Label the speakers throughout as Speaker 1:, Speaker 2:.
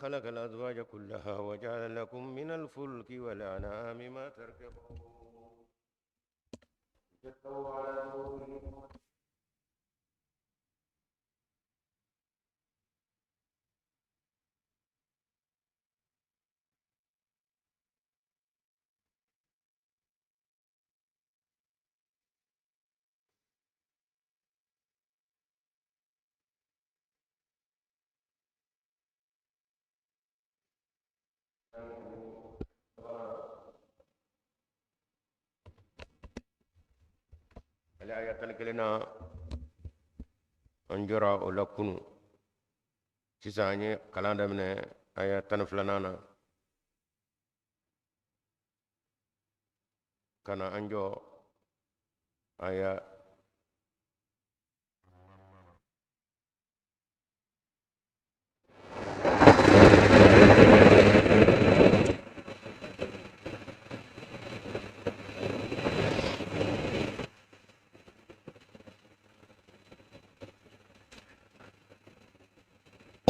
Speaker 1: خلق الأزواج كلها وجعل لكم من الفلك والأنعام ما تركبون. لتستووا على ظهوره. Ale aya 11 na an jɔra o la kunu. Sisan an ye kalan daminɛ aya 12nan na ka na an jɔ aya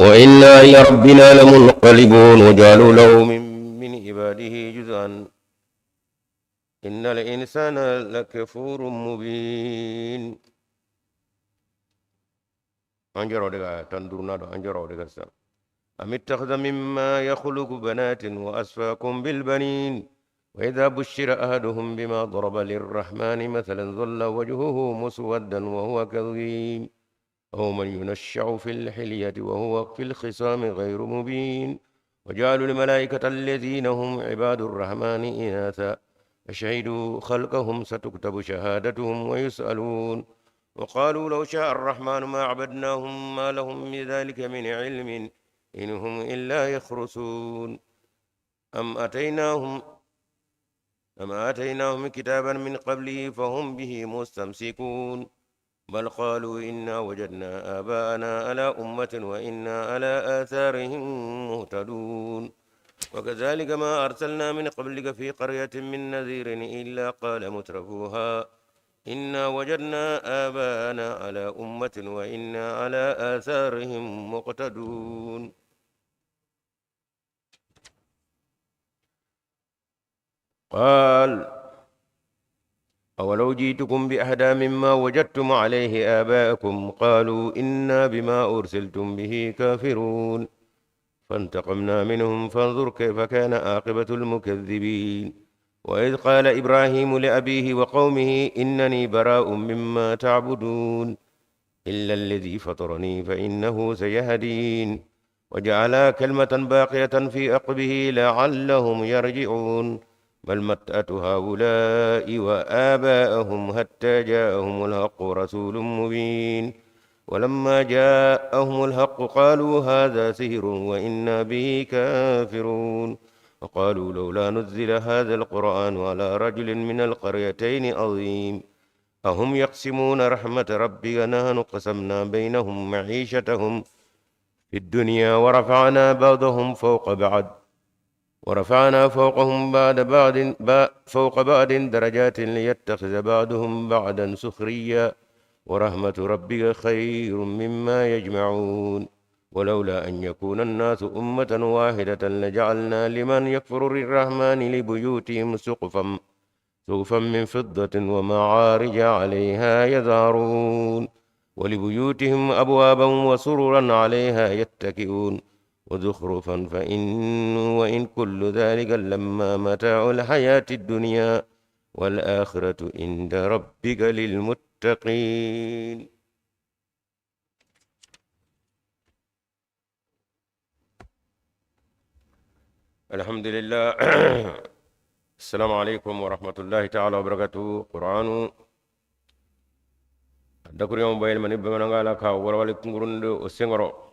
Speaker 1: وإنا إلى ربنا لمنقلبون. وجعلوا له من عباده جزءا إن الإنسان لكفور مبين. An jɔra o de kan 15nan don, an jɔra o de kan sisan. أم اتخذ مما يخلق بنات وأصفاكم بالبنين. وإذا بشر أحدهم بما ضرب للرحمن مثلا ظل وجهه مسودا وهو كظيم. أو من ينشع في الحلية وهو في الخصام غير مبين. وجعلوا الملائكة الذين هم عباد الرحمن إناثا أشهدوا خلقهم ستكتب شهادتهم ويسألون. وقالوا لو شاء الرحمن ما عبدناهم ما لهم بذلك من علم إن هم إلا يخرصون. أم آتيناهم كتابا من قبله فهم به مستمسكون. بل قالوا إنا وجدنا آباءنا على أمة وإنا على آثارهم مهتدون. وكذلك ما أرسلنا من قبلك في قرية من نذير إلا قال مترفوها إنا وجدنا آباءنا على أمة وإنا على آثارهم مقتدون. قال أولو جئتكم بأهدى مما وجدتم عليه آباءكم قالوا إنا بما أرسلتم به كافرون. فانتقمنا منهم فانظر كيف كان عاقبة المكذبين. وإذ قال إبراهيم لأبيه وقومه إنني براء مما تعبدون إلا الذي فطرني فإنه سيهدين. وجعل كلمة باقية في عقبه لعلهم يرجعون. بل متعت هؤلاء وآباءهم حتى جاءهم الحق رسول مبين. ولما جاءهم الحق قالوا هذا سحر وإنا به كافرون. وقالوا لولا نزل هذا القرآن على رجل من القريتين عظيم. أهم يقسمون رحمة ربك نحن قسمنا بينهم معيشتهم في الدنيا ورفعنا بعضهم فوق بعض ورفعنا فوقهم فوق بعض درجات ليتخذ بعضهم بعضا سخريا. ورحمة ربك خير مما يجمعون. ولولا أن يكون الناس أمة واحدة لجعلنا لمن يكفر بالرحمن لبيوتهم سقفا من فضة ومعارج عليها يظهرون. ولبيوتهم أبوابا وسررا عليها يتكئون وزخرفا وإن كل ذلك لما متاع الحياة الدنيا والآخرة عند ربك للمتقين. الحمد لله. السلام عليكم ورحمة الله تعالى وبركاته. قرآن دكريوم بين من بمن قال وروالي كنغرند وسنغرو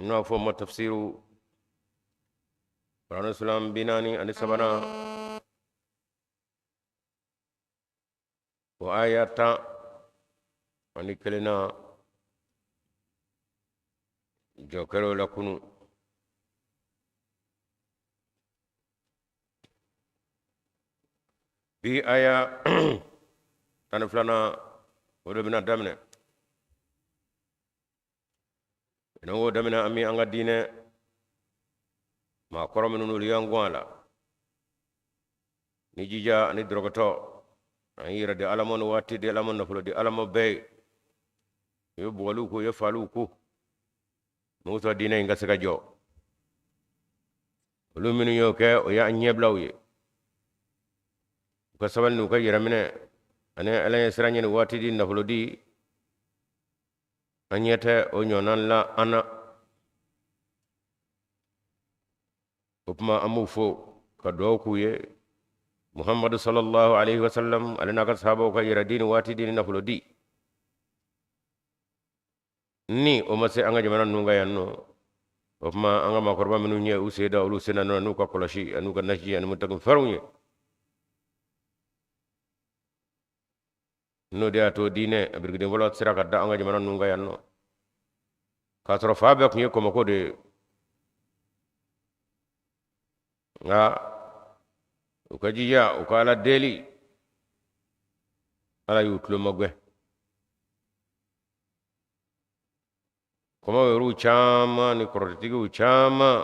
Speaker 1: n'a fɔ ma tafsiru Qur'an sulam binani ani sabana o aya 11 na jɔkɛrɛw la kunu. Bi aya 12nan o de bɛna daminɛ. N'o daminɛ, an bɛ an ka diinɛ maakɔrɔ minnu n'olu y'an gɔn a la ni jija ani dɔrɔgɔtɔ, an yɛrɛ di Ala ma ni waati di Ala ma, nafolo di Ala ma, bɛɛ ye. U ye bugɔliw ko, u ye faliw ko, mun sɔrɔ diinɛ in ka se ka jɔ. Olu minnu y'o kɛ, o y'an ɲɛbilaw ye. U ka sabali n'u ka yɛrɛminɛ ani Ala ɲɛ siran ɲini, waati di, nafolo di, an ɲɛ tɛ o ɲɔgɔnna la an na. O tuma an b'u fo ka dugawu k'u ye. Muhammadu sallallahu alaihi wasallam, ale n'a ka sahabaw ka yɛrɛ di ni waati di ni nafolo di, ni o ma se an ka jamana ninnu kan yan nɔ, o tuma an ka maakɔrɔba minnu ye u sen da olu sen na n'u ka kɔlɔsi an'u ka nasi ani mutakin fɛrɛw ye, n'o de y'a to diinɛ a birikiden fɔlɔ sera ka da an ka jamana ninnu kan yan nɔ, k'a sɔrɔ fan bɛɛ tun ye kɔmɔko de ye. Nka u ka jija, u ka Ala deli, Ala y'u tulo magɛn. Kɔmɔ yɛrɛw caman ni kɔrɔtɛtigiw caman,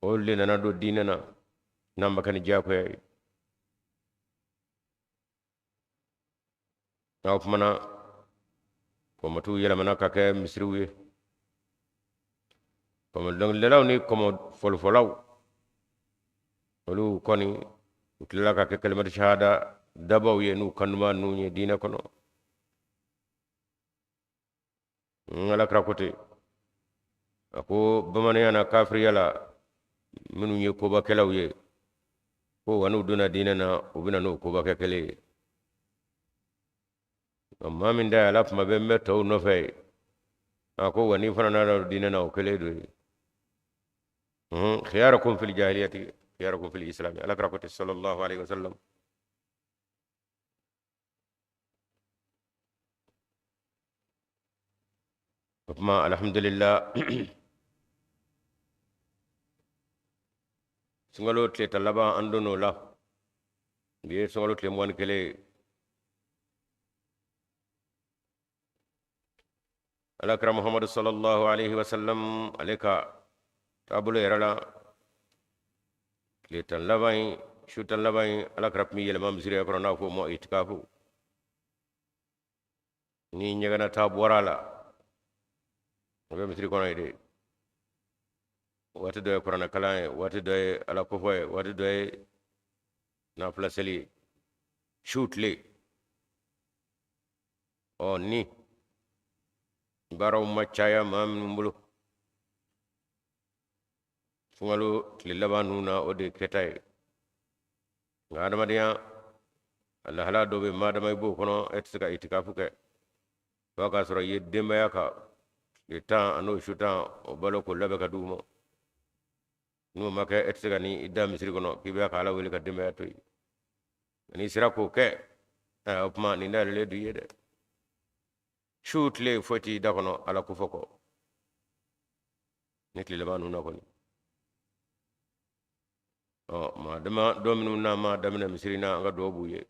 Speaker 1: olu de nana don diinɛ na n'an ma kɛ ni diyagoya ye. Nka o kumana, kɔmɔtiw yɛlɛmana ka kɛ misiriw ye, kɔmɔ dɔnkilidalaw ni kɔmɔ fɔlifɔlaw, olu kɔni u tilala ka kɛ kalimatu shahada dabaw ye n'u kanuma ninnu ye diinɛ kɔnɔ. N Ala kira ko ten, a ko bamananya na, kafiriya la, minnu ye kobakɛlaw ye, ko wa n'u donna diinɛ na, u bɛna n'o kobakɛ kelen ye. Nka maa min da ala kuma bɛɛ n bɛ tɔw nɔfɛ ye, a ko wa n'i fana nana diinɛ na, o kelen don ye. Khiyarakum fil jahiliyati khiyarakum fil islami, Ala kira ko ten sallallahu alaihi wasallam. O tuma alhamdulillah, sunkalo tile 10 laban, an donn'o la. Bi ye sunkalo tile 21 ye. Ala kira Muhammadu sallallahu alaihi wasallam, ale ka taabolo yɛrɛ la, tile 10 laban in, su 10 laban in, Ala kira tun bɛ yɛlɛma misiri yɛrɛ kɔnɔ, n'a fɔ o ma itikafu. Ni ɲɛgɛnna bɔra a la, o bɛ misiri kɔnɔ yen de. Waati dɔ ye kuranɛ kalan ye, waati dɔ ye Ala kofɔ ye, waati dɔ ye nafila seli ye, su tile. Ɔ ni baaraw ma caya maa minnu bolo sunkalo tile laban ninnu na, o de ye kɛta ye. Nka adamadenya a lahala dɔ bɛ, maa dama i b'o kɔnɔ, e tɛ se ka itikafu kɛ f'a k'a sɔrɔ i ye denbaya ka tile 10 an'o su 10 o balo k'o labɛn ka d'u ma. N'o ma kɛ, e tɛ se ka n'i da misiri kɔnɔ k'i bɛ ka Ala wele ka denbaya to yen. N'i sera k'o kɛ, o tuma nin dayɛlɛlen don i ye dɛ. Su tile foyi t'i da kɔnɔ Ala kofɔ kɔ ni tile laban ninnu na kɔni. Ɔ maa dama dɔ minnu n'a ma daminɛ misiri na, an ka dugawu b'u ye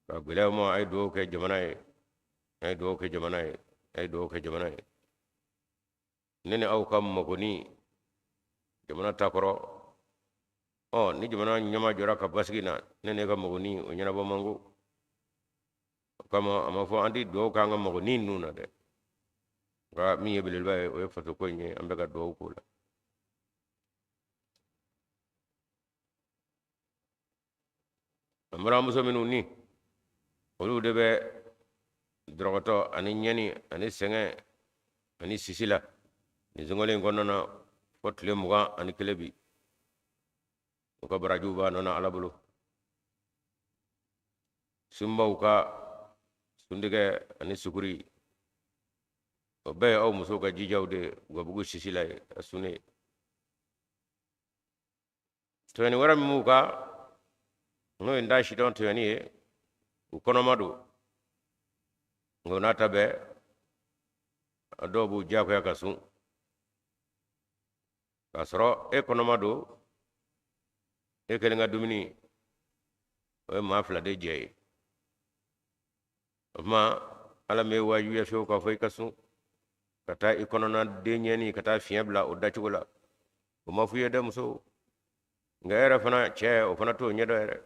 Speaker 1: ka gɛlɛya ma. A ye dugawu kɛ jamana ye, a ye dugawu kɛ jamana ye, a ye dugawu kɛ jamana ye. Ne ni aw ka magoni jamana ta kɔrɔ. Ɔ ni jamana ɲɛma jɔra ka basigi na, ne ne ka magoni o ɲɛnabɔ man go. O kama a ma fɔ an tɛ dugawu k'an ka magoni ninnu na dɛ, nka min ye belebeleba ye, o ye fasoko in ye. An bɛ ka dugawu k'o la. An balimamuso minnu ni olu de bɛ dɔrɔgɔtɔ ani ɲɛni ani sɛgɛn ani sisi la nin sunkalo in kɔnɔna na fo tile 21 bi, u ka barajiw b'a nɔ na Ala bolo. Sunbaw ka suntigɛ ani sukuri, o bɛɛ ye aw musow ka jijaw de ye gabugu sisi la ye a sunne. Tɔɲɔni wɛrɛ min b'u kan, n'o ye n t'a sidɔn tɔɲɔni ye, u kɔnɔma don. Nka o n'a ta bɛɛ, a dɔw b'u diyagoya ka sun k'a sɔrɔ e kɔnɔma don. E kelen ka dumuni, o ye maa fila de jɛ ye. O tuma Ala m'e wajibiya fiyewu k'a fɔ i ka sun. Ka taa i kɔnɔna denɲɛni ka taa fiɲɛ bila o dacogo la, o ma f'u ye dɛ muso. Nka e yɛrɛ fana cɛ, o fana t'o ɲɛdɔn yɛrɛ.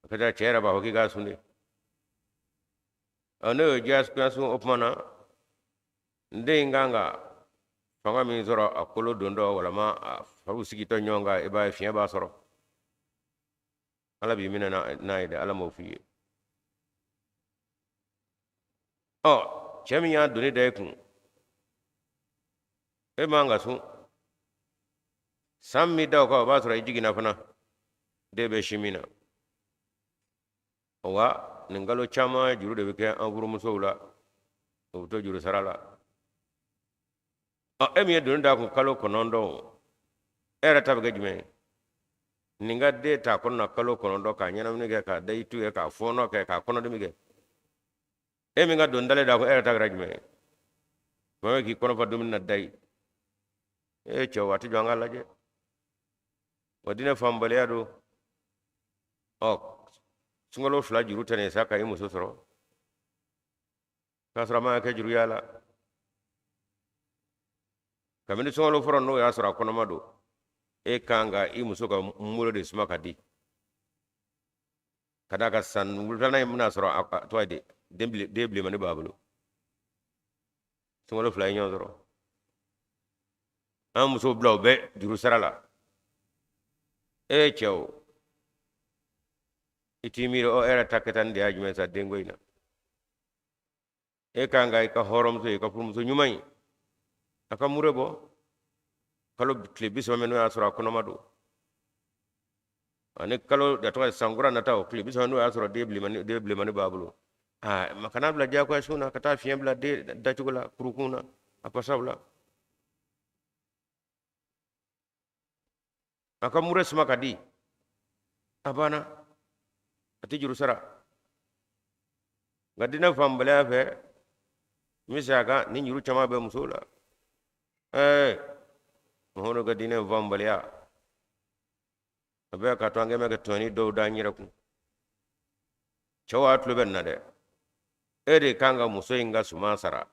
Speaker 1: A ka ca cɛ yɛrɛ b'a fɔ k'i k'a sun de. Ɔ, n'o ye diyagoya sun, o tuma na n den in kan ka fanga min sɔrɔ a kolo dontɔ walama a fariw sigitɔ ɲɔgɔn kan, i b'a ye fiɲɛ b'a sɔrɔ. Ala b'i minɛ n'a ye dɛ, Ala m'o f'i ye. Ɔ, cɛ min y'a doni da i kun, e man ka sun. San min da o kan, o b'a sɔrɔ i jiginna fana, den bɛ sin min na. Wa nin kalo caman juru de bɛ kɛ an furumusow la, o bɛ to juru sara la. Ɔ, e min ye doni d'a kun kalo 9, e yɛrɛ ta bɛ kɛ jumɛn ye? Nin ka den t'a kɔnɔ na kalo 9, k'a ɲɛnamini kɛ, k'a dayi tu kɛ, k'a fɔɔnɔ kɛ, k'a kɔnɔdimi kɛ. E min ka doni dalen d'a kun, e yɛrɛ ta kɛra jumɛn ye? Tuma bɛ k'i kɔnɔ fa dumuni na dayi. E cɛw, a tɛ jɔ an k'a lajɛ. Wa diinɛ faamubaliya don. Ɔ, sunkalo 2 juru tɛ nin ye sa ka i muso sɔrɔ k'a sɔrɔ a ma kɛ juruya la. Kabini sunkalo fɔlɔ n'o y'a sɔrɔ a kɔnɔma don, e kan ka i muso ka mure de suma ka di, ka d'a kan san filanan in bɛna sɔrɔ a tɔgɔ ye di, den bilenmani b'a bolo. Sunkalo 2 ye ɲɔgɔn sɔrɔ. An musow bila u bɛ juru sara la. E cɛw, i t'i miiri, ɔ, e yɛrɛ ta kɛta nin de y'a jumɛn sa denko in na? E kan ka i ka hɔrɔnmuso, i ka furumuso ɲuman in, a ka mure bɔ kalo tile 30 min n'o y'a sɔrɔ a kɔnɔma don, ani kalo da tɔgɔ ye sankura nata o tile 30 n'o y'a sɔrɔ den bilenmani b'a bolo. Aa, ma kana bila diyagoya sun na ka taa fiɲɛ bila den dacogo la, kurukun na, a pasaw la. A ka mure suma ka di, a banna, a tɛ juru sara. Nka diinɛ faamubaliya fɛ, n bɛ segin a kan, ni juru caman bɛ musow la. Ɛɛ, Muhamadu ka diinɛ faamubaliya, a bɛ ka to an kɛmɛ ka tɔɲɔni dɔw da an yɛrɛ kun. Cɛw, a tulo bɛ nin na dɛ. E de kan ka muso in ka suman sara,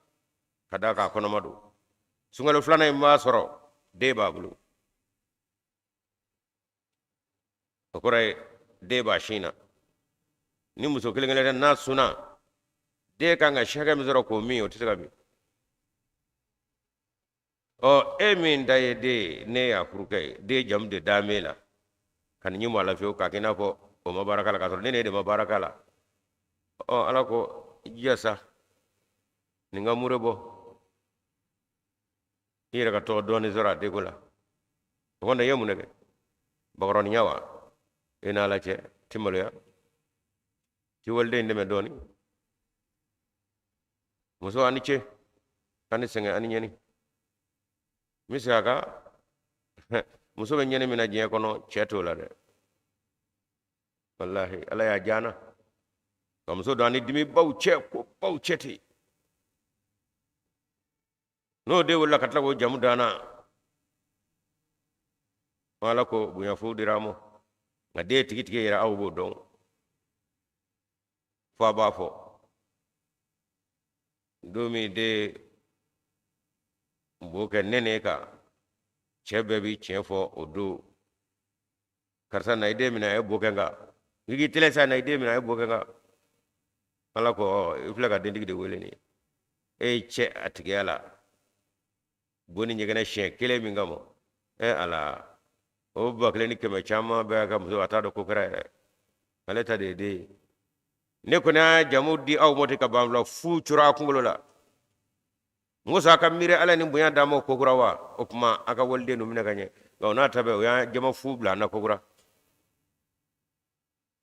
Speaker 1: ka d'a kan a kɔnɔma don. Sunkalo filanan in b'a sɔrɔ den b'a bolo, o kɔrɔ ye den b'a sin na. Ni muso kelen kelen tɛ, n'a sunna, den kan ka si hakɛ min sɔrɔ k'o min, o tɛ se ka min. Ɔ, e min ta ye den ye, ne y'a furukɛ ye, den jamu de dalen b'e la, ka nin ɲi bɔ a la fiyewu, k'a kɛ i n'a fɔ o ma baara k'a la, k'a sɔrɔ ne ne de ma baara k'a la. Ɔ, Ala ko jija sa, nin ka mure bɔ, i yɛrɛ ka tɔgɔ dɔɔnin sɔrɔ a denko la. O kɔni, i ye mun de kɛ? Bakɔrɔninya wa? E n'Ala cɛ, ti maloya ti waliden dɛmɛ dɔɔnin? Muso, ani ce, ani sɛgɛn, ani ɲɛni. N bɛ segin a kan, muso bɛ ɲɛni min na diɲɛ kɔnɔ, cɛ t'o la dɛ. Walahi, Ala y'a diya na ka muso don ani dimibaw cɛ, ko baw cɛ ten. N'o den wolola ka tila k'o jamu danna, Ala ko bonya fu dira ma. Nka den tigitigi yɛrɛ, aw b'o dɔn, fo a b'a fɔ don min den b'o kɛ nɛnɛ kan, cɛ bɛɛ bi tiɲɛ fɔ o don: karisa, na i den minɛ, a ye bo kɛ n kan. I k'i teliya sa, na i den minɛ, a ye bo kɛ n kan. Ala ko ɔ, i filɛ ka dentigi de wele nin ye. E ye cɛ a tigiya la bo ni ɲɛgɛnɛ siɲɛ kelen min kama, e Ala, o 1100 caman bɛɛ ka muso, a t'a dɔn ko kɛra yɛrɛ, ale ta de ye den ye. Ne kɔni y'a jamu di aw ma ten ka ban fila fu coro a kunkolo la. N ko sa, a ka miiri Ala ni bonya d'a ma kokura wa? O tuma a ka waliden ninnu minɛ ka ɲɛ. Nka o n'a ta bɛɛ, o y'an jama fu bila an na kokura.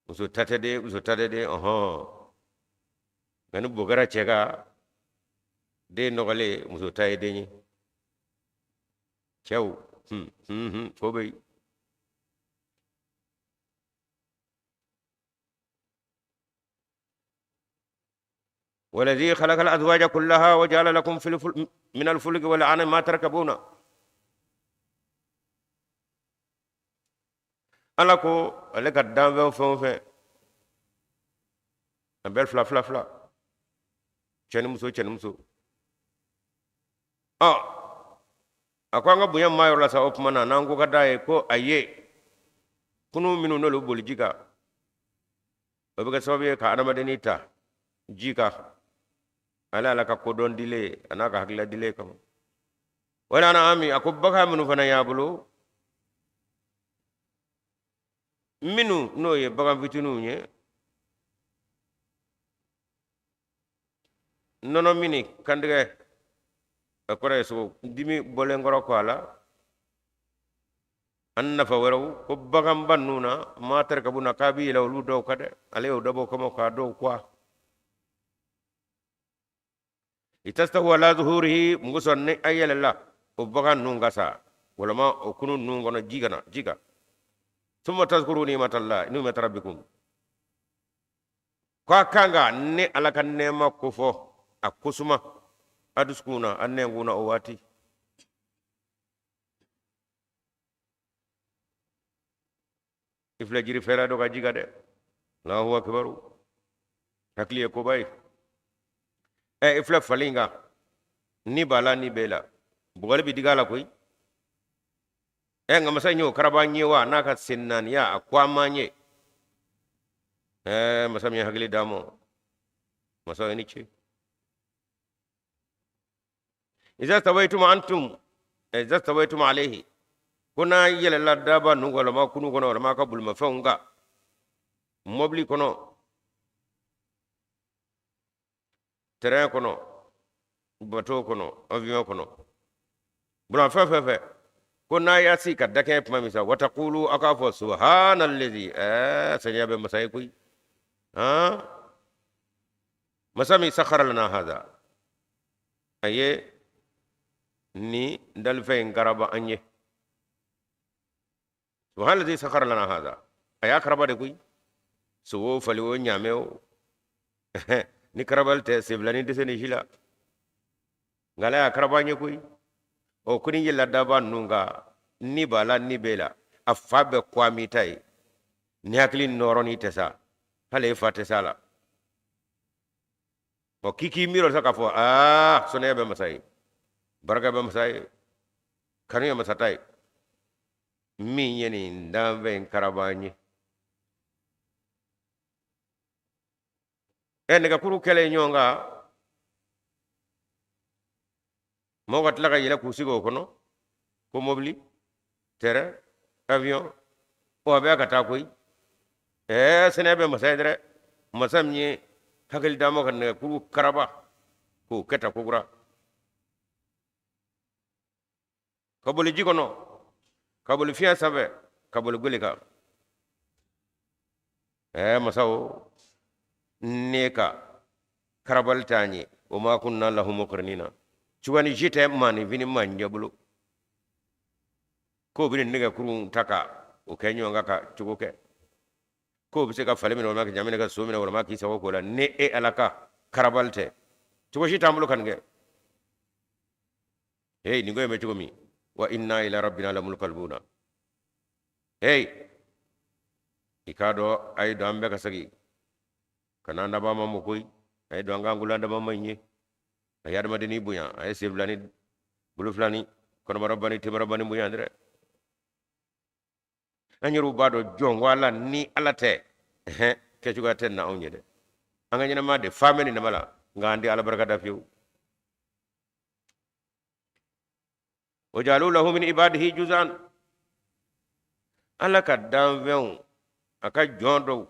Speaker 1: Muso ta tɛ de, muso ta tɛ de, ɔhɔn. Nka ni bo kɛra cɛ kan, den nɔgɔlen, muso ta ye den ye. Cɛw, ko bɛ yen. والذي خلق الأزواج كلها وجعل لكم في من الفلك والأنعام ما تركبون. Ala ko ale ka danfɛn fɛn o fɛn, a bɛɛ fila fila fila, cɛ ni muso, cɛ ni muso. Ɔ a ko an ka bonya ma yɔrɔ la sa, o tuma na n'an ko ka d'a ye ko a ye kunu minnu n'olu boli ji kan, o bɛ kɛ sababu ye ka adamadennin ta ji kan, ale Ala ka kodɔn dilen a n'a ka hakilila dilen kama. Wal an'ami, a ko bagan minnu fana y'a bolo, minnu n'o ye bagan fitininw ye, nɔnɔ mini kantigɛ, a kɔrɔ ye sogo dimi bɔlen kɔrɔ kɔ a la, ani nafa wɛrɛw, ko baganba ninnu na ma tarkabuna, k'a bɛ yɛlɛ olu dɔw kan dɛ, ale y'o dabɔ kama k'a dɔw kuwa. Litastawu ala zuhurihi, mun kosɔn ni a yɛlɛla o bagan ninnu kan sa, walama o kunu ninnu kɔnɔ ji kana ji kan. Summa tazkuru ni'matallahi ni'mata rabbikum, ko a kan ka ne Ala ka nɛɛma kofɔ a kosuma a dusukun na, a nɛnkun na o waati. I filɛ jiri fɛrɛ dɔ ka ji kan dɛ, Allahu akibaru, hakili ye koba ye. Ɛ i filɛ fali in kan, ni b'a la ni b'e la, bugɔli bɛ digi a la koyi. Ɛ nka masa in y'o karaba n ye wa n'a ka sen naaniya a ko a ma n ye. Ɛ masa min ye hakili d'a ma, masa i ni ce. Iza stawaitum antum, iza stawaitum alayhi, ko n'a yɛlɛla daba ninnu kan, walama kunu kɔnɔ, walama ka bolimafɛnw kan, mɔbili kɔnɔ, tɛrɛn kɔnɔ, bato kɔnɔ, avion kɔnɔ, bolimafɛn fɛn fɛn, ko n'a y'a sigi ka dakɛɲɛ tuma min sa, watakulu, aw k'a fɔ subhanallazi, ɛɛ saniya bɛ masa ye koyi, han masa min sakhara lana hadha, a ye ni dalifɛn in karaba an ye. Subhanallazi sakhara lana hadha, a y'a karaba de koyi, sogo fali o ɲaamɛ o ni karabali tɛ senfilani tɛ se nin si la, nka ala y'a karaba an ye koyi. O ko ni yɛlɛla daba ninnu kan, ni b'a la ni b'e la, a fa bɛɛ ko a m'i ta ye, ni hakili nɔrɔnin tɛ sa, hali e fa tɛ s'a la. Ɔ k'i k'i miiri o sa k'a fɔ aa sɔnniya bɛ masa ye, barika bɛ masa ye, kanu ye masa ta ye, min ye nin danfɛn in karaba an ye. Ɛ nɛgɛkuru kɛlen ɲɔgɔn kan, mɔgɔw ka tila ka yɛlɛ k'u sigi o kɔnɔ, ko mobili, tɛrɛn, avion, o a bɛ ka taa koyi. Ɛɛ sɛnɛ bɛ masa ye dɛ, masa min ye hakili d'an ma ka nɛgɛkuru karaba k'o kɛ ta kokura, ka boli ji kɔnɔ, ka boli fiɲɛ sanfɛ, ka boli gele kan. Ɛɛ masaw, ne ka karabali t'an ye, wa ma kunna lahu muqrinina, cogoya ni si tɛ maaninfin ni maa bolo k'o bɛ nin nɛgɛkurun ta ka o kɛ ɲɔgɔn kan ka cogo kɛ k'o bɛ se ka fali minɛ walima ka ɲa minɛ ka so minɛ walima k'i sago k'o la, ni e Ala ka karabali tɛ, cogo si t'an bolo ka nin kɛ. Hey, nin ko in bɛ cogo min, wa inna ila rabbina lamunqalibuna. Hey, i k'a dɔn a ye don an bɛɛ ka segin ka n'an dabaa ma mɔ koyi, a ye don an k'an kolo an dabaa ma in ye, a ye adamadennin bonya, a ye sen fila ni bolo fila ni kɔnɔbara ni tenbara ni bonya dɛ. An yɛrɛw b'a dɔn jɔn ko ala ni ala tɛ, ɛhɛn, kɛcogoya tɛ na anw ye dɛ. An ka ɲɛnamaya de fa bɛ nin dama la, nka an tɛ ala barika da fiyewu. Wa jaalu lahu min ibadihi juz'an, ala ka danfɛnw, a ka jɔn dɔw,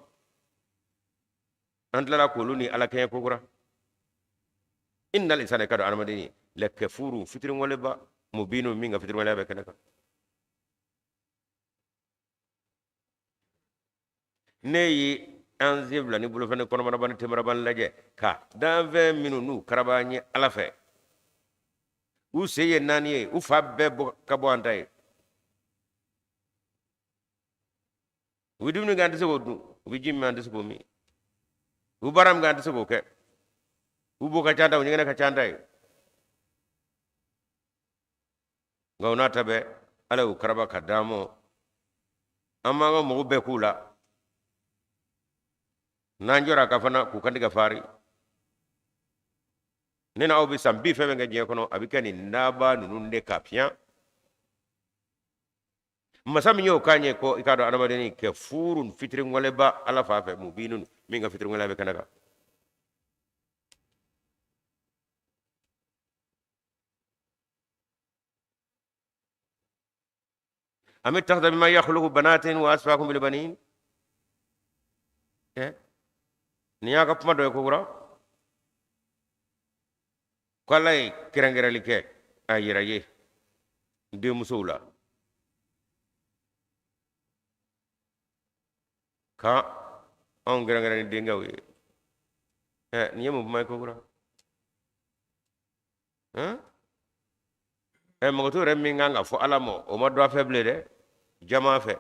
Speaker 1: an tilala k'olu ni ala kɛɲɛ kokura. Innal insana, ka dɔn adamaden ye lakafuru, fitiriwaleba, mubinu, min ka fitiriwaleya bɛ kɛnɛ kan. Ne ye an sen fila ni bolofɛn ni kɔnɔbaraba ni tenbaraba lajɛ ka danfɛn minnu n'u karaba an ye ala fɛ, u sen ye naani ye, u fa bɛɛ ka bɔ an ta ye, u bɛ dumuni kɛ an tɛ se k'o dun, u bɛ ji min an tɛ se k'o min, u bɛ baara min kɛ an tɛ se k'o kɛ, u bo ka ca ta, u ɲɛgɛnɛ ka ca ta ye. Nka o n'a ta bɛɛ, ala y'u karaba ka d'an ma, an b'an ka mago bɛɛ k'u la, n'an jɔra a ka fana k'u kantigɛ fari. Ne n'aw bɛ san bi fɛn fɛn kɛ diɲɛ kɔnɔ, a bɛ kɛ nin naba ninnu de ka fiɲɛ. Masa min y'o k'an ye ko i k'a dɔn adamadennin kɛ furun fitiriwaleba Ala fa fɛ, mubinun, min ka fitiriwaleya bɛ kɛnɛ kan. Am ittakhadha mimma yakhluqu banatin wa asfaakum bil banin. Nin y'a ka kuma dɔ ye ko kura ko Ala ye kɛrɛnkɛrɛnli kɛ a yɛrɛ ye denmusow la ka anw kɛrɛnkɛrɛn ni denkɛw ye. Nin ye mun kuma ye ko kura? Mɔgɔ t'o yɛrɛ min kan ka fɔ Ala ma, o ma dɔn a fɛ bilen dɛ, jama fɛ.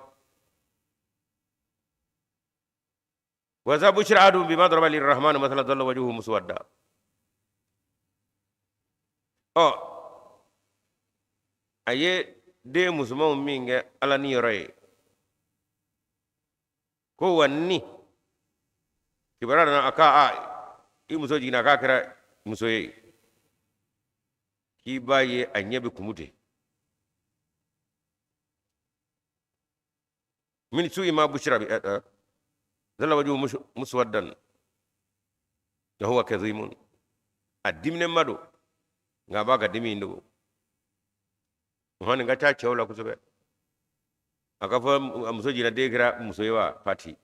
Speaker 1: Wa iza bushira ahaduhum bima daraba lirrahmani mathalan dhalla wajhuhu muswadda. Ɔ, a ye den musomanw min kɛ Ala ni yɔrɔ ye, ko wa ni kibaruya nana a ka a i muso jiginna k'a kɛra muso ye, k'i b'a ye a ɲɛ bɛ kumu ten. Min su'i ma bushira bi dhalla wajhuhu muswaddan wa huwa kadhimun. A diminenba don, nka a b'a ka dimi in dogo. Nin ka ca cɛw la kosɛbɛ. A ka fɔ muso jiginna den kɛra muso ye wa pati,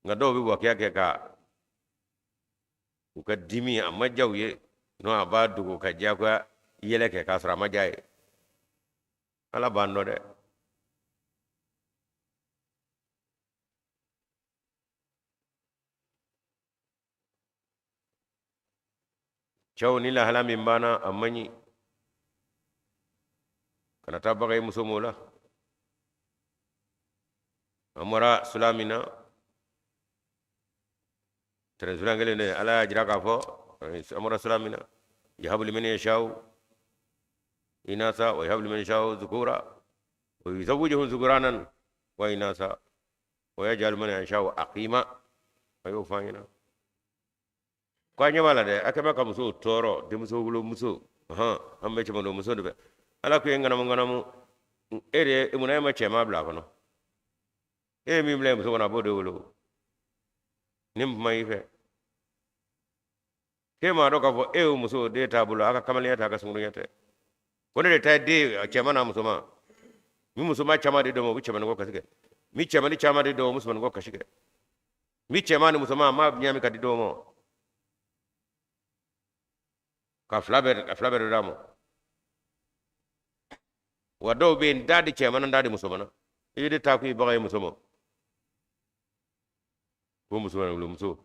Speaker 1: nka dɔw bɛ wakiya kɛ ka u ka dimi a ma diya u ye, n'o a b'a dogo ka diyagoya yɛlɛ kɛ k'a sɔrɔ a ma diya ye. Ala b'an dɔn dɛ. Cɛw ni lahala min banna a man ɲi, kana taa baga i muso m'o la. An bɔra sula min na, tɛrɛn sula kelen de Ala y'a jira k'a fɔ an bɔra sula min na, yahabu liman yashau inasa wa yahabu liman yashau zukura wa yuzawwijuhum zukuranan wa inasa wa yaj'alu man yashau aqima. A y'o fɔ an ɲɛna ko a ɲɛ b'a la dɛ, a kɛ bɛ ka musow tɔɔrɔ, denmuso wolo muso, an bɛ cɛman don muso de fɛ. Ala ko e ŋanamu ŋanamu, e de munna e ma cɛman bila a kɔnɔ? E ye min bila muso kɔnɔ, a b'o de wolo. Ni kuma y'i fɛ, k'e m'a dɔn k'a fɔ e y'o muso den t'a bolo, a ka kamalenya t'a ka sunkurunya tɛ. Ko ne de ta ye den cɛman n'a musoman. Min musoman caman di dɔ ma, o bɛ cɛmannin ko kasi kɛ. Min cɛmannin caman di dɔ ma, o bɛ musomannin ko kasi kɛ. Min cɛman ni musoman a ma ɲami ka di dɔw ma, ka fila bɛɛ d'a ma. Wa dɔw bɛ yen, n t'a di cɛman na, n t'a di musoman na. I de taa ko i baga ye muso ma, ko muso wolo muso.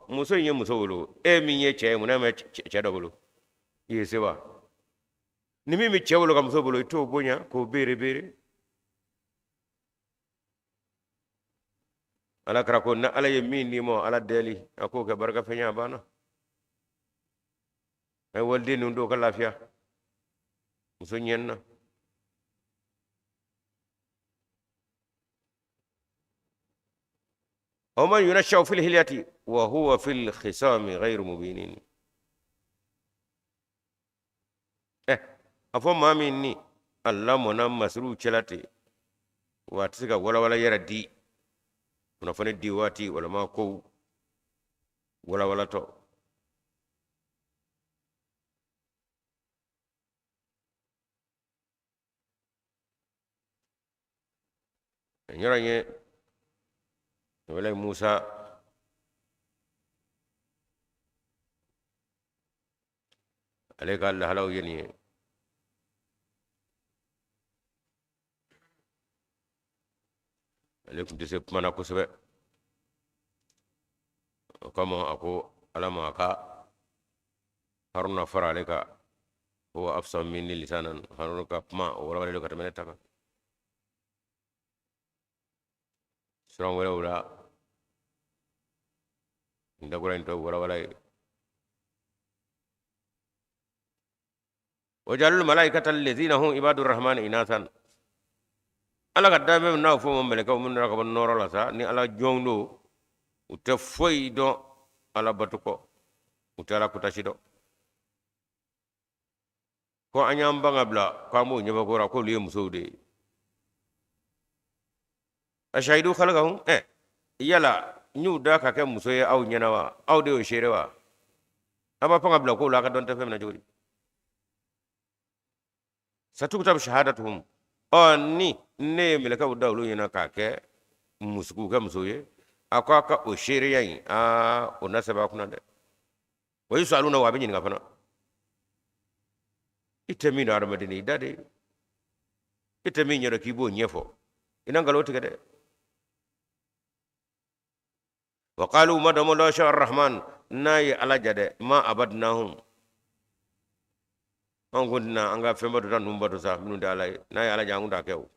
Speaker 1: Muso in ye muso wolo, e min ye cɛ ye, munna e ma cɛ dɔ bolo? I ye sewa. Ni min bɛ cɛ wolo ka muso bolo, i t'o bonya k'o beere beere. Ala kɛra ko ni Ala ye min d'i ma, Ala deli a k'o kɛ barika fɛn ye, a banna. A ye waliden ninnu dɔw ka lafiya muso ɲɛni na. Aw man yunashau fil hilyati wa huwa fil khisami ghayru mubinin. A fɔ maa min ni a lamɔna masiriw cɛla ten, wa a tɛ se ka walawala yɛrɛ di kunnafoni di waati walima kow walawalatɔ. Yɔrɔ in ye wala Musa ale ka lahalaw ye nin ye. Ale tun tɛ se kuma na kosɛbɛ, o kama a ko Ala ma a ka Haruna fara ale kan, huwa afsahu minni lisanan. Haruna ka kuma o walawalalen don ka tɛmɛ ne ta kan. Suran wɛrɛw la, nin dakura in tɔ walawala ye. Wa ja'alul malaikata allazina hum ibadur rahmani inathan. Ala ka danfɛn min n'a fɔ ma mɛlɛkɛw minnu nana ka bɔ nɔɔrɔ la sa, ni Ala jɔnw don, u tɛ foyi dɔn Ala bato kɔ, u tɛ Ala kota si dɔn. Ko an y'an ban ka bila k'an b'o ɲɛfɔ ko la k'olu ye musow de ye. Ashahidu khalqahum, yala n y'u da ka kɛ muso ye aw ɲɛna wa? Aw de y'o seere wa? A b'a fɔ ka bila ko la a ka dɔn tɛ fɛn min na cogo di? Satuktabu shahadatuhum, ɔ ni ne ye mɛlɛkɛw da olu ɲɛna k'a kɛ muso, k'u kɛ muso ye, a ko a ka o seereya in, aa o na sɛbɛn a kunna dɛ. Wa yusaluna, wa a bɛ ɲininka fana. I tɛ min dɔn adamaden i da de, i tɛ min ɲɛdɔn k'i b'o ɲɛfɔ, i na nkalon tigɛ dɛ. Wa qalu madamu law sha arrahman, n'a ye Ala ja dɛ, ma abadnahum, an kun tɛna an ka fɛn batota ninnu bato sa minnu tɛ Ala ye, n'a ye Ala ja an kun t'a kɛ o.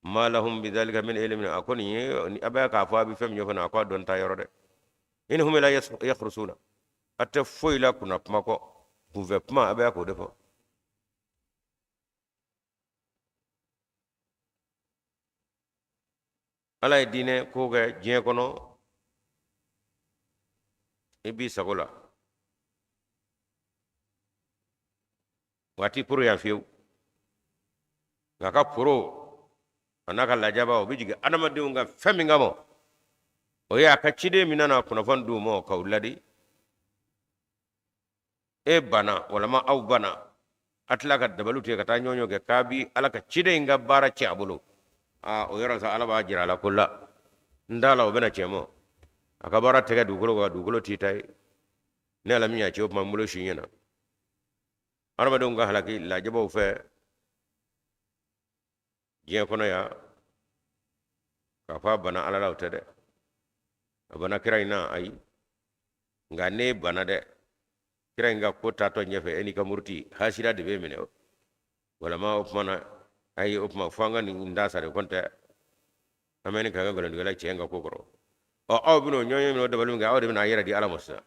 Speaker 1: Ma lahum bidhalika min ilmin, a ko nin ye a bɛ k'a fɔ a bɛ fɛn min ɲɛfɔ na, a ko a dɔn ta yɔrɔ dɛ. In hum illa yakhrusuna, a tɛ foyi la kunna kuma kɔ, kunfɛ kuma a bɛ k'o de fɔ. Ala ye diinɛ ko kɛ diɲɛ kɔnɔ, i b'i sago la, waati poro yan fiyewu, nka ka poro a n'a ka lajaba o bɛ jigin adamadenw kan fɛn min kama, o ye a ka ciden min nana kunnafoni d'u ma k'u ladi. E banna walama aw banna, a tila ka dabali tigɛ ka taa ɲɔgɔn kɛ k'a bi Ala ka ciden in ka baara cɛ a bolo. Aa o yɔrɔ sa Ala b'a jira a la ko la n t'a la, o bɛna cɛ ma a ka baara tɛgɛ dugukolo kan, dugukolo t'i ta ye. Ne Ala min y'a ci o tuma n bolo si ɲɛna. Adamadenw ka halaki lajabaw fɛ diɲɛ kɔnɔ yan, k'a fɔ a banna Ala la, o tɛ dɛ, a banna kira in na, ayi. Nka n'e banna dɛ kira in ka ko taatɔ ɲɛfɛ, e n'i ka muruti hasida de b'e minɛ o, walama o tuma na ayi, o tuma fo an ka nin da sa de, kɔn tɛ an bɛ nin ka kɛ nkalontigɛla cɛ in ka ko kɔrɔ. Ɔ aw bɛna o ɲɔgɔn ye minɛ o dabali min kɛ, aw de bɛna a yɛrɛ di Ala ma sisan.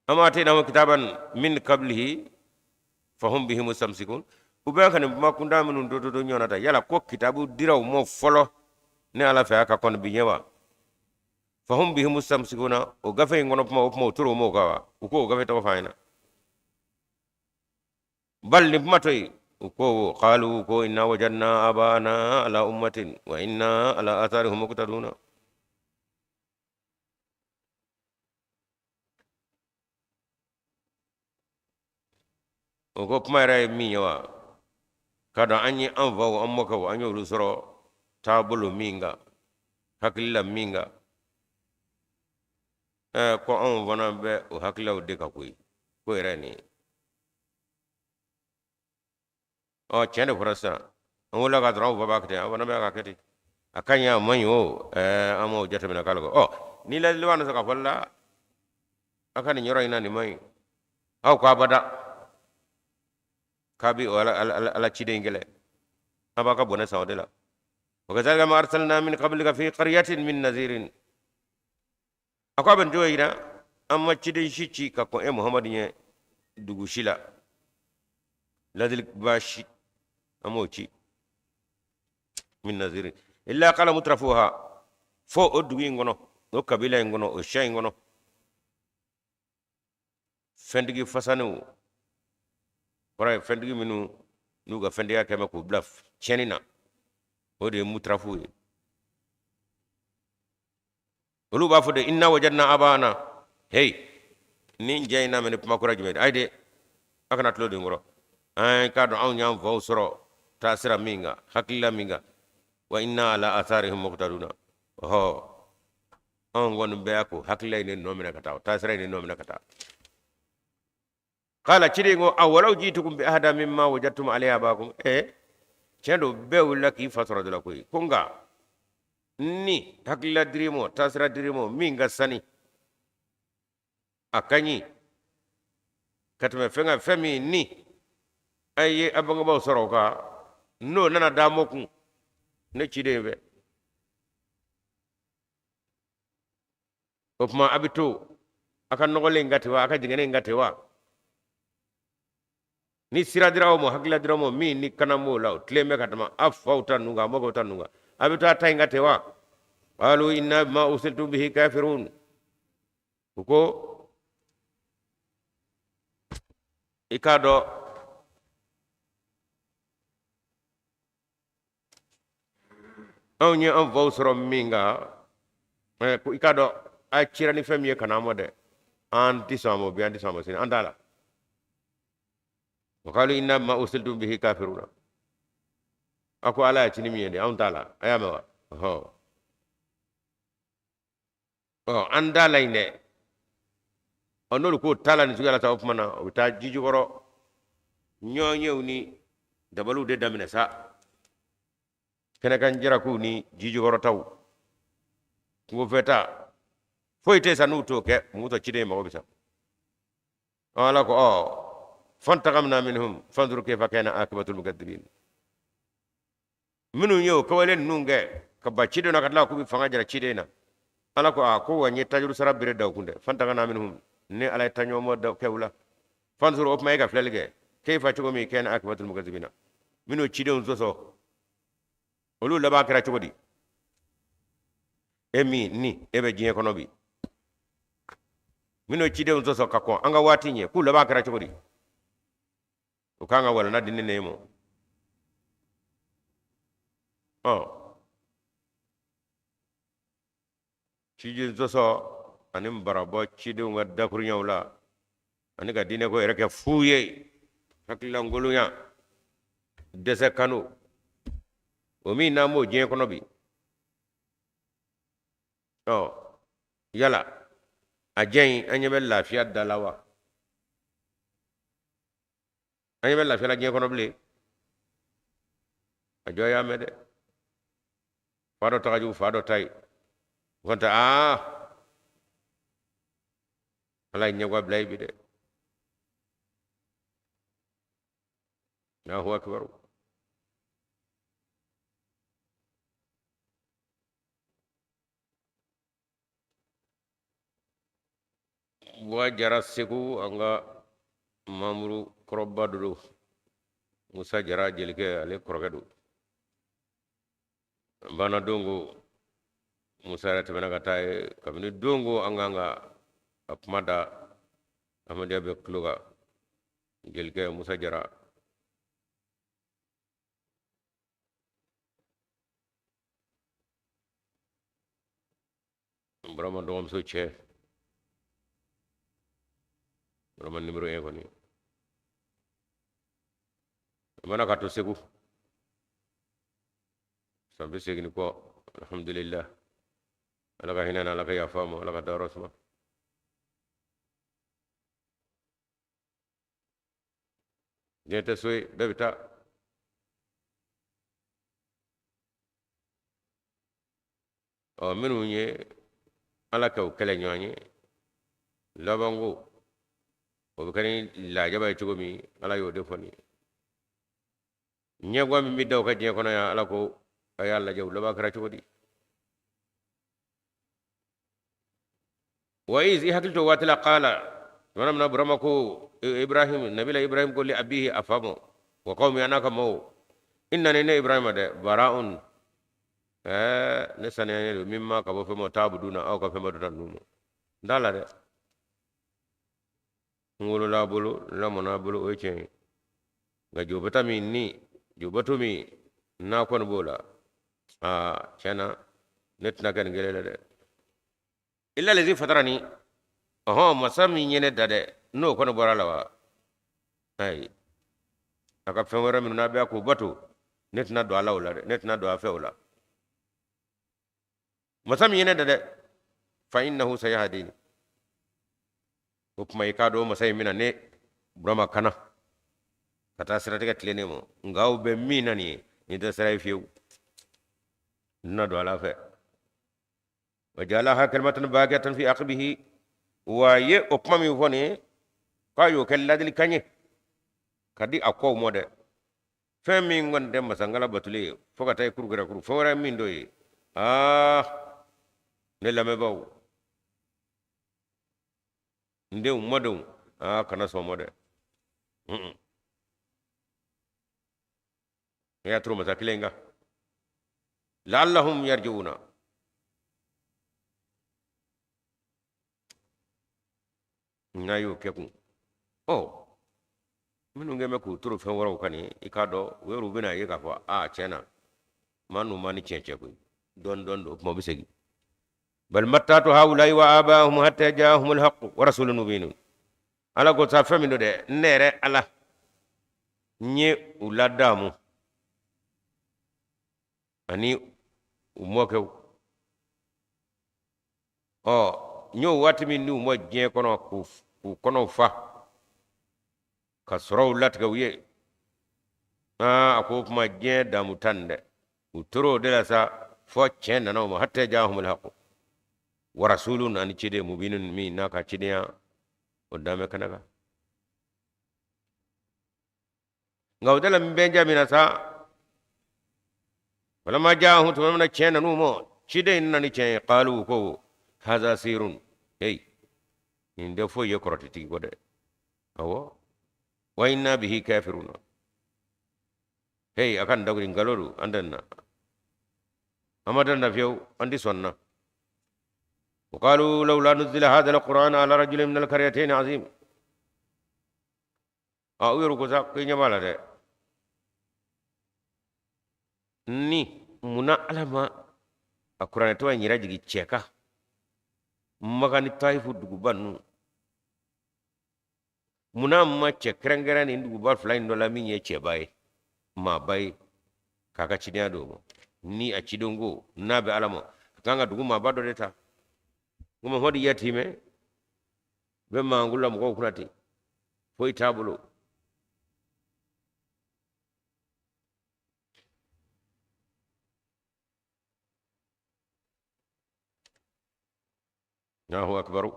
Speaker 1: Am atainahum kitaban min qablihi fahum bihi mustamsikun, u bɛ ka nin kuma kunda minnu to to ɲɔgɔn na ta, yala ko kitabu dira u ma fɔlɔ ne Ala fɛ a ka kɔn bi ɲɛ wa? Fahum bihi mustamsikuna, o gafe in kɔnɔ kuma o kuma o tora o ma o kan wa? U ko o gafe tɔgɔ f'an ɲɛna. Bal nin kuma to yen, u ko qalu ko inna wajadna abana ala ummatin wa inna ala atharihum muqtaduna. O ko kuma yɛrɛ ye min ye wa, ka dɔn an ye an faw an mɔkɛw an y'olu sɔrɔ taabolo min kan, hakilila min kan, ko anw fana bɛ o hakililaw de kan koyi, ko yɛrɛ nin ye. Ɔ tiɲɛ de fɔra sisan, an wolola k'a sɔrɔ anw fa b'a kɛ ten, an fana bɛ k'a kɛ ten, a ka ɲi a man ɲi o, an m'o jateminɛ k'ale kɔ. Ɔ ni ladiliba nɔ sɔrɔ k'a fɔ la a ka nin yɔrɔ in na nin man ɲi, aw ko abada k'a bi o Ala ciden kɛlɛ, a b'a ka bɔnɛ san o de la. Wa kazalika ma arsalna min qablika fi qaryatin min nazirin, a ko a bɛ nin cogo jira an ma ciden si ci ka kɔn e Muhamadu ɲɛ dugu si la, ladiliba si an m'o ci, min nazirin illa qala mutrafuha, fo o dugu in kɔnɔ, o kabila in kɔnɔ, o siya in kɔnɔ, fɛntigi fasanew, kɔrɔ ye fɛntigi minnu n'u ka fɛntigiya kɛmɛ k'u bila tiɲɛni na, o de ye mutarafu ye. Olu b'a fɔ de inna wajadna abana, hey nin jɛ in na mɛ ni kuma kura jumɛn ayi de, a kana tulo don kɔrɔ, an k'a dɔn anw y'an faw sɔrɔ taasira min kan, hakilila min kan, wa inna ala atharihim muqtaduna, ɔhɔ anw kɔni bɛ ko hakilila in de nɔ minɛ ka taa, o taasira in de nɔ minɛ ka taa. Kala ciden ko awalaw jitukum bi ahada mimma wajadtum alayhi abakum, tiɲɛ don bɛɛ wulila k'i fa sɔrɔ de la koyi, ko nka ni hakilila dir'i ma, taasira dir'i ma min ka sani, a ka ɲi ka tɛmɛ fɛn kan, fɛn min ni a ye a bangebaaw sɔrɔ o kan, n'o nana d'a ma kun ne ciden fɛ, o tuma a bɛ to a ka nɔgɔlen in kan ten wa, a ka jɛngɛnen in kan ten wa? Ni sira dira aw ma, hakilila dira aw ma min ni kana m'o la, o tilen bɛ ka tɛmɛ aw faw ta ninnu kan, a mɔkɛw ta ninnu kan, a bɛ taa ta in kan ten wa? Qalu inna bima ursiltum bihi kafirun. U ko i k'a dɔn anw ye an faw sɔrɔ min kan, ko i k'a dɔn a cira ni fɛn min ye ka n'an ma dɛ, an tɛ sɔn a ma bi, an tɛ sɔn a ma sini, an t'a la. Wa qalu inna bima ursiltum bihi kafiruna. A ko ala y'a ci ni min ye dɛ, anw t'a la. A y'a mɛn wa? Ɔhɔn. Ɔ, an t'a la yen dɛ. Ɔ, n'olu k'o t'a la nin suguya la sa, o tuma na o bɛ taa ji jukɔrɔ ɲɔgɔnyew ni dabaliw de daminɛ sa, kɛnɛkan jarakiw ni ji jukɔrɔtaw, kungofɛta foyi tɛ sa n'u t'o kɛ. Mun tɔ ciden mago bɛ sa. Ɔ, ala ko ɔ fantakamna minhum fanzur kayfa kana akibatul mukadibin. Minnu ye o kɛwale ninnu kɛ ka ban ciden na ka tila k'u bɛ fanga jira ciden na, ala ko a ko wa n ye tajuru sara bere da u kun dɛ. Fantakamna minhum, ne ala ye taɲɔgɔnmɔ da kɛ u la. Fanzur, o tuma e ka filɛli kɛ, kayfa cogo min, kana akibatul mukadibina, minnu cidenw sɔsɔ olu laban kɛra cogo di? E min ni e bɛ diɲɛ kɔnɔ bi, minnu cidenw sɔsɔ ka kɔn an ka waati ɲɛ, k'u laban kɛra cogo di? O kan ka walanda di ne ne ma. Ɔ, ciden sɔsɔ ani barabɔ cidenw ka dakurunɲɛw la ani ka diinɛ ko yɛrɛ kɛ fu ye, hakililangolonya, dɛsɛ kanu, o min n'an b'o diɲɛ kɔnɔ bi. Ɔ, yala a diɲɛ in, an ɲɛ bɛ lafiya da la wa? An ɲɛ bɛ lafiya la diɲɛ kɔnɔ bilen? A jɔ y'a mɛn dɛ. Fa dɔ ta ka jugu fa dɔ ta ye. O kɔni tɛ, aa, ala ye ɲɛgwa bila ye bi dɛ. Allahu akbar. Buwa Jara Segu, an ka mamuru kɔrɔba dɔ don, Musa Jara jelikɛ, ale kɔrɔkɛ don. Banna don ko Musa yɛrɛ tɛmɛna ka taa ye kabini don ko an kan ka a kuma da Ahmadiyya bɛ tulo kan, jelikɛ Musa Jara. Burama dɔgɔmuso cɛ, Burama numéro 1 kɔni a mana ka to Segu san 80 ni kɔ. Alhamdulillah, ala ka hinɛ na, ala ka yafa ma, ala ka dayɔrɔ suma. Diɲɛ tɛ so ye, bɛɛ bɛ taa. Ɔ, minnu ye ala kɛ u kɛlɛ ɲɔgɔn ye, labanko o bɛ kɛ ni lajaba ye cogo min, ala y'o de fɔ nin ye. Ɲɛgwa min bɛ da u ka diɲɛ kɔnɔ yan, ala ko a y'a lajɛ u laban kɛra cogo di. Wa iz, i hakili to waati la, qala, tuma min na Burama ko Ibrahim, nabila Ibrahim ko li abihi, a fa ma, wa qawmi, a n'a ka maaw, innani, ne Ibrahima dɛ, bara'un, ɛɛ, ne saniyalen don, mimma, ka bɔ fɛn ma, ta'buduna, aw ka fɛn batota ninnu ma, n t'a la dɛ. N wolola a bolo, n lamɔna a bolo, o ye tiɲɛ ye, nka jobata min ni jobato min n'a kɔni b'o la, aa, tiɲɛ na ne tɛna kɛ nin kelen la dɛ. Illa lazi fatarani, ɔhɔn, masa min ye ne da dɛ, n'o kɔni bɔra la wa, ayi, a ka fɛn wɛrɛ minnu n'a bɛ k'o bato, ne tɛna don a la o la dɛ, ne tɛna don a fɛ o la. Masa min ye ne da dɛ, fa innahu sayahdini, o tuma i k'a dɔn masa in bɛna ne Burama kana ka taa siratigɛ tilennen ma. Nka aw bɛ min na nin ye, nin tɛ sira ye fiyewu, n tɛna don a la fɛ. Wa jalaha kalimatan baqiyatan fi aqibihi, wa ye o kuma min fɔ nin ye, k'a y'o kɛ ladilikan ye ka di a kɔw ma dɛ. Fɛn min kɔni tɛ masangala batoli ye fo ka taa i kuru kɛra kuru, fɛn wɛrɛ min dɔ ye, aa, ne lamɛnbaaw, n denw, mɔdenw, aa, kana sɔn ma dɛ. Ya turu masa kelen kan la'allahum yarji'una. N'a y'o kɛ kun, ɔ minnu kɛn bɛ k'u turu fɛn wɛrɛw kan nin, i k'a dɔn u yɛrɛw bɛna ye k'a fɔ a tiɲɛ na maa ninnu ma ni tiɲɛ cɛ koyi. Dɔɔni dɔɔni don, o kuma bɛ segin. Bal mattatu haula'i wa abahum hatta ja'ahum alhaq wa rasulun mubin. Ala ko sa fɛn min don dɛ, ne yɛrɛ Ala n ye u ladamu ani u mɔkɛw. Ɔ n y'o waati min di u ma diɲɛ kɔnɔ k'u kɔnɔw fa ka sɔrɔw latigɛ u ye. Aa a ko o kuma diɲɛ damu ta nin dɛ, u tor'o de la sa fɔ tiɲɛ nana u ma, hatta ja'ahumul haqq wa rasulun, ani ciden mubinun min n'a ka cidenya o danbɛ kɛnɛ kan. Nka o de la n bɛnja min na sa, falamma ja'ahum, tuma min na tiɲɛ nan'u ma, ciden in nana ni tiɲɛ ye, qalu ko haza sirun, hey nin tɛ foyi ye kɔrɔtɛtigi kɔ dɛ, awɔ, wa inna bihi kafiruna, hey a ka nin daguri nkalon don, an tɛ nin na, an ma da nin na fiyewu, an tɛ sɔn nin na. وقالوا لولا نزل هذا القرآن على رجل من القريتين عظيم. A u yɛrɛ ko sa ko i ɲɛ b'a la dɛ, ni munna Ala ma a kuranɛ tɔgɔ in yɛrɛ jigin cɛ kan Maka ni Tayifu duguba ninnu? Munna ma cɛ kɛrɛnkɛrɛn nin duguba fila in dɔ la min ye cɛba ye, maaba ye, k'a ka cidenya d'o ma? Ni a ciden ko n'a bɛ Ala ma, a kan ka dugu maaba dɔ de ta. Ko Mamadu yatimɛ bɛ mankulu la mɔgɔw kunna ten, foyi t'a bolo. Allahu akbaru.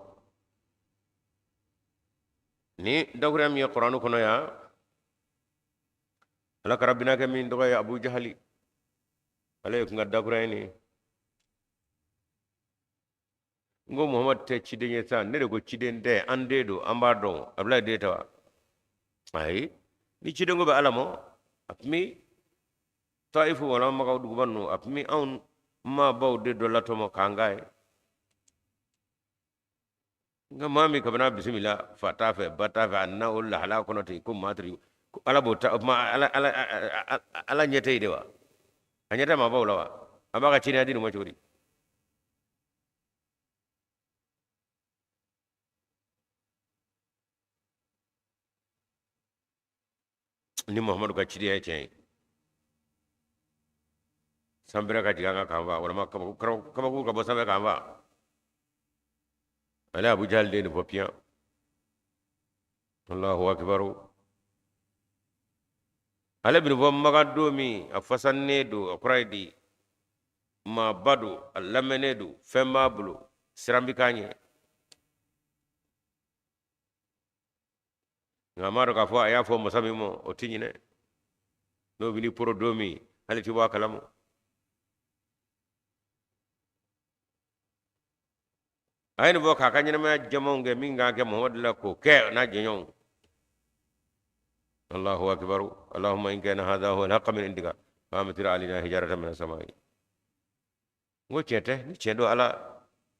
Speaker 1: Ni dakuruya min ye kuranu kɔnɔ yan, Ala ka rabinakɛ min tɔgɔ ye Abu Jahali, ale ye kun ka dakuruya ye nin. N ko Muhamadu tɛ ciden ye sa, ne de ko ciden tɛ, an den don, an b'a dɔn, Abulayi den tɛ wa? Ayi, ni ciden ko bɛ Ala ma, a tun bɛ Tayifu wala Maka duguba ninnu, a tun bɛ anw maabaw de dɔ latɔmɔ k'an k'a ye. Nka maa min kabini a bisimila fa t'a fɛ ba t'a fɛ, a nana o lahala kɔnɔ ten ko maa tiri Ala b'o ta, o tuma Ala, Ala, Ala ɲɛ tɛ yen de wa? A ɲɛ tɛ maabaw la wa? A b'a ka cidenya di nin ma cogo di? Ni Muhamadu ka cidenya ye tiɲɛ ye, sanpɛrɛn ka jigin an kan k'an fa, walima kabakuru ka bɔ sanfɛ k'an fa. Ale Abu Jahal de nin fɔ piyan. Allahu akibaru. Ale bɛ nin fɔ Makan don min, a fasannen don, a kɔrɔ ye di, maaba don, a lamɛnnen don, fɛn b'a bolo, siran bɛ k'a ɲɛ. Nka a m'a dɔn k'a fɔ a y'a fɔ masa min ma, o tɛ ɲinɛ. N'o bɛ n'i poro don min, hali ti bɔ a kalama. A ye nin fɔ k'a ka ɲɛnamaya jamaw kɛ min kan kɛ Muhamadu la k'o kɛ n'a jɛɲɔgɔnw. Allahu akibaru. Allahumma in kana hadha huwa al-haqqa min indika fa amtir alayna hijaratan min as-samai. N ko tiɲɛ tɛ, ni tiɲɛ don Ala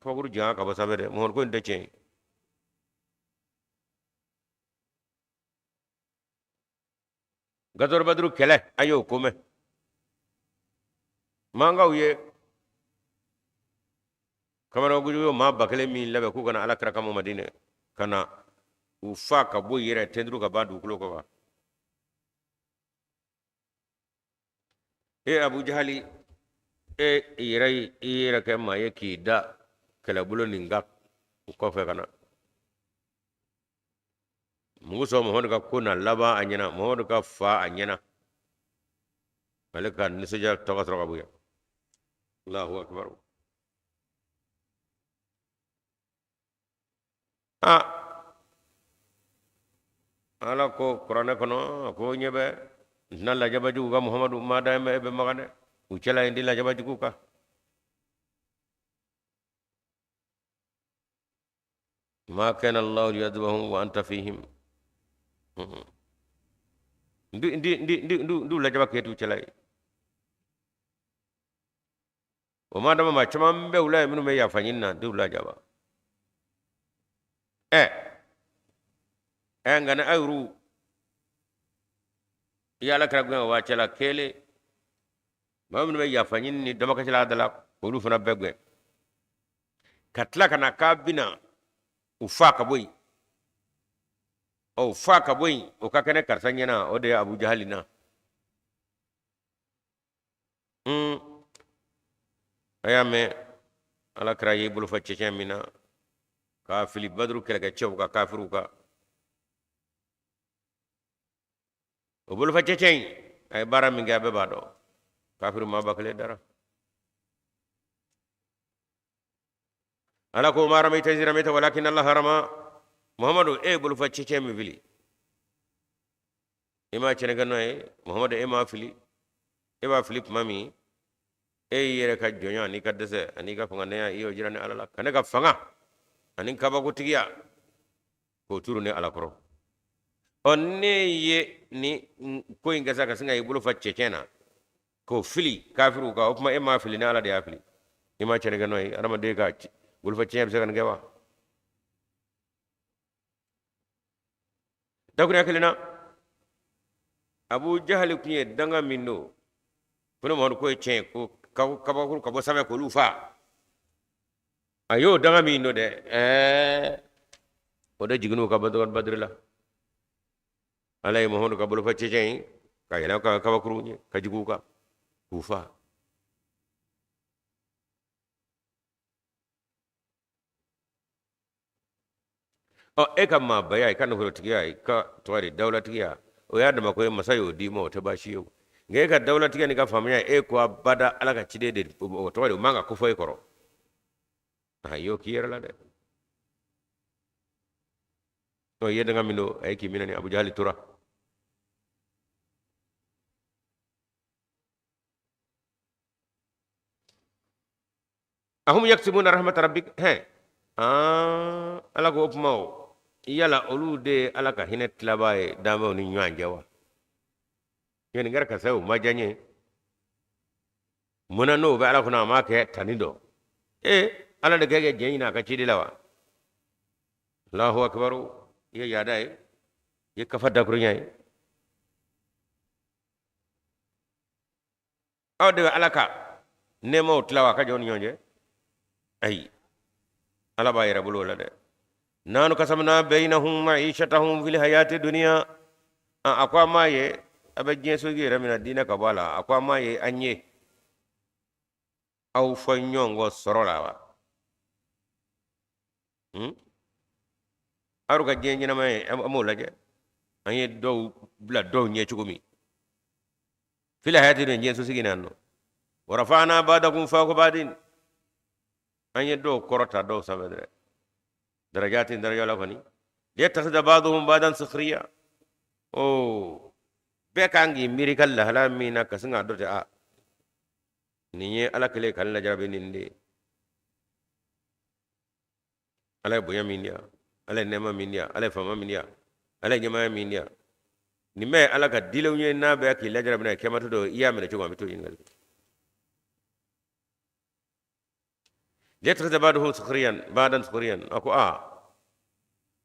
Speaker 1: kabakuru jigin ka bɔ sanfɛ dɛ, Muhamadu ko nin tɛ tiɲɛ ye. Gazɔrɔ Baduru kɛlɛ, a y'o ko mɛn. Mankaw ye kamanakojugu maa 1000 min labɛn k'u kana Ala kira kama Madinɛ ka na u fa ka bɔ yɛrɛ tɛnturu ka ban dugukolo kɔ kan. E Abu Jahali, e yɛrɛ i yɛrɛ kɛ maa ye k'i da kɛlɛbolo nin kan kɔfɛ ka na. Mun sɔn Muhamadu ka ko na laban a ɲɛna, Muhamadu ka fa a ɲɛna, ale ka nisɔndiya tɔgɔ sɔrɔ ka bonya. Allahu akbar. Aa Ala ko kuranɛ kɔnɔ, a ko ɲɛ bɛ n tɛna lajaba jugu kan Muhamadu ma da e bɛ Makan dɛ, u cɛla yen di lajaba jugu kan. Ma kana Allahu liyadhibahum wa anta fihim. N du lajaba k'e t'u cɛla ye. O ma dama maa caman bɛ u la yen minnu bɛ yafa ɲini na, n t'u lajaba. Ɛ ɛ nka ni aw yɛrɛw i ye ala kira gɛn o b'a cɛla kelen, maa minnu bɛ yafa ɲini ni damakasi la a da la, k'olu fana bɛɛ gɛn ka tila ka na k'a bɛna u fa ka bɔ yen. Ɔ fa ka bɔ yen, o ka kɛnɛ karisa ɲɛna, o de ye Abu Jahali na. A y'a mɛn ala kira y'i bolo fa cɛncɛn min na k'a fili Baduru kɛlɛkɛcɛw kan, kafiriw kan, o bolofa cɛncɛn in a ye baara min kɛ, a bɛɛ b'a dɔn. Kafiri maa 1000 dara. Ala ko ma ramaita iz ramaita walakin Allah rama. Muhammadu, e ye bolofa cɛncɛn min fili, e ma cɛnni kɛ nɔ ye. Muhammadu, e m'a fili, e b'a fili tuma min, e y'i yɛrɛ ka jɔnya an'i ka dɛsɛ an'i ka fangantanya, i y'o jira ne Ala la, ka ne ka fanga ani kabakotigiya k'o turu ne Ala kɔrɔ. Ɔ ne ye nin ko in kɛ sa, ka sin ka i bolo fa cɛncɛn na k'o fili kafiriw kan, o tuma e m'a fili, ne Ala de y'a fili. I ma cɛnni kɛ nɔ ye. Adamaden ka bolofa cɛncɛn bɛ se ka nin kɛ wa? Dakurunya kelen na, Abu Jahali tun ye danga min don ko ne Mamadu ko ye tiɲɛ ye, ko kabakuru ka bɔ sanfɛ k'olu fa, a y'o danga min don dɛ, o de jiginn'u kan Badiri la. Ala ye Mamadu ka bolofa cɛncɛn in ka yɛlɛ ka kabakuru ɲɛ ka jigin u kan k'u fa. Ɔ e ka maabaya, i ka nafolotigiya, i ka tɔgɔ de dawulatigiya, o y'a dama ko ye, masa y'o d'i ma, o tɛ baasi ye o. Nka e ka dawulatigiya n'i ka faamuya, e ko abada Ala ka ciden de, o tɔgɔ de, o man ka ko fɔ e kɔrɔ. A y'o k'i yɛrɛ la dɛ. Ɔ i ye danga min don, a ye k'i minɛ ni Abu Jahali tora. Ahum yaksimuna rahmat rabbik, hɛ aa, Ala ko o kuma o, yala olu de ye Ala ka hinɛ tilabaa ye danfɛnw ni ɲɔgɔn cɛ wa? Nin kɛra karisa ye, o ma diya n ye. Munna n'o bɛ Ala kɔnɔ, a m'a kɛ tani dɔ? Ee, Ala de kɛ kɛ jɛn ɲini a ka ciden la wa? Allahu akbar, i ye yaada ye, i ye kafa dakurunya ye. Aw de bɛ Ala ka nɛɛmaw tila wa ka jɔn ni ɲɔgɔn cɛ? Ayi, Ala b'a yɛrɛ bolo o la dɛ. Nanu kasamna bainahum ma'ishatahum fil hayati dunya. A ko an m'a ye a bɛ diɲɛ sogi yɛrɛ min na, diinɛ ka bɔ a la, a ko an m'a ye an ye aw fɔ ɲɔgɔn kɔ sɔrɔ la wa? Aw ka diɲɛ ɲɛnamaya ye, an b'o lajɛ, an ye dɔw bila dɔw ɲɛ cogo min fil hayati dunya, diɲɛ sosigi na nɔ. Wa rafa'na ba'dakum fawqa ba'din, an ye dɔw kɔrɔta dɔw sanfɛ dɛ, darajatin, daraja la kɔni, liyattakhidha ba'duhum ba'dan sukhriya. O bɛɛ kan k'i miiri ka lahala min na, ka sin k'a dɔn ten, a nin ye Ala kelen ka n lajarabi nin de ye. Ala ye bonya min di yan, Ala ye nɛɛma min di yan, Ala ye faama min di yan, Ala ye ɲɛmaaya min di yan, nin bɛɛ ye Ala ka dilenw ye. N'a bɛɛ k'i lajarabi n'a ye kɛmatɔ dɔ, i y'a minɛ cogo min, a bɛ t'o ɲininkali kɛ. Liyattakhidha ba'duhum sukhriyan ba'dan sukhriyan. A ko aa,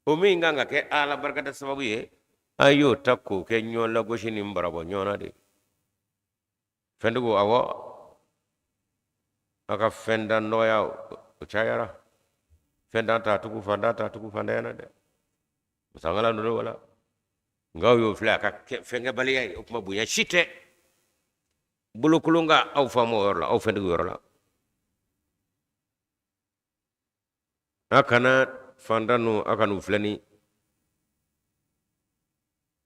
Speaker 1: o min kan ka kɛ Ala barikada sababu ye, an y'o ta k'o kɛ ɲɔgɔn lagosi ni barabɔ ɲɔgɔn na de. Fɛntigiw, awɔ, a ka fɛn da nɔgɔya o cayara, fɛn dan ta tugu, fantan ta tugu fantanya na dɛ, masangala ninnu wala. Nka aw y'o filɛ a ka fɛnkɛbaliya ye, o tuma bonya si tɛ bolokolon ka aw faamu o yɔrɔ la, aw fɛntigiw yɔrɔ la. A kana fantan ninnu, a kan'u filɛ ni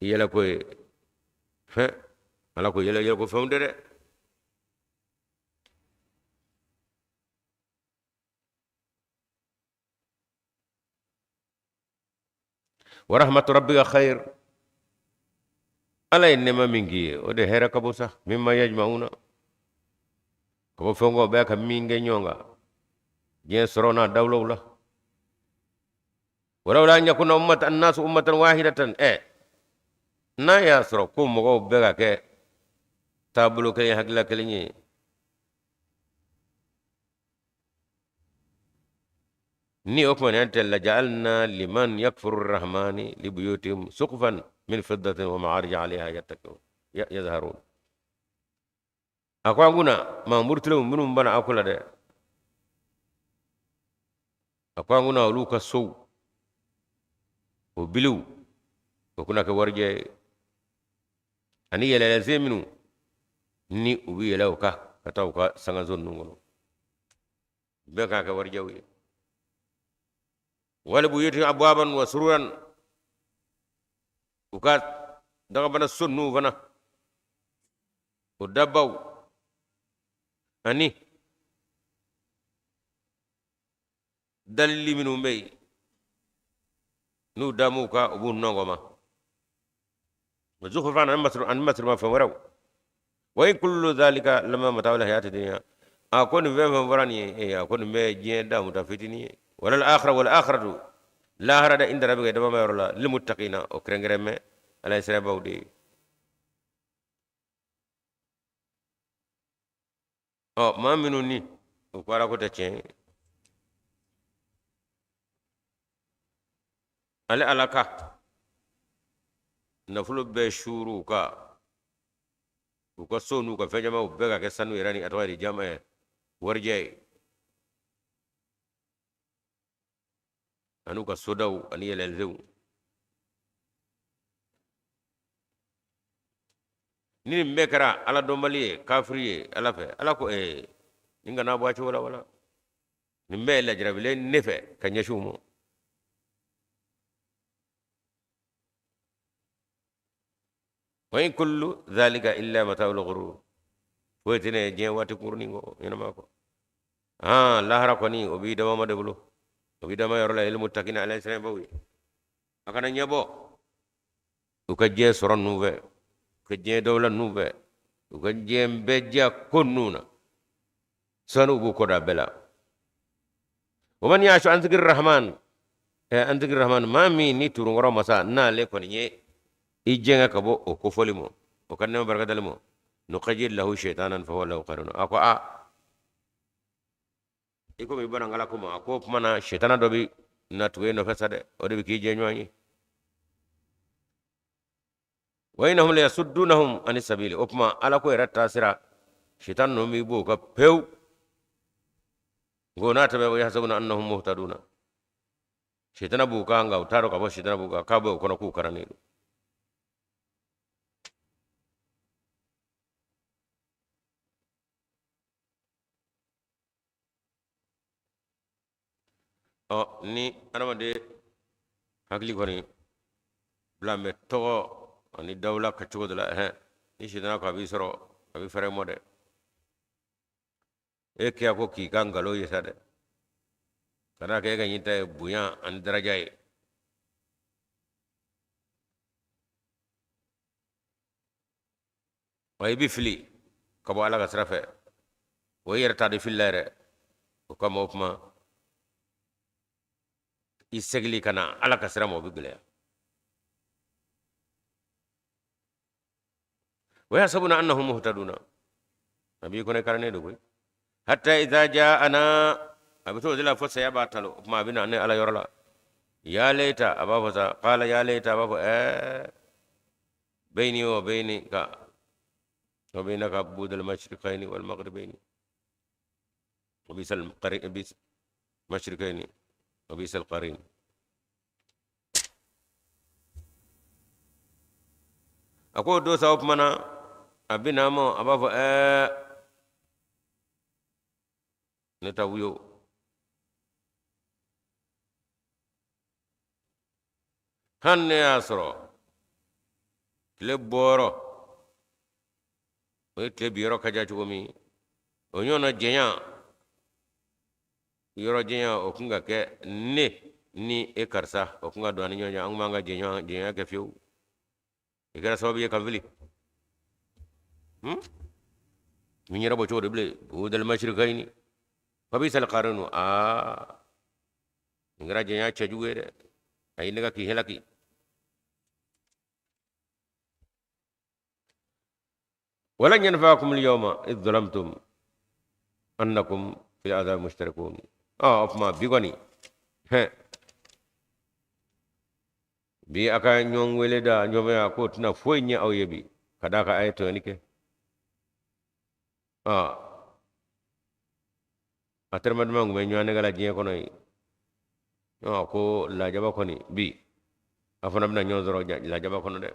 Speaker 1: yɛlɛko ye fɛn, Ala ko yɛlɛ yɛlɛko fɛnw tɛ dɛ. Wa rahmatu rabbika khair, Ala ye nɛɛma min k'i ye, o de hɛrɛ ka bon sa, mimma yajma'una, ka bɔ fɛn kɔ bɛɛ ka min kɛ ɲɔgɔn kan diɲɛ sɔrɔ n'a dawulaw la. Walawla an yakuna ummatan annasu ummatan wahidatan. N'a y'a sɔrɔ ko mɔgɔw bɛ ka kɛ taabolo kelen, hakilila kelen ye, ni o kuma tɛ, laja'alna liman yakfuru rahmani libuyutihim suqufan min fiddatin wa ma'arij 'alayha yattaki'un yazharun. A ko an kunna maa murutilenw minnu bana a ko la dɛ, a ko an kunna olu ka sow o biliw o kunna kɛ warijɛ ye, ani yɛlɛlɛsen minnu ni u bɛ yɛlɛ o kan ka taa u ka sangaso ninnu kɔnɔ, bɛɛ k'a kɛ warijɛw ye. Wali buyuti abwaban wa sururan, u ka dagabana so ninnu fana o dabaw ani dalili minnu bɛ yen n'u damu ka u b'u nɔngɔma, wa zukhrufan ani masirimafɛn wɛrɛw. Wa in kullu dhalika lamma mata'ul hayati dunya, a ko nin fɛn fɛn fɔra nin ye, a ko nin bɛɛ ye diɲɛ damuta fitinin ye. Wala al-akhirah wal akhiratu, lahara da inda rabbika dabama yɔrɔ la, lil muttaqina, o kɛrɛnkɛrɛn bɛ ala ye sirabaw de ye. Ɔ maa minnu ni u ko ala ko tɛ tiɲɛ ye, ale ala ka nafolo bɛɛ suuru u ka u ka so n'u ka fɛn camanw bɛɛ ka kɛ sanu yɛrɛ ni a tɔgɔ ye di jama ye warijɛ ye, an'u ka sodaw ani yɛlɛnsenw. Ni nin bɛɛ kɛra ala dɔnbali ye, kafiri ye ala fɛ, ala ko nin kana bɔ a cogo la, wala nin bɛɛ ye lajarabilen ne fɛ ka ɲɛsin u ma. Wa in kullu dhalika illa mata'ul ghurur, foyi tɛ ne diɲɛ waati kunkurunin kɔ ɲɛnama kɔ. Lahara kɔni o b'i dama de bolo, o b'i dama yɔrɔ la, lil muttaqina, ala siranbaw ye. A kana ɲɛbɔ u ka diɲɛ sɔrɔ ninnu fɛ, u ka diɲɛ dawula ninnu fɛ, u ka diɲɛ bɛɛ diya ko ninnu na, sanu b'u kɔ da bɛɛ la. Wa man ya'shu an dhikri rahman, an dhikri rahman, maa min ni turunkɔrɔ masa n'ale kɔni ye i jɛngɛ ka bɔ o kofɔli ma, o ka nɛɛma barikadali ma, nuqayyid lahu shaytanan fahuwa lahu qarin. A ko a i komi i bɔra n ko ma, a ko o tuma na sitana dɔ bɛ na tugu e nɔfɛ sa dɛ, o de bɛ k'i jɛ ɲɔgɔn ye. Wa innahum layasuddunahum ani sabili, o tuma ala ko yɛrɛ taasira sitan ninnu b'i b'o kan pewu. Nko n'a tɛmɛ wa yahsabuna annahum muhtaduna, sitana b'u kan nka u t'a dɔn k'a fɔ sitana b'u kan, k'a bɛ o kɔnɔ k'u karannen don. Ɔ ni adamaden hakili kɔni bila bɛ tɔgɔ ani dawula ka cogo dɔ la, ni sitana ko a b'i sɔrɔ, a bɛ fɛrɛ mɔ dɛ. E kiya ko k'i ka nkalon ye sa dɛ, ka d'a kan e ka ɲinta ye bonya ani daraja ye. Wa i bɛ fili ka bɔ ala ka sira fɛ, o yɛrɛ ta de filila yɛrɛ. O kama o kuma i segili ka na ala ka sira ma, o bɛ gɛlɛya. Wa yahsabuna annahum muhtaduna, a b'i kɔnɔ karannen don koyi. Hatta idha ja'ana, a bɛ t'o de la fo saya b'a talo, o tuma a bɛ na ne ala yɔrɔ la. Ya layta, a b'a fɔ sa, qala ya layta, a b'a fɔ bayni wa baynika wa baynaka budal mashriqaini wal maghribaini wa bisal qarin, bis mashriqaini wa bisal qarin. A ko don sa o tuma na a bɛ na ma, a b'a fɔ ne ta wuyo, hali ne y'a sɔrɔ tile bɔyɔrɔ o ye tile biyɔrɔ ka jan cogo min, o ɲɔgɔnna janya yɔrɔ janya o kun ka kɛ ne ni e karisa, o kun ka don an ni ɲɔgɔn cɛ, an kun b'an ka jɛɲɔgɔnya kɛ fiyewu. I kɛra sababu ye ka n fili, min yɛrɛ bɔ cogo de bilen, o dal mashriqaini fa bisal qarinu. Aa, nin kɛra jɛnya cɛjugu ye dɛ, a ye ne ka k'i halaki. Walan yanfa'akum al-yawma idh zalamtum annakum fil adhab mushtarikun. O tuma bi kɔni, hɛn, bi a ka ɲɔgɔn wele da ɲɔgɔnya k'o tɛna foyi ɲɛ aw ye bi, ka d'a kan a ye tɔɲɔni kɛ. A terima duman tun bɛ ɲɔgɔn nɛgɛ la diɲɛ kɔnɔ yen. Ko lajaba kɔni bi a fana bɛna ɲɔgɔn sɔrɔ lajaba kɔnɔ dɛ,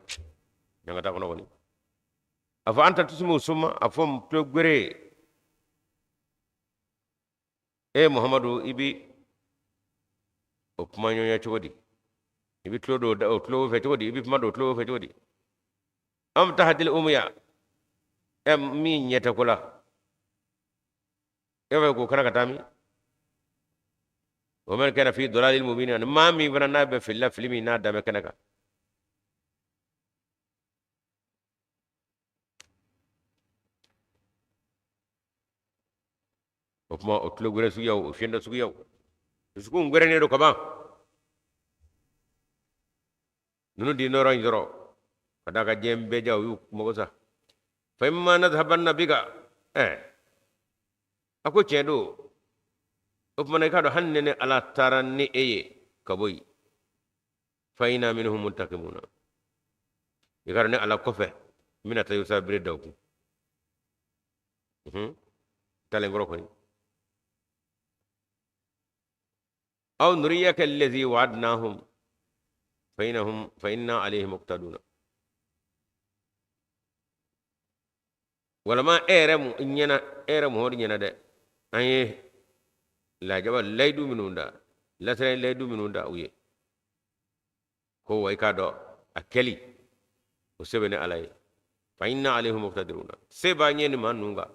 Speaker 1: ɲangata kɔnɔ kɔni. A fɔ anta tusmi'u summa, a fɔ tulo gwere e Muhamadu, i bi o kuma ɲɔgɔnya cogo di? I bi tulo don o tulo fɛ cogo di? I bi kuma don o tulo fɛ cogo di? Am tahdil umya, e min ɲɛ tɛ ko la, e bɛ k'o kana ka taa min? Wa man kana fi dalalil mubin, ani maa min fana n'a bɛ fili la, fili min n'a dan bɛ kɛnɛ kan. O kuma o tulo gwɛrɛ suguyaw, o fiyɛntɔ suguyaw, dusukun gwɛrɛnen don kaban, ninnu di nɔrɔ in sɔrɔ ka d'a ka diɲɛ bɛɛ ja, u y'u mago sa. Fa imma nadhhabanna bika, a ko tiɲɛ don. O tuma na i k'a dɔn hali ni ne Ala taara ni e ye ka bɔ yen, fa inna minhum muntakimuna, i k'a dɔn ne Ala kɔfɛ n bɛna taa Yusa bere da u kun. Talen kɔrɔ kɔni, aw nuriyaka allazi wa'adnahum fa innahum fa inna alayhim muqtaduna. Walama e yɛrɛ mu ɲɛna, e yɛrɛ Muhamadu ɲɛna dɛ, an ye lajaba layidu minnu da, lasirɛ layidu minnu da u ye, ko wa i k'a dɔn a kɛli o se bɛ ne Ala ye. Fa inna alayhim muqtadiruna, se b'an ye nin maa ninnu kan.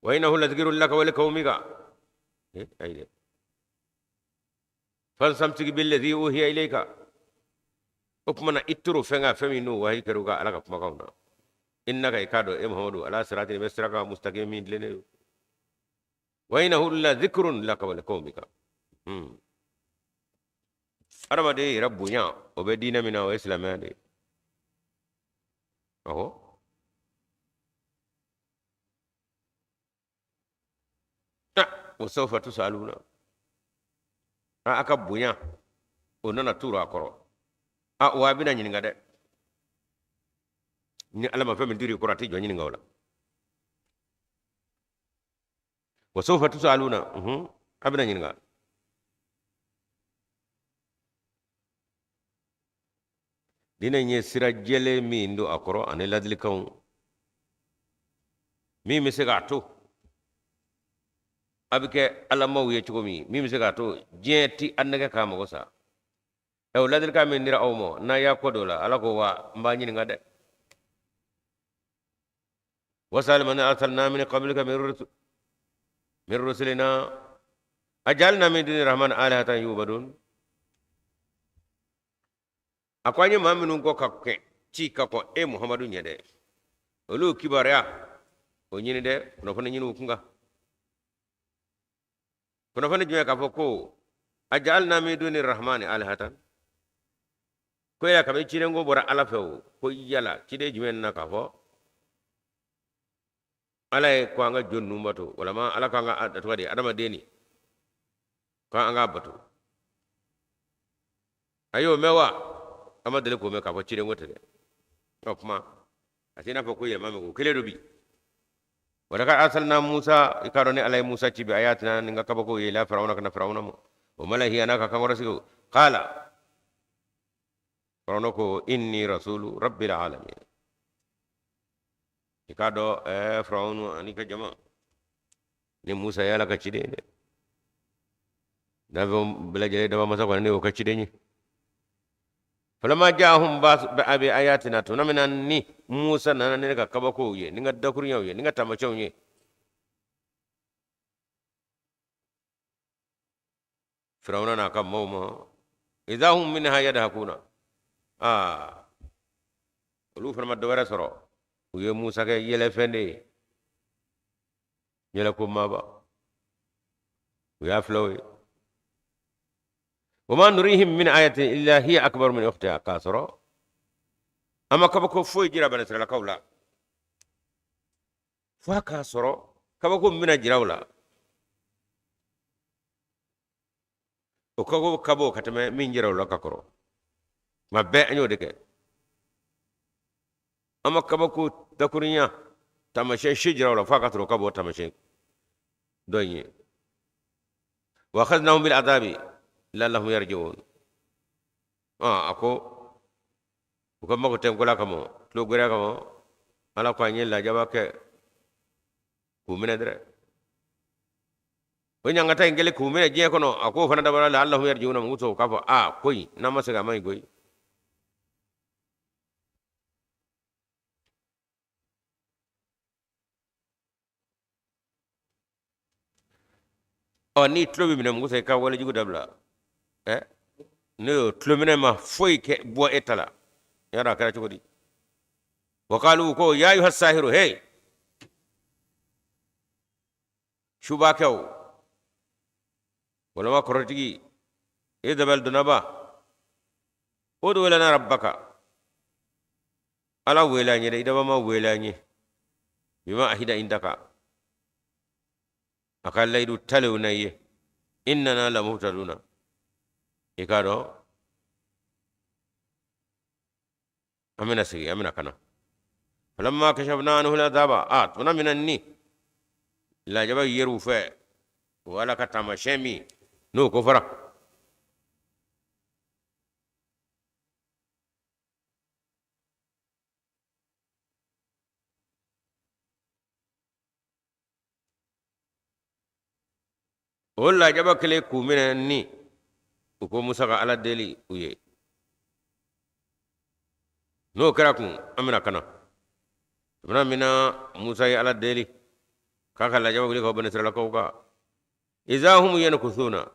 Speaker 1: Wa innahu ladhikrun laka wa liqawmika, ayi dɛ, fastamsik billadhi uhiya ilayka. O tuma na i toro fɛn kan, fɛn min n'o wahi kɛra u ka Ala ka kumakanw na. Innaka, i k'a dɔn e Muhamadu, ala siratin, i bɛ sira kan, mustaqim, min tilennen don. Wa innahu ladhikrun laka wa liqawmika. Adamaden yɛrɛ bonya o bɛ diinɛ min na, o ye silamɛya de ye. Awɔ, wa sawfa tusaluna, a ka bonya o nana turu a kɔrɔ. A wa a bɛna ɲininka dɛ, ni Ala ma fɛn min turu i kɔrɔ, a tɛ jɔ ɲininka o la. Wa sawfa tusaluna, a bɛna ɲininka. Diinɛ in ye sira jɛlen min don a kɔrɔ ani ladilikanw min bɛ se k'a to a bɛ kɛ alamaw ye cogo min, min bɛ se k'a to diɲɛ ti a nɛgɛ k'a mago sa. O ladilikan min dira aw ma, n'a y'a kɔ don la, Ala ko wa n b'a ɲininka dɛ. Wasal man arsalna min qablika min rusulina ajalna min duni rahman alihatan yubadun. A ko an ye maa minnu kɔ ka kɛ ci ka kɔn e Muhamadu ɲɛ dɛ, olu kibaruya o ɲini dɛ, kunnafoni ɲini u kun kan. Kunnafoni jumɛn? K'a fɔ ko ajalna min duni rahmani alihatan, ko yala kabi ciden ko bɔra Ala fɛ o, ko yala ciden jumɛn na k'a fɔ Ala ye ko an ka jo ninnu bato, walama Ala ko an ka tɔgɔ di adamaden ni ko an k'a bato. A y'o mɛn wa? An ma deli k'o mɛn k'a fɔ ciden ko tɛ dɛ. O kuma a t'i n'a fɔ ko yɛlɛma min ko kelen don bi. Walakad arsalna Musa, i k'a dɔn ni Ala ye Musa ci bi ayatina, ni n ka kabakow ye, ila Firawuna, ka na Firawuna ma, o malahi, a n'a ka kankɔrɔsigiw. Qala, Firawuna ko inni rasulu rabbil alamin. I k'a dɔn Firawuna ani ka jama, ni Musa ye Ala ka ciden ye dɛ, danfɛnw bɛɛ lajɛlen daba masa kɔni ne y'o ka ciden ye. Falamma ja'ahum bi ayatina, tuma min na ni Musa nana ni ne ka kabakow ye, ni n ka dakurunyaw ye, ni n ka taamasiyɛnw ye, Firawuna n'a ka maaw ma, idha hum minha yadhakuna, aa olu fana ma dɔ wɛrɛ sɔrɔ, u ye Musa kɛ yɛlɛfɛn de ye, yɛlɛko maaba, u y'a filɛ o ye. Wa ma nurihim min ayatin illa hiya akbar min ukhtiha, k'a sɔrɔ An ma kabako foyi jira banisiralakaw la fo a k'a sɔrɔ kabako min bɛna jira u la o kabako ka bon ka tɛmɛ min jira u la ka kɔrɔ. Tuma bɛɛ an y'o de kɛ. An ma kabako dakurunya taamasiyɛn si jira u la fo a ka sɔrɔ o ka bon taamasiyɛn dɔ in ye. Wa akhadnahum bil azabi la'allahum yarji'un. A ko u ka mago tɛ n ko la kama, tulo gbɛrɛ kama, ala ko an ye lajaba kɛ k'u minɛ dɛrɛ. O ɲangata in kɛlen k'u minɛ diɲɛ kɔnɔ, a k'o fana dabɔra la'allahum yarji'una, mun kosɔn? U k'a fɔ a ko in n'an ma segin a ma ɲi koyi. Ɔ n'i tulo bɛ minɛ mun kosɔn i ka walejugu dabila? Ɛ n'o y'o tulo minɛ ma foyi kɛ bɔ e ta la, y'a dɔn a kɛra cogo di? Wa qalu ko ya ayuha sahiru, hey subakɛw walima kɔrɔtigi, e dabali donnaba, ud'u lana rabbaka, ala wele an ye dɛ, i dabama wele an ye, bima ahida indaka, a ka layidu talenw na ye, innana lamuhtaduna, i k'a dɔn an bɛna segin, an bɛna kana. Falamma kashafna anhu al'azaba, a tuma min na ni lajaba yer'u fɛ, o ala ka taamasiyɛn min n'o ko fɔra, o lajaba kɛlen k'u minɛ ni u ko Musa ka Ala deli u ye, n'o kɛra kun an bɛna kana. Tuma min na Musa ye Ala deli k'a ka lajaba wuli ka bɔ banisiralakaw kan, iza hum yankuthuna,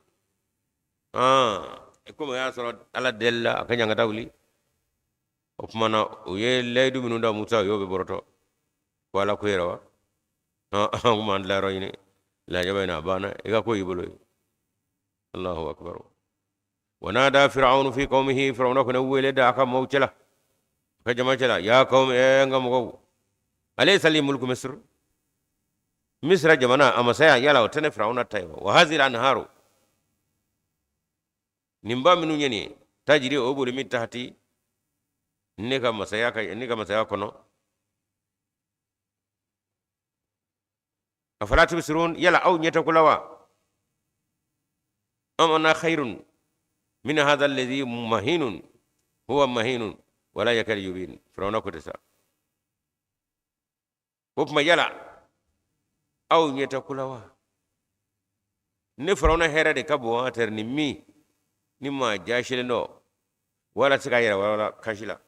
Speaker 1: komi o y'a sɔrɔ Ala delila a ka ɲangata wuli, o tuma na u ye layidu minnu da Musa, u y'o bɛɛ bɔrɔtɔ ko Ala ko yɛrɛ wa, an kun b'an tilayɔrɔ ɲini lajaba in na, a banna, i ka ko y'i bolo ye. Allahu akbar. Wa nada fir'aunu fi qaumihi, fir'auna fana wele da a ka maaw cɛla, a ka jama cɛla, ya qaumi, n ka mɔgɔw, alaysa li mulku misr, misra jamana a masaya yala o tɛ ne fir'auna ta ye wa, wa hazil anharu, nin ba minnu ye nin ye, tajiri o boli min tahati, ne ka masaya ka ne ka masaya kɔnɔ, afala tubsirun, yala aw ɲɛ tɛ ko la wa? Am ana khairun min hadha alladhi mahinun huwa mahinun wala yakadu yubin. Firawuna ko ten sa, o tuma yala aw ɲɛ tɛ ko la wa? Ne firawuna hɛrɛ de ka bon an tɛrɛ ni min ni maa jasilen dɔ wala se ka yɛrɛ walawala kasi la,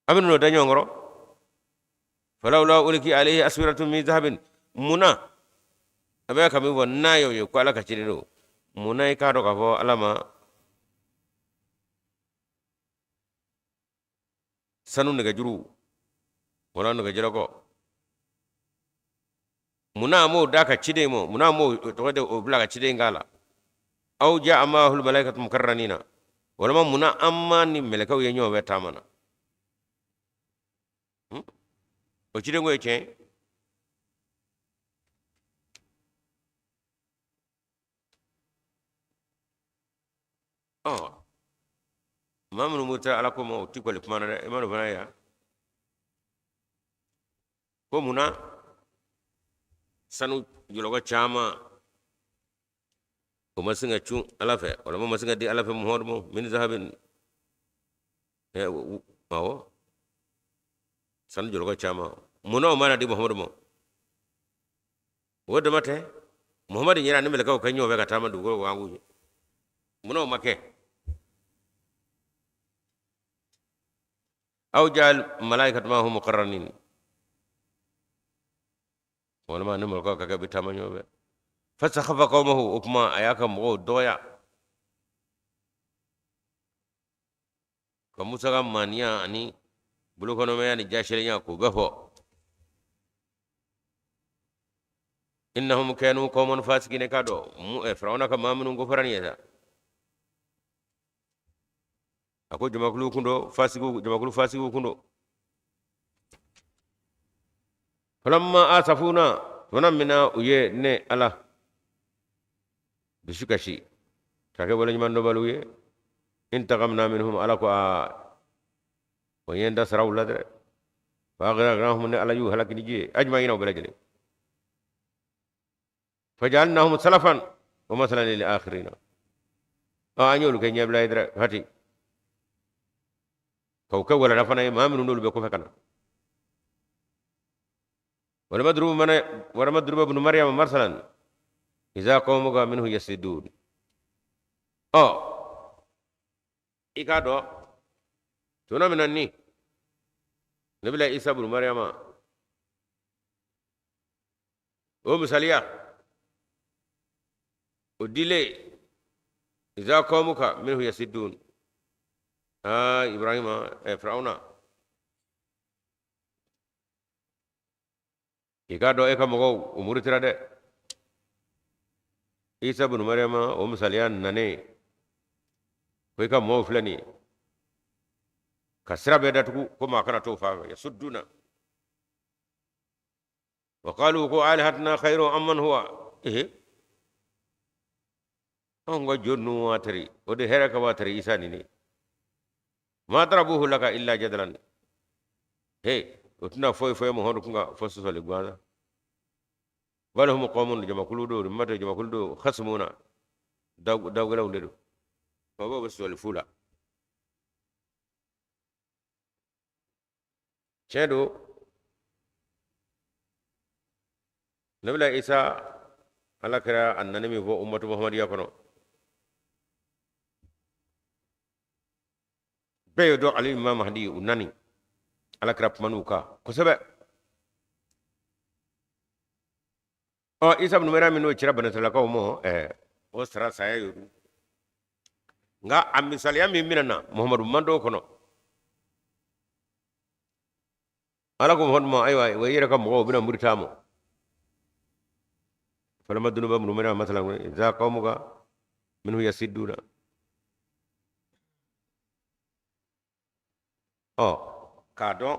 Speaker 1: an bɛ n'o da ɲɔgɔn kɔrɔ. Falawla ulki alayhi aswiratun min zahabin, munna a bɛ ka min fɔ n'a y'o ye ko ala ka ciden don, munna i k'a dɔn k'a fɔ ala ma sanu nɛgɛjuru wala nɛgɛjɔlɔkɔ, munna a m'o d'a ka ciden ma, munna a m'o tɔgɔ de o bila ka ciden k'a la? Aw jaa ma'ahul malaikatu mukarranina, walima munna an ma ni mɛlɛkɛw ye ɲɔgɔn fɛ taama na? O ciden ko ye tiɲɛ ye. Ɔ maa minnu b'u ta ala ko ma, o ti kɔli kuma na dɛ, i ma n'o fana ye yan ko munna sanu jɔlɔkɔ caman o ma sin ka cun ala fɛ, walima ma sin ka di ala fɛ Muhamadu ma min zahabin, awɔ sanu jɔlɔkɔ caman munna o ma na di Muhamadu ma? O dama tɛ, Muhamadu yɛrɛ ni mɛlɛkɛw kɛ ɲɔgɔn fɛ ka taama dugukolo kan k'u ye, munna o ma kɛ? Aw jaa malaikatu ma'ahum muqarranin, walima ni mɛlɛkɛw ka kɛ bɛ taama ɲɔgɔn fɛ. Fastakhaffa qawmahu, o tuma a y'a ka mɔgɔw dɔgɔya ka Musa ka maaniya ani bolokɔnɔmaya ni jaselenya k'o bɛɛ fɔ. Innahum kanu qawman fasiqina, k'a dɔn Firawuna ka maa minnu ko fɔra nin ye sa. A ko jamakulu kun do, fasigu jamakulu fasigu kun do. Falamma asafuna, tuma min na u ye ne Ala dusu kasi ka kɛ waleɲuman dɔnbaliw ye, intakamna minhum, Ala ko a o ye n da sara u la dɛ. Fa aghraqnahum, ne Ala y'u halaki ni ji ye, ajma'ina, u bɛɛ lajɛlen. Fajalnahum salafan wa masalan lil akhirina. An y'olu kɛ ɲɛbila ye dɛrɛ, hati k'o kɛ walanda fana ye maa minnu n'olu bɛ kɔfɛ ka na. ولما ضرب ابن مريم مثلا إذا قومك منه يصدون. Ɔ, i k'a dɔn tuma min na ni nabila Isa bunu Mariyama o misaliya o dilen, إذا قومك منه يصدون. Aa, Ibrahima, Firawuna, i k'a dɔn e ka mɔgɔw o murutira dɛ. Isa bunu Mariyama o misaliya nanen ko i ka mɔgɔw filɛ nin ye ka sira bɛɛ datugu ko maa kana t'o fan fɛ. يصدون وقالوا ko آلهتنا خير أمن هو. Ehe, anw ka jo ninnu watari o de hɛrɛ ka watari Isa nin ne. ما ضربوه لك إلا جدلا. He, o tɛna foyi fɔ Muhamadu kun kan fo sɔsɔli gansan. بل هم قوم, jamakulu do mata jamakulu do, خصمون, dawgɛlɛnw de don, mɔgɔw bɛ sɔsɔli fu la. Tiɲɛ don, nabila Isa, Ala kɛra a nani min fɔ ummatu Muhammadiya kɔnɔ, bɛɛ y'o dɔn. Ale Imam Mahdi u nani, Ala kɛra kuman'u kan kosɛbɛ. Ɔ, Isa ibn Maryam n'o cira Banisiralakaw ma, o sara saya y'olu. Nka a misaliya min bɛna na Muhamadu mantɔn kɔnɔ, Ala ko Muhamadu ma: ayiwa, o yɛrɛ ka mɔgɔw bɛna muruti a ma. فلما ضرب ابن مريم مثلا إذا قومك منه يصدون. Ɔ, k'a dɔn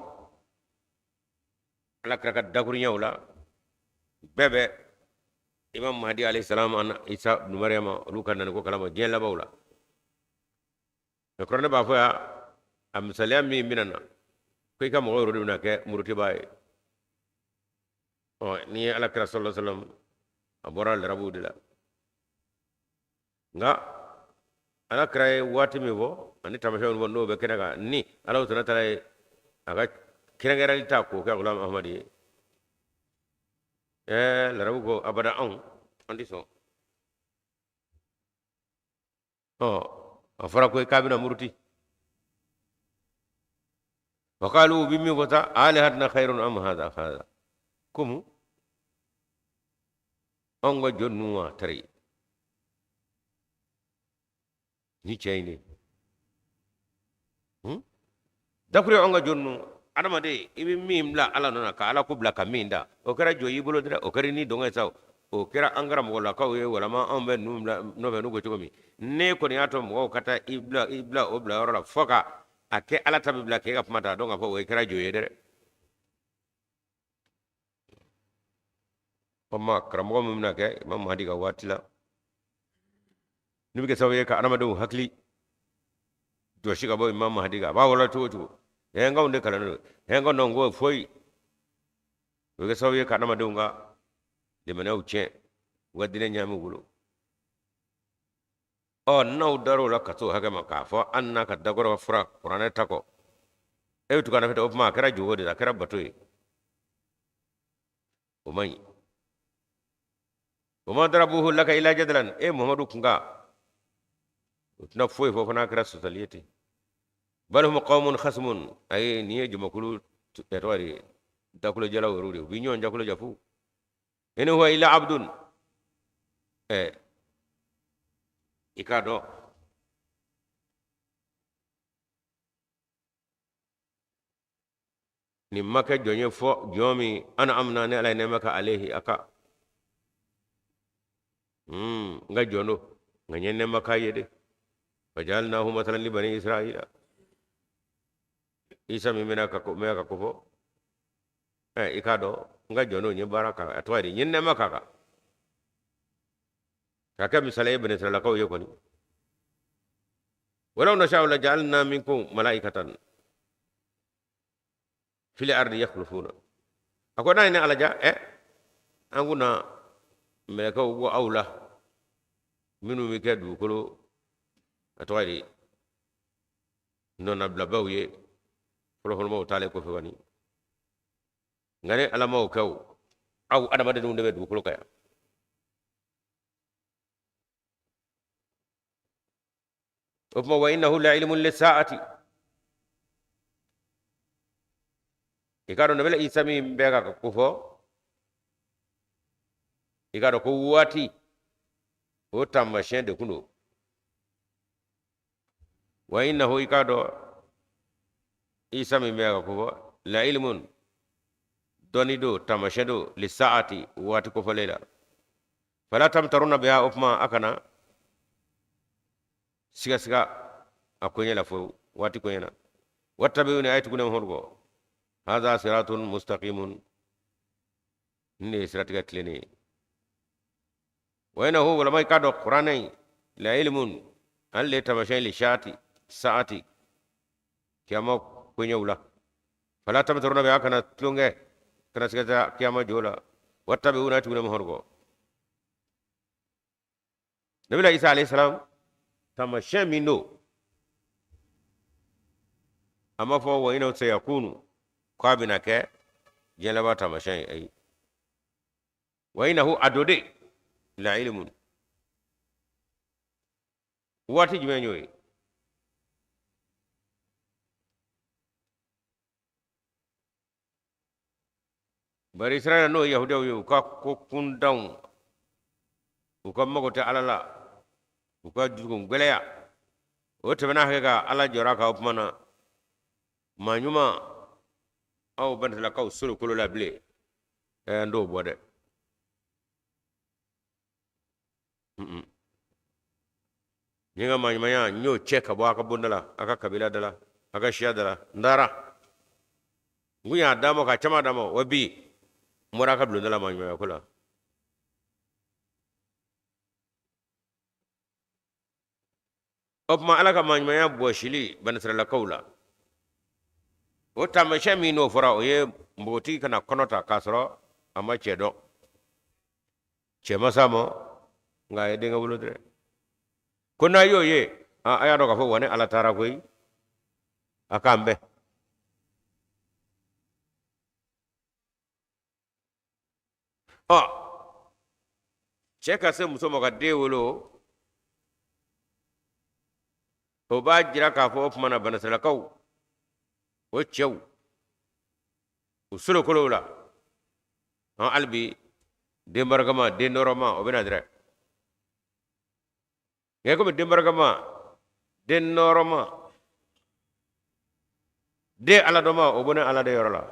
Speaker 1: Ala kira ka dakuruɲɛw la, bɛɛ bɛ Imam Mahdi alayhi salam ana Isa ibn Maryam olu ka nani ko kalama diɲɛ labanw la. Mɛ kuranɛ b'a fɔ yan, a misaliya min bɛna na ko i ka mɔgɔw yɛrɛ de bɛna kɛ murutibaa ye. Ɔ, n'i ye Ala kira صلى الله عليه وسلم, a bɔra larabuw de la. Nka Ala kira ye waati min fɔ ani taamasiyɛnw fɔ n'o bɛ kɛnɛ kan, ni Ala tana taala ye a ka kɛrɛnkɛrɛnli ta k'o kɛ Gulam Ahmadi ye, larabu ko abada, anw an tɛ sɔn. Ɔ, a fɔra ko k'a bɛna muruti. وقالوا bi min fɔ sa: آلهتنا خير أم هذا هذا. Komu anw ka jɔ ninnu wa tari ni cɛ in de dakure anw ka jɔ ninnu. Adamaden, i bɛ min bila Ala nɔ na, ka Ala ko bila ka min da, o kɛra jɔ y'i bolo dɛ, o kɛra ni dɔngɛ sa, o kɛra an karamɔgɔlakaw ye, walama anw bɛ ninnu bila nɔfɛ n'u ko cogo min. Ne kɔni y'a to mɔgɔw ka taa i bila o bila yɔrɔ la fo ka a kɛ Ala ta bɛ bila k'e ka kuma ta dɔn k'a fɔ o kɛra jɔ ye dɛ. O ma karamɔgɔ min bɛna kɛ Imam Mahdi ka waati la, n'u bɛ kɛ sababu ye ka adamadenw hakili jɔsi ka bɔ Imam Mahdi kan, a b'a wala cogo o cogo, hɛnkanw de kalannen don, hɛnkanw dɔn ko foyi, o bɛ kɛ sababu ye ka adamadenw ka limaniyaw tiɲɛ, u ka diinɛ ɲaami u bolo. Ɔ, n'aw dar'o la ka t'o hakɛ ma k'a fɔ an n'a ka dakɔrɔ fura kuranɛ ta kɔ, e bɛ tugu a nɔfɛ, o tuma a kɛra jogo de ye, a kɛra bato ye, o man ɲi. وما ضربوه لك إلا جدلا. E Muhamadu kunka o tɛna foyi fɔ fana kɛra sɔsɔli ye ten. بل هم قوم خصمون. Ayi, nin ye jamakulu tɔgɔ de ye, dakulojalaw yɛrɛw de, u bɛ ɲɔgɔn jakuloja fu. إن هو إلا عبد. I k'a dɔn nin ma kɛ jɔn ye fɔ jɔn min أنعمنا, ne Ala ye nɛɛma kɛ عليه a kan. N ka jɔn don, nka n ye nɛɛma k'a ye de. فجعلناه مثلا لبني إسرائيل. Isa min bɛna ka ko mɛ ka ko fɔ i k'a dɔn n ka jɔnw ye baara kan a tɔgɔ ye di n ye nɛɛma k'a kan ka kɛ misali ye banisiralakaw ye kɔni walaw nasha'u laja'alna minkum malaikatan fil ardi yakhlufuna a ko n'a ye ne ala ja an kun na mɛlɛkɛw bɔ aw la minnu bɛ kɛ dugukolo a tɔgɔ ye di nɔnabilabaw ye fɔlɔfɔlɔmaw taalen kɔfɛ kɔni nka ne ala ma o kɛ o aw adamadenw de bɛ dugukolo kan yan o tuma wa innahu la ilmun lisaati i k'a dɔn nabila isa min bɛ ka ko fɔ i k'a dɔn ko waati o taamasiyɛn de kun don wa innahu i k'a dɔn isa min bɛ ka ko fɔ la ilmun dɔnni don taamasiyɛn don lisaati waati kofɔlen la fala tamtaruna biha o tuma a kana sigasiga a koɲɛ la fo waati koɲɛ na wattabiuni a ye tugu ne Muhamadu kɔ haza siratun mustaqimun nin de ye siratigɛ tilennen ye wa innahu walama i k'a dɔn kuranɛ in la ilmun ale de ye taamasiyɛn li saati saati kiyama koɲɛw la fala tamtaruna biha a kana tulonkɛ kana sigasiga kiyama jɔ la wattabiuni a ye tugu ne Muhamadu kɔ nabila isa alayhi salam taamasiyɛn min don a ma fɔ wa innahu sayakunu k'a bɛna kɛ diɲɛ laban taamasiyɛn ye ayi wa innahu a don de la ilmun waati jumɛn y'o ye bari israɛla n'o ye yahudiyaw ye u ka ko kuntanw u ka mago tɛ ala la u ka dusukun gɛlɛya o tɛmɛna hakɛ kan ala jɔra k'aw kuma na maa ɲuman aw banisalakaw solokolo la bilen n t'o bɔ dɛ n ye n ka maaɲumanya n y'o cɛ ka bɔ a ka bonda la a ka kabila da la a ka siya da la n taara n kun y'a d'a ma ka caman d'a ma wa bi n bɔra a ka bulonda la maaɲumanya ko la o tuma ala ka maaɲumanya bɔsili banisiralakaw la o taamasiyɛn min n'o fɔra o ye npogotigi ka na kɔnɔ ta k'a sɔrɔ a ma cɛ dɔn cɛ ma s'a ma nka a ye denkɛ wolo dɛrɛ ko n'a y'o ye a y'a dɔn k'a fɔ wa ne ala taara koyi a k'an bɛn ɔ cɛ ka se muso ma ka den wolo o b'a jira k'a fɔ o tuma na banasiralakaw o cɛw u solokolow la an hali bi den barikama den nɔrɔma o bɛ na dɛrɛ nka komi den barikama den nɔrɔma den aladɔnma o bɔ ne ala de yɔrɔ la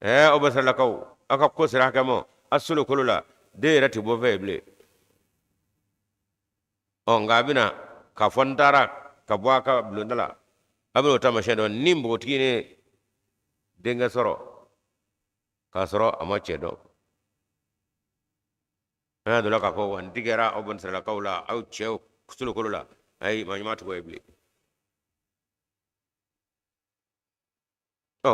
Speaker 1: ɛɛ aw banasiralakaw aw ka ko sera hakɛ ma a solokolo la den yɛrɛ tɛ bɔ fɛ yen bilen ɔ nka a bɛna k'a fɔ n taara ka bɔ a ka bulonda la a bɛna o taamasiyɛn dɔn ni npogotigi ye denkɛ sɔrɔ k'a sɔrɔ a ma cɛ dɔn an y'a dɔn k'a fɔ wa n tigɛra aw banisiralakaw la aw cɛw solokolo la ayi maa ɲuman tɛ bɔ yen bilen ɔ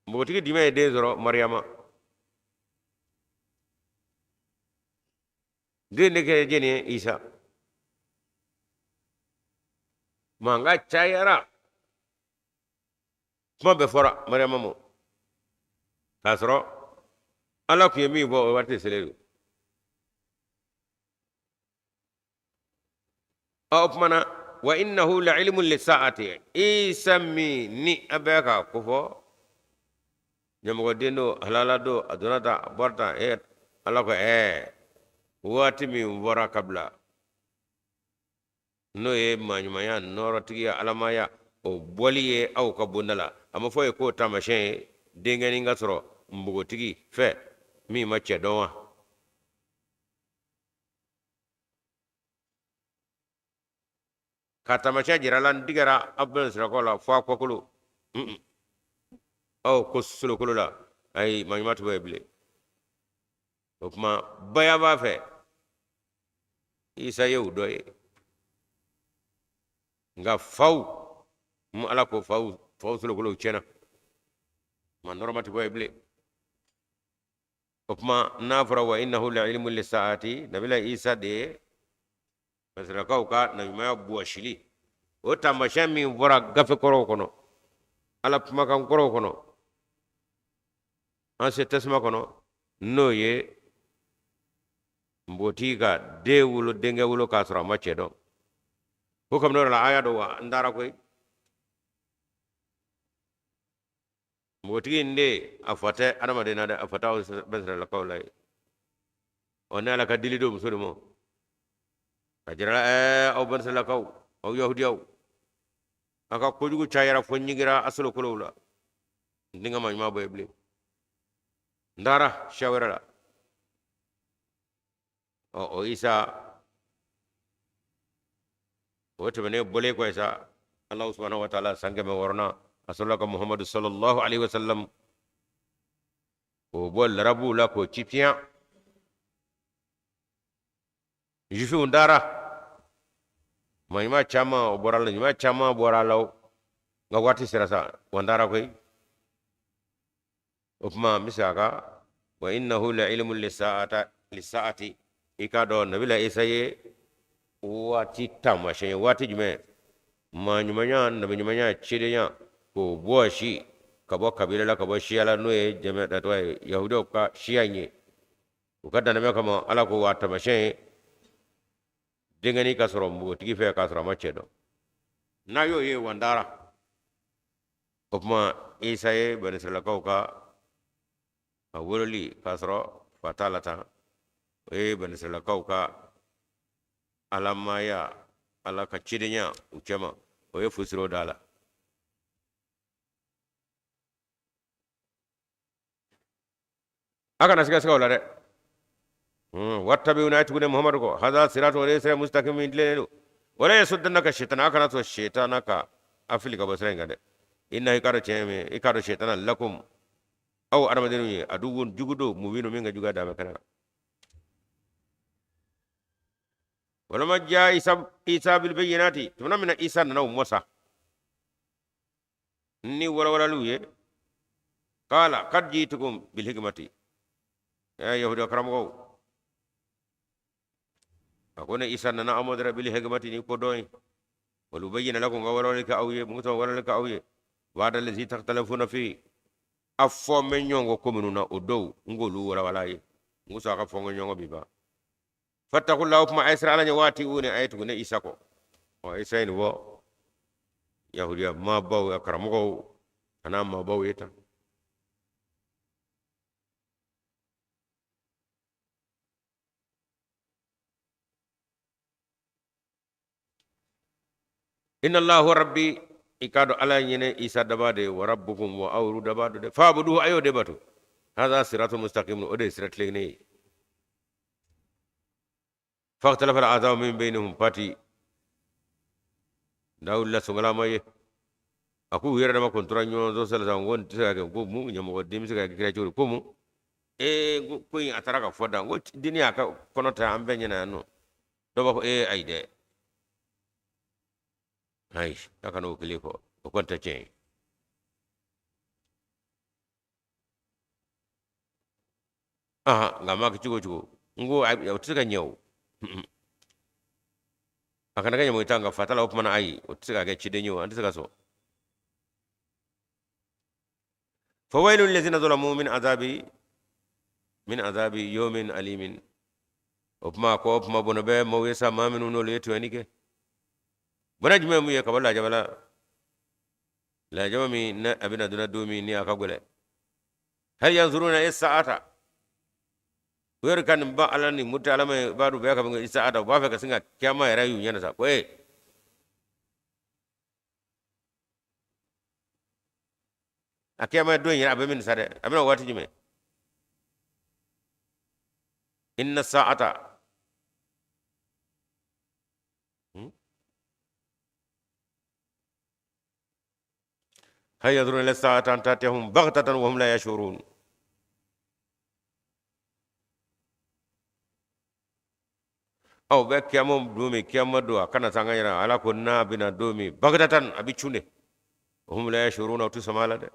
Speaker 1: npogotigi jumɛn ye den sɔrɔ mariyama den de kɛra jɛni ye isa mankan cayara kuma bɛɛ fɔra mariyama ma k'a sɔrɔ ala tun ye min fɔ o waati selen don ɔ o tuma na wa innahu la ilmun lisaati isa min ni a bɛ k'a kofɔ ɲɛmɔgɔden don halala don a donna tan a bɔra tan e ala ko ɛɛ waati min fɔra ka bila n'o ye maaɲumanya nɔɔrɔtigiya alamaya o bɔli ye aw ka bonda la a ma fɔ ye k'o taamasiyɛn ye denkɛnin ka sɔrɔ npogotigi fɛ min ma cɛ dɔn wa Ka taamasiyɛn jira la n digɛra aw bɛn sirakɔ la fo a kɔkolo aw ko solokolo la, ayi, maa ɲuman tɛ bɔ yen bilen. O tuma baya b'a fɛ Isa ye o dɔ ye, nka faw mu Ala ko faw faw solokolow tiɲɛna, maa nɔrɔma tɛ bɔ yen bilen. O tuma n'a fɔra wa innahu la ilmu lisaati, nabila Isa de ye masirakaw ka nabiɲumanya bɔsili o taamasiyɛn min fɔra gafe kɔrɔw kɔnɔ, Ala kumakan kɔrɔw kɔnɔ, Ancien Testament kɔnɔ, n'o ye npogotigi ka den wolo, denkɛ wolo k'a sɔrɔ a ma cɛ dɔn. Ko kabini o yɔrɔ la aya don wa n taara koyi. Npogotigi in de a fa tɛ adamaden na dɛ, a fa t'aw bɛnsiralakaw la ye. Ɔ ne Ala ka dili don muso de ma ka jira la, ɛɛ aw bɛnsiralakaw, aw yahudiyaw, aw ka kojugu cayara fo n ɲigira a solokolow la, n denkɛ ma ɲuman bɔ yen bilen, n taara siya wɛrɛ la. Ɔ o Isa o tɛmɛnen bɔlen kɔ sa, Alahu subahanahu wa taala san kɛmɛ wɔɔrɔnan a sɔrɔla ka Muhamadu sallallahu alaihi wasallam k'o bɔ larabuw la k'o ci fiyan. Jufiw taara maa ɲuman caman o bɔra la, ɲuman caman bɔra la o, nka waati sera sa, wa n taara koyi. O tuma n bɛ segin a kan, wa innahu la ilmu lisaati, i k'a dɔn nabila Isa ye waati taamasiyɛn ye. Waati jumɛn? Maa ɲumanya, nabi ɲumanya, cidenya k'o bɔsi ka bɔ kabila la, ka bɔ siya la, n'o ye jɛmɛ tɔgɔ ye yahudiyaw ka siya in ye. U ka dannaya kama Ala ko wa taamasiyɛn ye denkɛnin ka sɔrɔ npogotigi fɛ k'a sɔrɔ a ma cɛ dɔn. N'a y'o ye wa n taara. O tuma Isa ye banisiralakaw ka a wololi k'a sɔrɔ fa t'a la tan, o ye banisiralakaw ka alamaya, Ala ka cidenya u cɛma, o ye fu siri o da la. A kana sigasiga o la dɛ. Wattabi'uni, a ye tugu ne Muhamadu kɔ. Haza siratu, o de ye sira mustakim min tilennen don. Wala yasuddannaka shetana, a kana sɔn shetana ka a fili ka bɔ sira in kan dɛ. Inna, i k'a dɔn tiɲɛ min, i k'a dɔn shetana lakum aw adamadenw ye aduwwun jugu don, mubinu min ka juguya dan bɛ kɛnɛ kan. Walamma jaa Isa, Isa bil bayyinati, tuma min na Isa nana u mɔ sa ni walawalaliw ye, qala kad jitukum bil hikmati, ya yahudiya karamɔgɔw, a ko ne Isa nana aw ma dɛrɛ bil hikmati ni kodɔn ye, wa liubayyina lakum, ka walawalali kɛ aw ye, mun sɔn walawalali kɛ aw ye, ba'da lazi takhtalafuna fi, a fɔ bɛ ɲɔgɔn kɔ ko minnu na o dɔw n k'olu walawala ye, n ko sɔn a ka fɔ n ɲɔgɔn kɔ bi ban. Fattakullah, o tuma a ye siran Ala ɲɛ, wa ati'uni, a ye tugu ne Isa kɔ. Ɔ Isa ye nin fɔ yahudiya maabaw ya karamɔgɔw an'a maabaw ye tan. Inna Allah huwa rabbi, i k'a dɔn Ala ye ne Isa daba de ye, wa rabbukum, wa aw yɛrɛw daba don dɛ, fa'buduhu, a y'o de bato. Hadha siratu mustaqim, o de ye sira tilennen ye. Fakhtalafa al-ahzabu min bainihum, pati dawula songalama ye a k'u yɛrɛ dama kun tora ɲɔgɔn sɔsɔ la sa, n ko nin tɛ se ka kɛ, n ko mun ɲɛmɔgɔ den bɛ se ka kɛ kira cogo di, ko mun ee ko in a taara ka fɔ da, n ko dennin y'a ka kɔnɔ ta an bɛɛ ɲɛna yan nɔ. Dɔw b'a fɔ ee ayi dɛ, ayi a kana o kelen fɔ, o kɔni tɛ tiɲɛ ye. Aha, nka a ma kɛ cogo o cogo, n ko o tɛ se ka ɲɛ o, a kana kɛ ɲɛmɔgɔ ta nka fata la, o tuma na ayi o tɛ se ka kɛ ciden ye o, an tɛ se ka sɔn. Fawailun lillazina zalamu min azabi min azabi yawmin alimin, o tuma ko o tuma bɔnɛ bɛ maaw ye sa, maa minnu n'olu ye tɔɲɔni kɛ. Bɔnɛ jumɛn mun ye? Ka bɔ lajaba la, lajaba min n'a a bɛna donna don min ni a ka gɛlɛn. Hal yanzuruna illa sa'ata, u yɛrɛ ka nin ba ala ni muta ala ma b'a dun bɛɛ ka fɔ sa'ata, u b'a fɛ ka sin ka kiyama yɛrɛ y'u ɲɛna sa ko ee a kiyama don yɛrɛ a bɛ min sa dɛ, a bɛna waati jumɛn? Inna sa'ata. Hal yanzuruna illa saata an tatiyahum baghtatan wa hum la yashurun. Aw bɛ kiyama don min, kiyama don a kana sanga yɛrɛ, Ala ko n'a bɛna don min, baghtatan, a bɛ cun de, wa hum la yashuruna, u tɛ sɔn a la dɛ.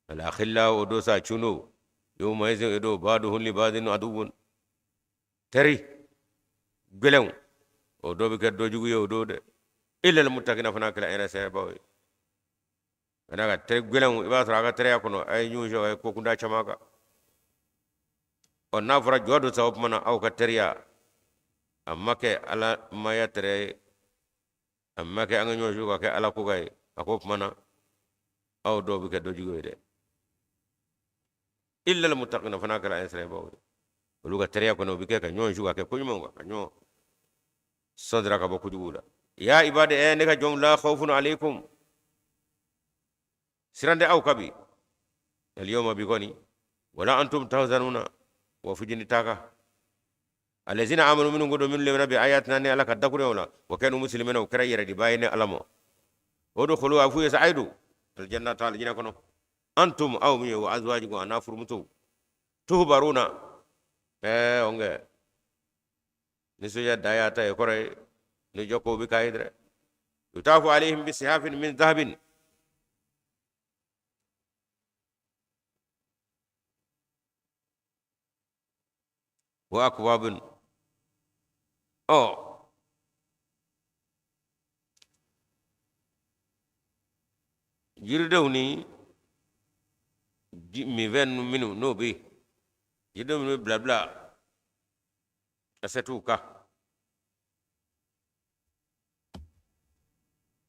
Speaker 1: Al akhilla, o don sa cundo, yawma izin, o don, ba'duhum li ba'din aduwwun, teri gɛlɛnw o dɔ bɛ kɛ dɔ jugu ye o don dɛ, illa al muttaqina, fo n'a kɛra yɛrɛ sɛbɛbaw ye. Ka d'a kan teri gɛlɛnw, i b'a sɔrɔ a ka teriya kɔnɔ a ye ɲɔgɔn sɔrɔ, a ye ko kunda caman kan. Ɔ, n'a fɔra jɔ don sa, o tuma na aw ka teriya a ma kɛ Ala maya teriya ye, a ma kɛ an ka ɲɔgɔn su ka kɛ Ala ko ka ye, a ko o tuma na aw dɔw bɛ kɛ dɔ jugu ye dɛ. Illa al muttaqina, fo n'a kɛra an sɛbɛbaw ye, olu ka teriya kɔnɔ, u bɛ kɛ ka ɲɔgɔn su ka kɛ koɲumanw kan, ka ɲɔgɔn sɔndira ka bɔ kojugu la. Ya ibadi, ɛ ne ka jɔnw, la khawfun alaykum, siran tɛ aw kan bi, alyawma, bi kɔni, wala antum tahzanuna, wa fujini t'a kan. Alazina amanu, minnu ko don, minnu lemana bi ayatina, ni Ala ka dakuruɲaw la, wa kanu muslimina, u kɛra yɛrɛdibaa ye ni Ala ma. Udkhulu, a f'u ye sa, ayi don aljannata, aljinɛ kɔnɔ, antum, aw min ye, wa azwajukum, a n'a furumusow, tuhbaruna, ɛɛ ɔnkɛ nisɔndiya da y'a ta ye, kɔrɔ ye ni jɔ ko bɛ k'a ye dɛ. Yutafu alayhim bi sihafin min zahabin wa akwabin. Ɔ, jiridenw ni minfɛn minnu n'o bɛ yen, jiridenw minnu bɛ bila bila asɛtiw kan,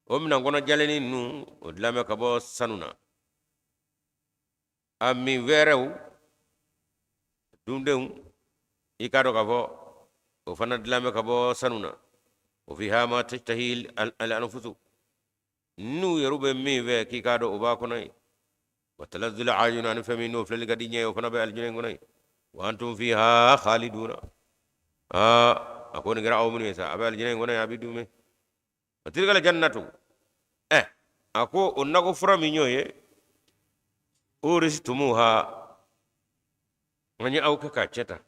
Speaker 1: o minɛn kɔnɔ jalennin ninnu, o dilan bɛ ka bɔ sanu na. A min wɛrɛw dundenw, i k'a dɔn k'a fɔ o fana dilan bɛ ka bɔ sanu na. Wa fiha ma tashtahi al anfusu, n'u yɛrɛ bɛ min fɛ, k'i k'a dɔn o b'a kɔnɔ yen. Wa talazul ayun, ani fɛn min n'o filɛli ka di ɲɛ ye, o fana bɛ alijinɛ in kɔnɔ yen. Wa antum fiha khaliduna. Aa, a ko nin kɛra aw minnu ye sa, a bɛ alijinɛ in kɔnɔ yen, a bɛ duumɛ. Wa tilkal jannatu, ɛ a ko o nakɔ fura min y'o ye, urisitumuha, an ye aw kɛ k'a cɛ ta,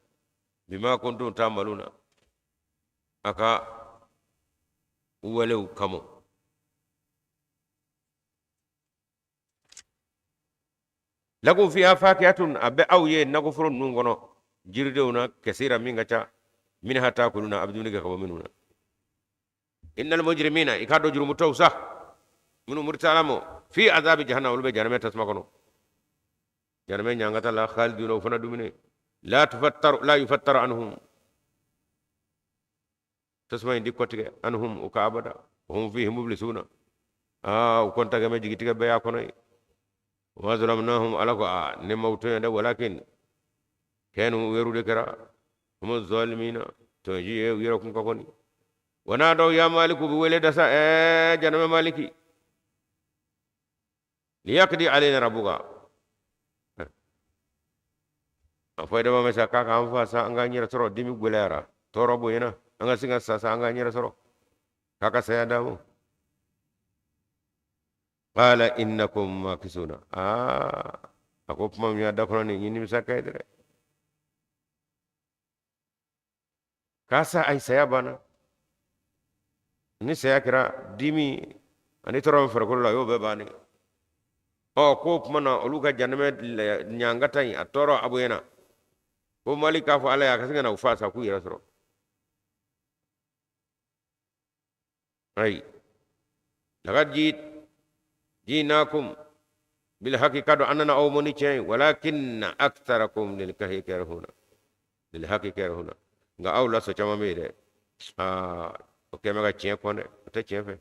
Speaker 1: bima kuntum tamaluna, a ka walew kama. Lakum fiha fakiyatun, a bɛ aw ye nakɔforo ninnu kɔnɔ jiridenw na, kasira, min ka ca, minha takuluna, a bɛ dumuni kɛ ka bɔ minnu na. Innal mujrimina, i k'a dɔn jurumutɔw sa, minnu murutala Ala ma, fi azabi jahannam, olu bɛ jahanamɛ tasuma kɔnɔ, jahanamɛ ɲangata la, khaliduna, o fana duumɛni, la tufattaru, la yufattaru anhum, tasuma in di kɔtigɛ, anhum, u kan abada, hum fihi mublisuna. Aa, u kɔni ta kɛ mɛ jigitigɛ bɛɛ y'a kɔnɔ ye. Wa ma zalamnahum, Ala ko a ne m'u tɔɲɔ dɛ, walakin kanu, u yɛrɛ de kɛra, humu zalimina, tɔɲɔji ye u yɛrɛ kun ka kɔni. Wa nadaw ya maliku, bi wele da sa, ɛɛ janamɛ maliki, liyakdi alayna rabbuka, a fɔ dama mɛ sa k'a k'an fa sa, an k'an yɛrɛ sɔrɔ, dimi gɛlɛyara, tɔɔrɔ bonyana, an ka sin ka sa sa, an k'an yɛrɛ sɔrɔ, k'a ka saya d'an ma. Qala innakum makisuna, aa a ko kuma min y'a da kɔnɔ nin ye nimisa kɛ dɛ, k'a sa, ayi, saya banna. Ni saya kɛra, dimi ani tɔɔrɔ min farikolo la, o y'o bɛɛ bannen. Ɔ, k'o tuma na olu ka janɛmɛ ɲangata in, a tɔɔrɔ a bonyana, ko mali k'a fɔ Ala ye a ka se ka na u fa sa, k'u yɛrɛ sɔrɔ. Ayi, laqad jinakum bil haqi, ka dɔn an nana aw ma ni tiɲɛ ye, walakinna aktharakum lil kahfi karihuna, lil haqi karihuna, nka aw la sɔ caman bɛ yen dɛ, aa o kɛn bɛ ka tiɲɛ kɔn dɛ, o tɛ tiɲɛ fɛ.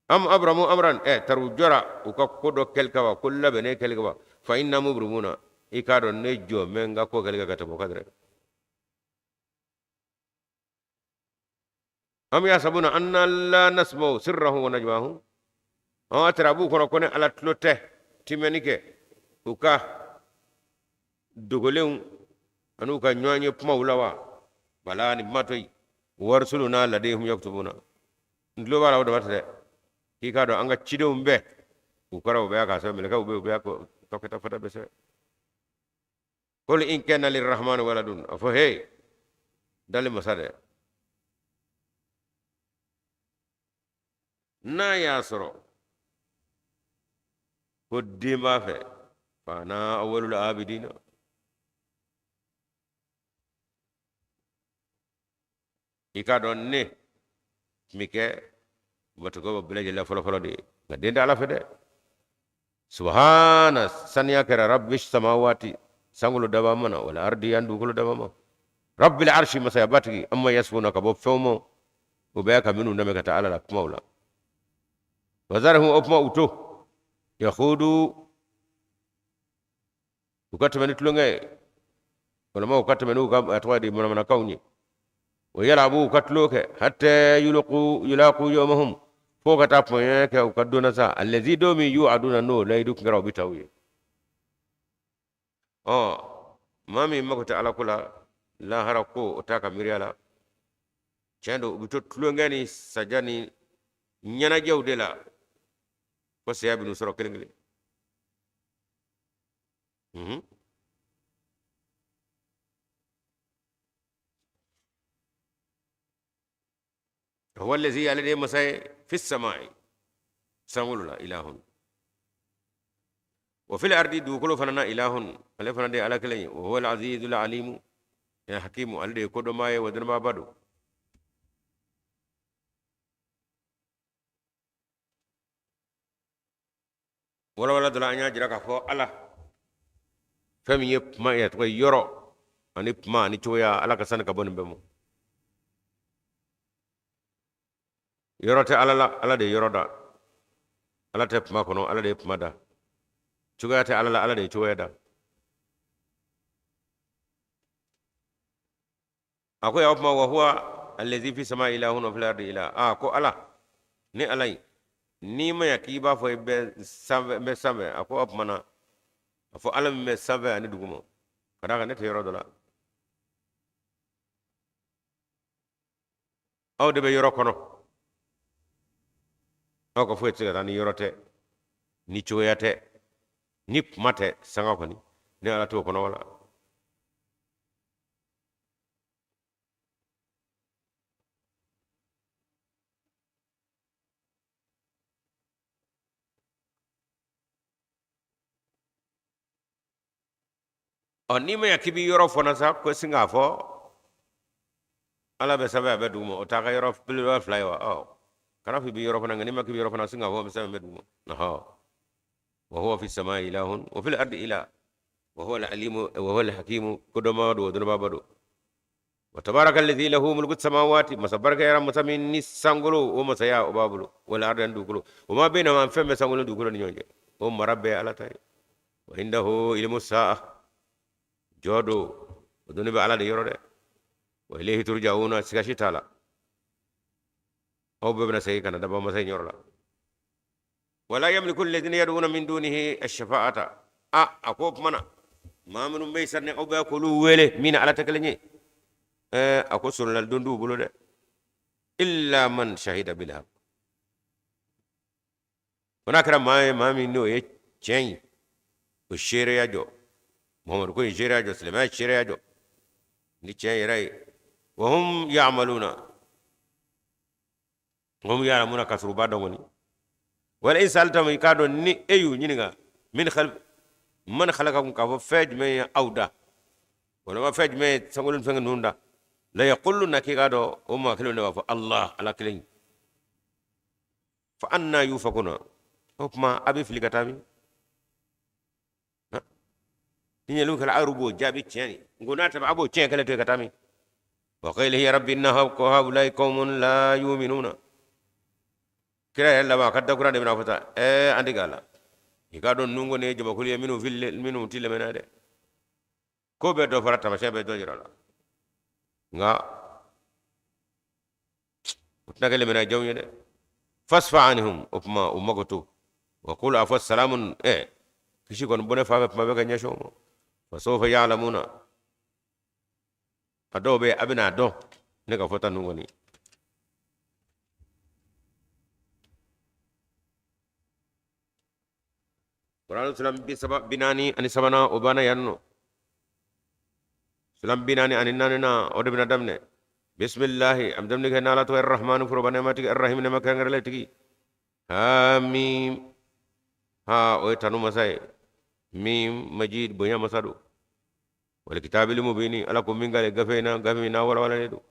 Speaker 1: Am abramu amran, ɛ tari u jɔra u ka ko dɔ kɛli kan wa, ko labɛnnen kɛli kan wa, fa inna mubrimuna, i k'a dɔn ne jɔ mɛ n ka ko kɛli kan ka tɛmɛ o kan dɛ. Am yahsabuna anna la nasma'u sirrahum wa najwahum, an a tara a b'u kɔnɔ ko ne Ala tulo tɛ timɛni kɛ u ka dogolenw an'u ka ɲɔgɔn ye kumaw la wa? Bala, nin kuma to yen, wa rusuluna ladayhim yaktubuna, n tulo b'a la, o dama tɛ dɛ, k'i k'a dɔn an ka cidenw bɛɛ U kɔrɔ u bɛ k'a sɛbɛn, mɛlɛkɛw bɛ yen, u bɛ ka kɛta fɔta bɛɛ sɛbɛn. Qul in kana lirrahmani waladun, a fɔ he dali masa dɛ, n'a y'a sɔrɔ ko den b'a fɛ, fa ana awwalul abidina. I k'a dɔn ne tun bɛ kɛ batukɛbaw bɛɛ lajɛlen fɔlɔfɔlɔ de ye, nka den tɛ Ala fɛ dɛ. Subhana, saniya kɛra rabbi samawati, sankolo daba mana, wal ardi, yan dugukolo daba ma, rabbil arshi, masaya batigi, amma yasifuna, ka bɔ fɛnw ma u bɛ ka minnu dɛmɛ ka taa Ala la kumaw la. Wazarhum, o kuma u to, yakhudu, u ka tɛmɛ ni tulonkɛ ye, walima u ka tɛmɛ n'u ka a tɔgɔ di manamanakanw ye, wa yalabu, u ka tulon kɛ, hatta yulqu yulaqu yawmahum, fo ka taa pɔɲɛ kɛ u ka don na sa, allazi, don min, yu'aduna, n'o layidu tun kɛra u bɛ ta u ye. Ɔ maa min mako tɛ Ala ko la, lahara ko o t'a ka miiriya la, tiɲɛ don, u bɛ to tulonkɛ ni saja ni ɲɛnajɛw de la fo saya bɛn'u sɔrɔ kelen kelen. Huwa allazi, ale de ye masa ye, fi samai, sankolo la, ilahun, wa fil ardi, dugukolo fana na, ilahun, ale fana de ye Ala kelen ye. Wa huwa al-azizul alimu ya hakimu, ale de ye kodɔnbaa ye wa dɔnnibaaba don. Walawala dɔ la, an y'a jira k'a fɔ Ala fɛn min ye kuma ye, tɔgɔ ye yɔrɔ ani kuma ani cogoya, Ala ka sani ka bɔ nin bɛɛ ma. Yɔrɔ tɛ Ala la, Ala de ye yɔrɔ da. Ala tɛ kuma kɔnɔ, Ala de ye kuma da. Cogoya tɛ Ala la, Ala de ye cogoya da. A ko ya o kuma, wa huwa allazi fi sama ilahun wa fil ardi ilah. A ko Ala ni Ala ye, n'i ma ya k'i b'a fɔ i bɛ sanfɛ, n bɛ sanfɛ, a ko o tuma na a fɔ Ala min bɛ sanfɛ ani duguma, ka d'a kan ne tɛ yɔrɔ dɔ la, aw de bɛ yɔrɔ kɔnɔ, aw ka foyi tɛ se ka taa ni yɔrɔ tɛ, ni cogoya tɛ, ni kuma tɛ, sanga kɔni ne Ala t'o kɔnɔ wala. Ɔ n'i ma ya k'i bɛ yɔrɔ fɔ na sa, ko sin k'a fɔ Ala bɛ sanfɛ a bɛ duguma, o t'a ka yɔrɔ belebeleba fila ye wa? Ɔ kana fɔ i bɛ yɔrɔ fana, nka n'i ma k'i bɛ yɔrɔ fana, sin k'a fɔ bɛ sanfɛ bɛ duguma. Ɔhɔ, wa huwa fi samai ilahun wa fil ardi ilah wa huwa al-alimu wa huwa al-hakimu, kodɔnbaa don wa dɔnnibaaba don. Wa tabaraka alladhi lahu mulku samawati, masa barika yɛrɛ masa min ni sankolo o masaya o b'a bolo, wal ardi, ani dugukolo, o ma bainahuma, fɛn bɛ sankolo dugukolo ni ɲɔgɔn cɛ, o mara bɛɛ Ala ta ye. Wa indahu ilmu sa'a, jɔ don o dɔnni bɛ Ala de yɔrɔ dɛ. Wa ilayhi turja'una, siga si t'a la, aw bɛɛ bɛna segin ka na daba masa in yɔrɔ la. Wala yamliku alladhina yad'una min dunihi ash-shafa'ata, a ko o tuma na maa minnu bɛ yen sa ni aw bɛ k'olu wele min ni Ala tɛ kelen ye, ɛɛ a ko solonali don t'u bolo dɛ, illa man shahida bil haqq, fo n'a kɛra maa ye, maa min n'o ye tiɲɛ ye, o seereya jɔ, Muhamadu ko in seereya jɔ, silamɛya seereya jɔ ni tiɲɛ yɛrɛ ye. Wa hum ya'maluna, hum ya'lamuna, ka sɔrɔ u b'a dɔn kɔni. Wala in sa'altahum, i k'a dɔn ni e y'u ɲininka, min khalaq man khalaqakum, k'a fɔ fɛn jumɛn ye aw da, walima fɛn jumɛn ye sankolo ni fɛn ninnu da, la yaquluna, k'i k'a dɔn o maa kelen de b'a fɔ Allah, Ala kelen. Fa anna yufakuna, o tuma a bɛ fili ka taa min? Ni ɲɛliw kɛra, aw b'o jaabi tiɲɛ ye, nko n'a tɛmɛ a b'o tiɲɛ kɛlɛ to yen ka taa min? Wa qila ya rabbi inna haulai qaumun la yu'minuna. Kira yɛrɛ laban a ka dakura de bɛna fɔ tan, ɛɛ an dege a la, i k'a dɔn ninnu kɔni ye jamakulu ye minnu fili, minnu ti lamɛnna dɛ, ko bɛɛ dɔ fɔra, taamasiyɛn bɛɛ dɔ jira la, nka o tɛna kɛ limaniya jɔnw ye dɛ. Fasfa anhum, o tuma u makoto, wa qul, a fɔ salamun, ɛ kisi kɔni bɔnɛ fan fɛ kuma bɛ ka ɲɛsin o ma. Fa sawfa ya'lamuna, a dɔw bɛ yen a bɛna a dɔn ne ka fɔta ninnu kɔni. Qur'an sulan bi saba bi naani ani sabanan o banna yan nɔ. Sulan bi naani ani naaninan o de bɛna daminɛ. Bisimilahi, an bɛ daminɛ kɛ n'Ala tɔgɔ ye, Rahmani foroba nɛɛmatigi, Arrahim nɛɛma kɛrɛnkɛrɛnlen tigi. Hamim, ha o ye tanu masa ye, mim majid bonya masa don. Wal kitabil mubini, Ala ko min kale gafe in na, gafe min n'a walawalalen don.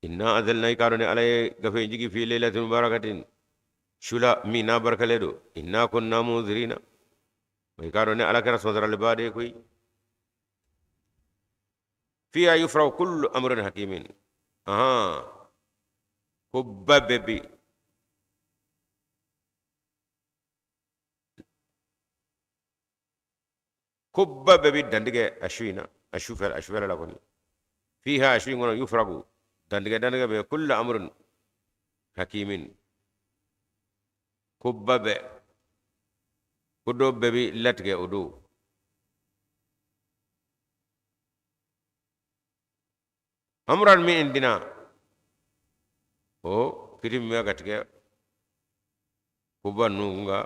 Speaker 1: Inna anzalna, i k'a dɔn ni Ala ye gafe in jigi, fi laylatin mubarakatin, su la min n'a barikalen don. Inna kunna munzirina, i k'a dɔn ni Ala kɛra sɔnsaraliba de ye koyi. Fiha yufraku kullu amrin hakimin, ahan ko ba bɛɛ bi ko ba bɛɛ bi dantigɛ a su in na, a su fɛ, a sufɛla la kɔni. Fiha, a su in kɔnɔ, yufraku dantigɛ dantigɛ bɛ, kullu amrin hakimin, ko ba bɛɛ, ko dɔ bɛɛ bi latigɛ o don. Amran min indina, o kiti min bɛ ka tigɛ ko ba ninnu nka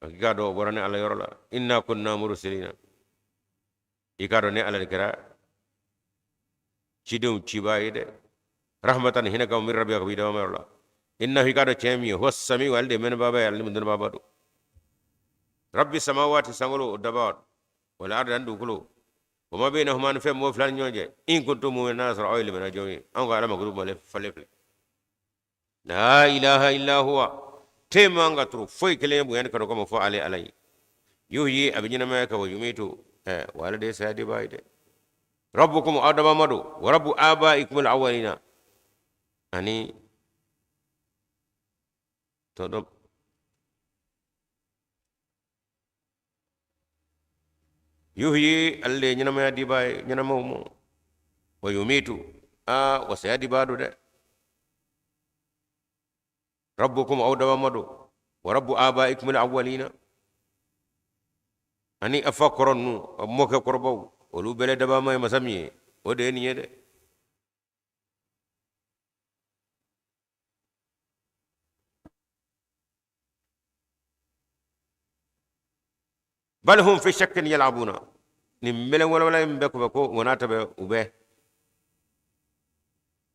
Speaker 1: a k'i k'a dɔn o bɔra ni Ala yɔrɔ la. Inna kunna mursilina, i k'a dɔn ni Ala de kɛra cidenw cibaa ye dɛ. Rahmatan, hinɛ kama, min rabbika, ka bɔ i dabaa yɔrɔ la. Innahu, i k'a dɔn tiɲɛ min ye, huwa samiu, ale de ye mɛnnibaaba ye, ale de dɔnnibaaba don. Rabbi samawati, sankolo o dabaa, wal ardi, ani dugukolo, wa ma bainahuma, ni fɛn b'o fila ni ɲɔgɔn cɛ. In kuntum mu'minin, n'a sɔrɔ aw ye limaniya jɔnw ye, anw ka Ala makutu male falen filɛ. La ilaha illa huwa, te man ka turu foyi kelen ye bonya ni kanu kama fo ale Ala ye. Yuhyi, a bɛ ɲɛnamaya kɛ, wa yumitu, wa ale de ye saya dibaa ye dɛ. Rabbukum, aw dabama don, wa rabbu abaikum al-awwalina, ani tɔ yuhyi, ale de ye ɲɛnamaya dibaa ye ɲɛnamaw ma, wa yumitu, aa wa saya dibaa don dɛ. Rabbukum, aw dabama don, wa rabbu abaikum al-awwalina, ani a fa kɔrɔ ninnu, a mɔkɛ kɔrɔbaw, olu bɛɛ dabama ye masa min ye, o de ye nin ye dɛ. Bal hum fi shakkin yal'abuna, nin melen walawala in bɛɛ kɔfɛ, ko o n'a ta bɛɛ u bɛ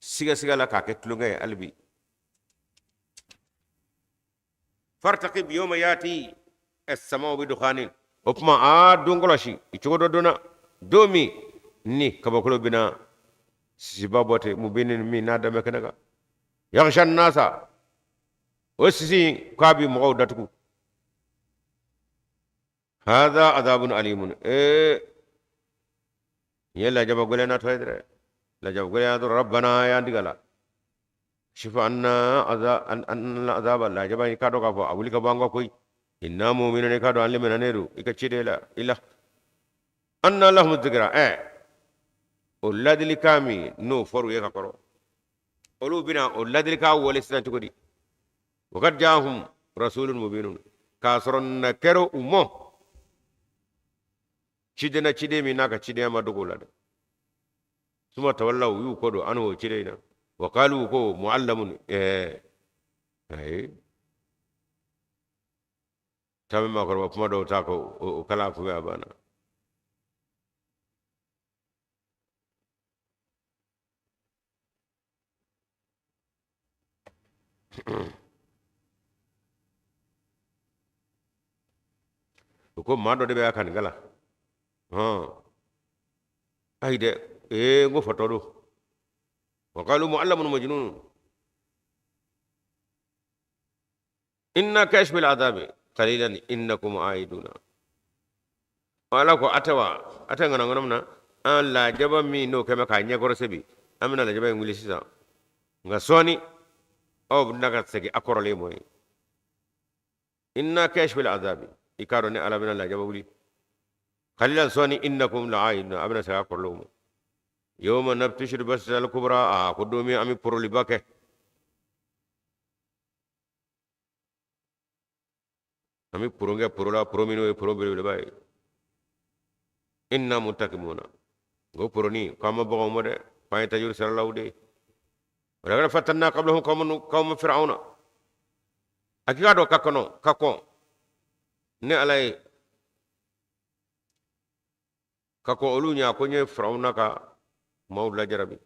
Speaker 1: sigasiga la k'a kɛ tulonkɛ ye hali bi. Fartaqib yawma yati as-sama'u bi dukhanin, o tuma a don kɔlɔsi i cogo dɔ donna don min ni kabakolo bɛna sisiba bɔ ten, mubinin, min n'a danbɛ kɛnɛ kan. Yaghsha nasa, o sisi in k'a bi mɔgɔw datugu. Hadha adhabun alimun, ee nin ye lajaba gɛlɛn natɔ ye dɛ, lajaba gɛlɛn y'a dɔrɔn. Rabbana, y'an digala, kshif anna azaba, lajaba in k'a dɔn k'a fɔ a wuli ka bɔ an kan koyi. Inna mu'minuna, i k'a dɔn an limananen don i ka ciden la. I la anna lahum dhikra, o ladilikan min n'o fɔr'u ye ka kɔrɔ, olu bɛna o ladilikan wale sisan cogo di? Wa qad ja'ahum rasulun mubinun, k'a sɔrɔ na kɛra u mɔ ciden na, ciden min n'a ka cidenya ma dogo la dɛ. Suma tawallaw, u y'u kɔ don, anhu, o ciden in na. Wa qalu, ko muallamun, ayi tabi maakɔrɔba kuma dɔw ta ko o kala kun bɛ a banna. U ko maa dɔ de bɛ a kan nin la hɔn, ayi dɛ, ee n ko fatɔ don. Wa qalu muallamun majnun, inna kashifil azabi qalilan innakum aiduna. Ala ko a tɛ wa a tɛ ŋana ŋana na an lajaba min n'o kɛmɛ k'a ɲɛkɔrɔ sebi, an bɛna lajaba in wuli sisan, nka sɔɔni aw bɛna ka segin a kɔrɔlen mɔ ye. Inna kashifil azabi, i k'a dɔn ni Ala bɛna lajaba wuli, qalilan, sɔɔni, innakum la'aiduna, a bɛna segin a kɔrɔlenw ma. Yawma nabtishul batshatal kubra, a ko don min an bɛ poroliba kɛ. An bɛ poron kɛ poro la, poro minnu ye poro belebeleba ye. Inna muntakimuna, o poroni ko an ma baganw ma dɛ, k'an ye tajuru saralaw de ye. Walaqad fatanna qablahum qawma fir'auna, a k'i k'a dɔn ka kɔnɔ ka kɔn Ne Ala ye ka kɔn olu ɲɛ, a ko n ye Firawuna ka maaw lajarabi.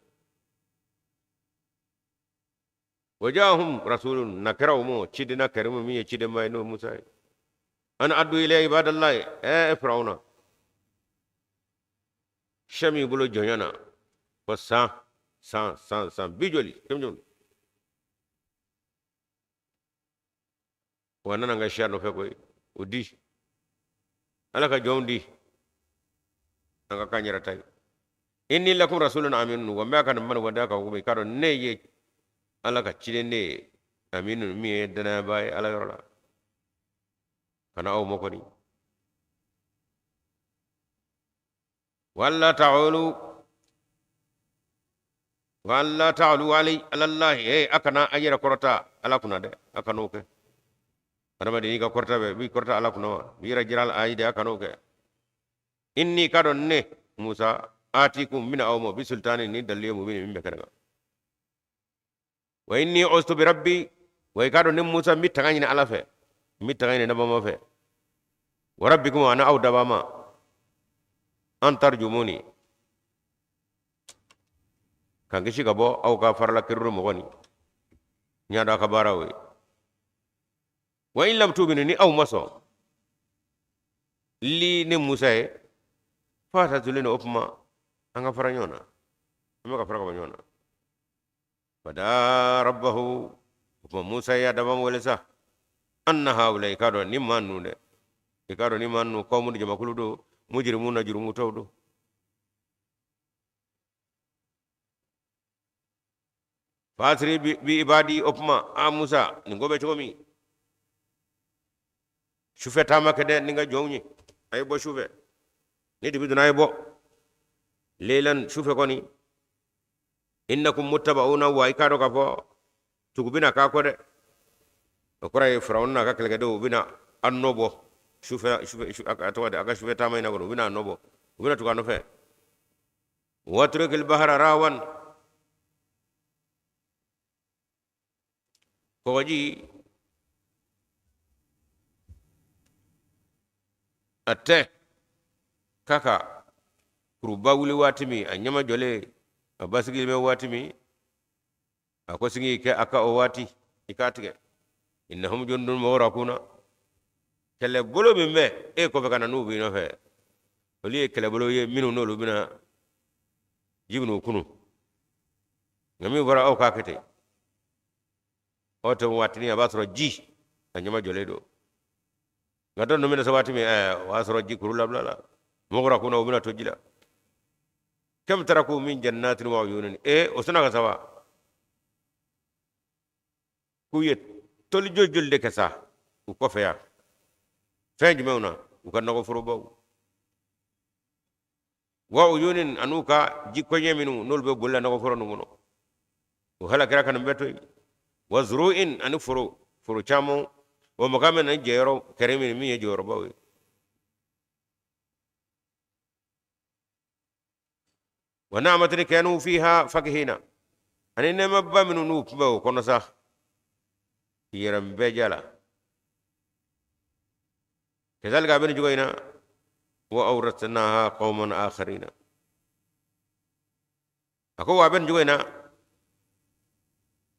Speaker 1: Wa jaahum rasulun, na kɛra u ma ciden na karimu min ye cidenba ye, n'o ye Musa ye. An addu ilayya ibadallahi, Firawuna, sɛ min bolo jɔnya na fo san san san san bi joli kɛmɛ joli, wa nana n ka siya nɔfɛ koyi, o di Ala ka jɔnw di, an ka k'an yɛrɛ ta ye. Inni lakum rasulun aminun, wa n bɛ ka nin mani wanda ka ko i k'a dɔn ne ye Ala ka ciden ne ye, aminun min ye danayabaa ye Ala yɔrɔ la, kana aw makɔni. Wala ta'ulu wala ta'alu alai alallahi, a kana a yɛrɛ kɔrɔta Ala kunna dɛ, a kan'o kɛ. Adamaden i ka kɔrɔta bɛ b'i kɔrɔta Ala kunna wa, b'i yɛrɛ jira ayi dɛ, a kan'o kɛ. Inni ka dɔn ne Musa atikum n bɛna aw ma bi sultani ni dalilu ye mubini min bɛ kɛnɛ kan. Wa inni ustu bi rabbi, wa i ka dɔn ne Musa n bɛ tanga ɲini Ala fɛ, n bɛ tanga ɲini dabama fɛ. Wa rabbikum ani aw dabama, an tarjumuni, k'an kisi ka bɔ aw ka farala keruru mɔgɔ ni n y'a dɔn aw ka baaraw ye. Wa in lam tuminu, ni aw ma sɔn li ne Musa ye, fa'taziluni, o tuma an ka fara ɲɔgɔn na, an bɛ ka fara ka bɔ ɲɔgɔn na. Fada'a rabbahu, o tuma Musa y'a dabama wele sa, anna haula, i k'a dɔn ni maa ninnu dɛ, i k'a dɔn ni maa ninnu kɔmu jamakulu don, mujrimuna jurumutɔw don. Fa'asri bi ibadi, o tuma a Musa nin ko bɛ cogo min, sufɛ taama kɛ dɛ ni n ka jɔnw ye, a ye bɔ sufɛ, ni dibi donna a ye bɔ, leilan sufɛ kɔni, innakum muttaba'una, wa i k'a dɔn k'a fɔ tugu bɛna k'a kɔ dɛ. O kɔrɔ ye Firawuna n'a ka kɛlɛkɛdenw u bɛna a nɔ bɔ sufɛ, sufɛ, a tɔgɔ di, a ka sufɛ taama in na kɔni, u bɛna a nɔ bɔ, u bɛna tugu a nɔfɛ. Watrukil bahara rawan, kɔgɔji a tɛ k'a ka kuruba wuli waati min, a ɲɛmajɔlen a basigilen bɛ waati min, a ko sigi kɛ a ka o waati i k'a tigɛ. Innahum jundun mughrakuna, kɛlɛbolo min bɛ e kɔfɛ ka na n'u b'i nɔfɛ, olu ye kɛlɛbolo ye minnu n'olu bɛna ji bɛn'u kunu, nka min fɔra aw k'a kɛ ten, aw tɛ waatinin a b'a sɔrɔ ji a ɲɛmajɔlen don, nka dɔ ninnu bɛna se waati min, o y'a sɔrɔ ji kuru labila la, mughrakuna, u bɛna to ji la. Kam taraku min jannatin wa uyunin, o sina ka saba k'u ye toli joli joli de kɛ sa u kɔfɛ yan, fɛn jumɛnw na, u ka nakɔforobaw, wa uyunin an'u ka ji kɔɲɛ minnu n'olu bɛ boli la nakɔforo ninnu kɔnɔ, o halakira ka nin bɛɛ to yen. Wa zuru'in ani foro, foro caman, wa makamin ani jɔyɔrɔ karimin min ye jɔyɔrɔbaw ye. Wa na'matin kanu fiha fakihina, ani nɛɛmaba minnu n'u tun bɛ o kɔnɔ sa yɛrɛ bɛɛ ja la. Kazalika a bɛ nin cogo in na, wa awrasnaha qauman akharina, a ko wa a bɛ nin cogo in na,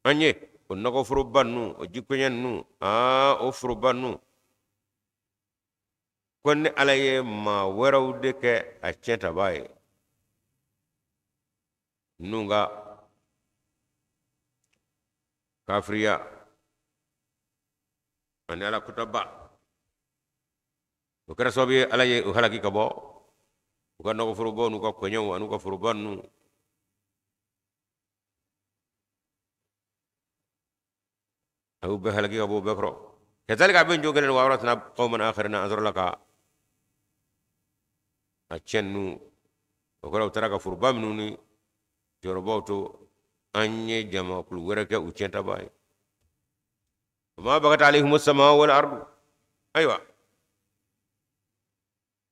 Speaker 1: an ye o nakɔforoba ninnu, o jikɔɲɛ ninnu, o foroba ninnu, ko ne Ala ye maa wɛrɛw de kɛ a tiɲɛtabaa ye, ninnu ka kafiriya ani Ala kotaba, o kɛra sababu ye Ala ye u halaki ka bɔ u ka nakɔforobaw n'u ka kɔɲɛw an'u ka foroba ninnu. A y'u bɛɛ halaki ka bɔ o bɛɛ kɔrɔ. Kazalika a bɛ nin cogo kelen wa awrasna qauman akharina, an sɔrɔla ka a tiɲɛ ninnu, o kɔrɔ u taara ka foroba minnu ni jɔyɔrɔbaw to, an ye jamakulu wɛrɛ kɛ u tiɲɛtabaa ye. Ma bagat alayhim as-samaa wal ardu, ayiwa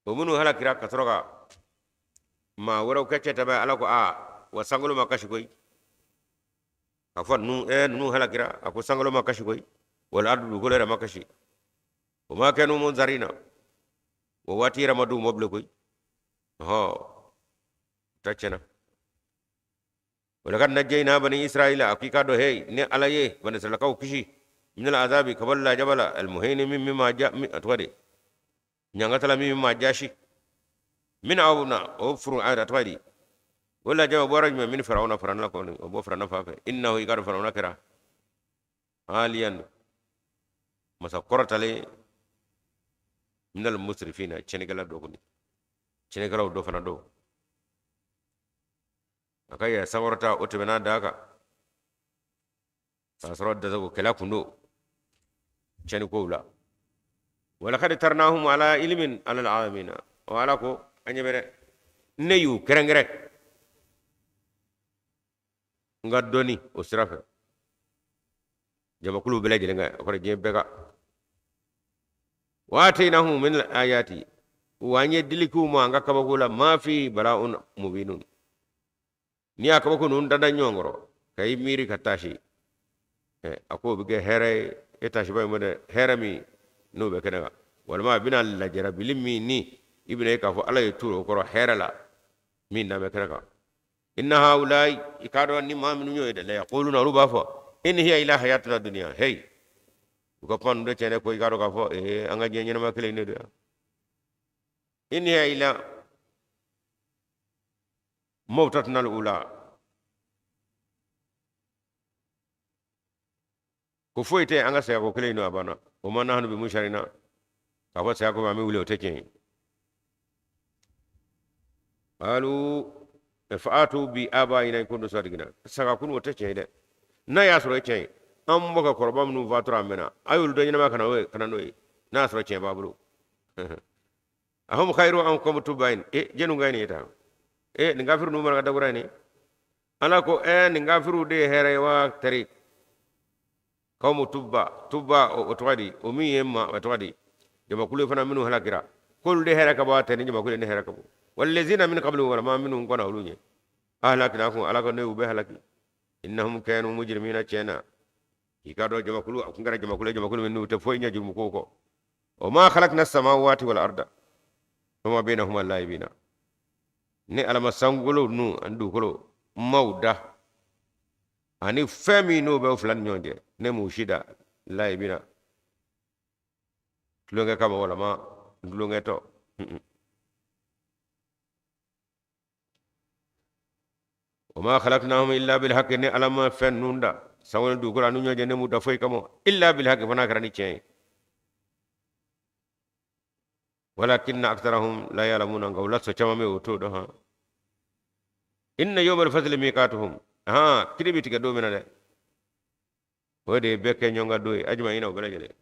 Speaker 1: o minnu halakira ka sɔrɔ ka maa wɛrɛw kɛ tiɲɛtabaa ye, Ala ko aa wa sankolo ma kasi koyi, k'a fɔ ninnu halakira, a ko sankolo ma kasi koyi, wal ardu dugukolo yɛrɛ ma kasi. Wa ma kanu munzarina, o waati yɛrɛ ma d'u ma bilen koyi. Ɔhɔ, ta tiɲɛna. Walakad najjayna bani israila, a k'i k'a dɔn hey, ne Ala ye bani israilakaw kisi minal azabi, ka bɔ lajaba la, almuhini, min ma ja, a tɔgɔ di, ɲangatala, min ma jasi min aw na o furu. A tɔgɔ di, o lajaba bɔra jumɛn? Min firawuna, firawuna kɔni, o bɔ firawuna fan fɛ. Innahu, i k'a dɔn firawuna kɛra aliyan, masa kɔrɔtalen, minal musrifina, tiɲɛnikɛla dɔ kɔni, tiɲɛnikɛlaw dɔ fana don. A ka yɛrɛ sankɔrɔta, o tɛmɛna da kan k'a sɔrɔ dasagokɛla kun don tiɲɛni kow la. Walakad ikhtarnahum ala ilimin ala alamina. O Ala ko an ɲɛ bɛ dɛ, ne y'u kɛrɛnkɛrɛn n ka dɔnni o sira fɛ jamakulu bɛɛ lajɛlen kan, o kɔrɔ diɲɛ bɛɛ kan. Wa atainahum min ayati, wa an ye dili k'u ma an ka kabako la, ma fi bala'un mubinun. N'i y'a kabako ninnu dada ɲɔgɔn kɔrɔ ka i miiri ka taasi, a ko o bɛ kɛ hɛrɛ ye e taasiba in ma dɛ, hɛrɛ min n'o bɛ kɛnɛ kan, walima a bɛna lajarabili min ni i bɛna ye k'a fɔ Ala ye tu o kɔrɔ hɛrɛ la min n'a bɛ kɛnɛ kan. Inna haulai, i k'a dɔn ni maa minnu y'o ye dɛ, la yaquluna, olu b'a fɔ, in hiya illa hayatuna dunya. Hey, u ka kuma ninnu tɛ tiɲɛ dɛ, ko i k'a dɔn k'a fɔ ee, an ka diɲɛ ɲɛnama kelen de don yan. In hiya illa mawtatuna al-ula, ko foyi tɛ an ka saya ko kelen in don, a banna. Wa ma nahnu bi munsharina, k'a fɔ saya kɔfɛ an bɛ wuli, o tɛ tiɲɛ ye. Qalu fa'atu bi abaina in kuntum sadiqina, saga kunu o tɛ tiɲɛ ye dɛ. N'a y'a sɔrɔ e tiɲɛ ye, an mɔkɛ kɔrɔba minnu fatura a mɛnna, a y'olu dɔ ɲɛnama ka na o ye, ka na n'o ye, n'a y'a sɔrɔ tiɲɛ b'a bolo. Ahum khairu am qawmu tubain, e jɛnu ka nin ye tan? E nin kafiru ninnu mana ka dabura nin. Ala ko e nin kafiru de ye hɛrɛ ye wa tari qawmu tuba, tuba o tɔgɔ di, o min ye ma, o tɔgɔ di, jamakulu fana minnu halakira, k'olu de hɛrɛ ka bɔ a tɛ ni jamakulu ne hɛrɛ ka bɔ. Wallazina min qablu, wala ma minnu kɔnna olu ɲɛ, ahlaknahum, Ala ko ne y'u bɛɛ halaki. Innahum kanu mujrimina, tiɲɛ i k'a dɔn jamakulu a kun kɛra jamakulu ye, jamakulu min n'u tɛ foyi ɲɛ jurumu kow kɔ. Wa ma khalaqna samawati wal arda wa ma bainahuma laibina, ne Ala ma sankolo nu ani dugukolo maw da ani fɛn min n'o bɛ o fila ni ɲɔgɔn cɛ, ne m'u si da laibina, tulonkɛ kama walama tulonkɛtɔ. Wa ma khalaqnahum illa bil haqqi, ne Ala ma fɛn ninnu da sankolo ni dugukolo ani ɲɔgɔn cɛ, ne m'u da foyi kama illa bil haqqi, fo n'a kɛra ni tiɲɛ ye. Walakinna aktharahum la ya'lamuna, nka u la sɔn caman bɛ yen o t'o dɔn. Han, inna yawmal fasli miqatuhum, han, kiri bɛ tigɛ don min na dɛ, o de ye bɛɛ kɛ ɲɔgɔn kan don ye, ajma'ina, o bɛɛ lajɛlen.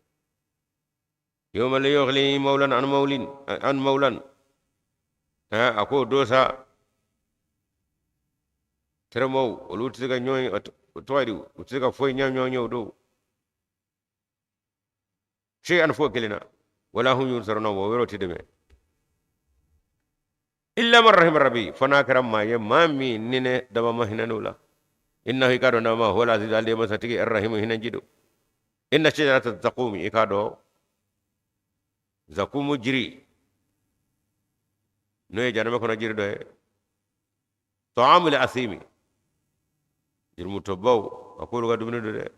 Speaker 1: Yawma la yughni mawlan an mawlin an mawlan, a ko don sa tɛrɛmɔw olu tɛ se ka ɲɔgɔn tɔgɔ di, u tɛ se ka foyi ɲɛ ɲɔgɔn ye o don, shay'an, foyi kelen na, wala hum yunsaruna, wa yɔrɔ tɛ dɛmɛ, illa man rahima rabbi, fo n'a kɛra maa ye, maa min ni ne daba ma hinɛ n'o la. Innahu, i k'a dɔn nama huwa al-aziz, ale masatigi, arrahimu, hinɛji don. Inna shajarata zaqumi, i k'a dɔn zakumu jiri n'o ye janɛmɛ kɔnɔ jiri dɔ ye, ta'amul asimi, jurumutɔbaw a k'olu ka dumuni don dɛ,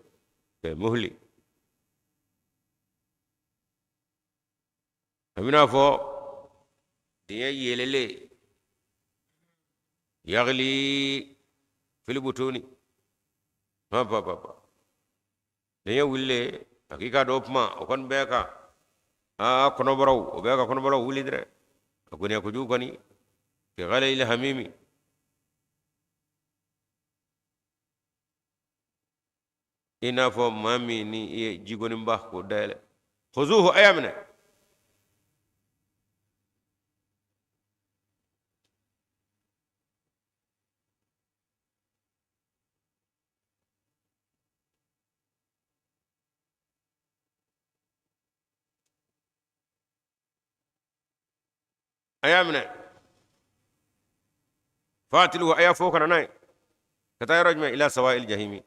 Speaker 1: kal muhli, a bɛna fɔ dingɛ yelelen, yaghli fil butuni, pa pa pa pa, dingɛ wulilen, a k'i k'a dɔn kuma o kɔni bɛɛ ka aa kɔnɔbaraw, o bɛɛ ka kɔnɔbaraw wuli dɛrɛ, a goniya kojugu kɔni, ka ghalil hamimi. I n'a fɔ maa min ni i ye jigoniba k'o dayɛlɛ. Khuzuhu, a y'a minɛ. A y'a minɛ. Fatiluhu, a y'a fo ka na n'a ye ka taa yɔrɔ jumɛn? Ila sawa'il jahimi,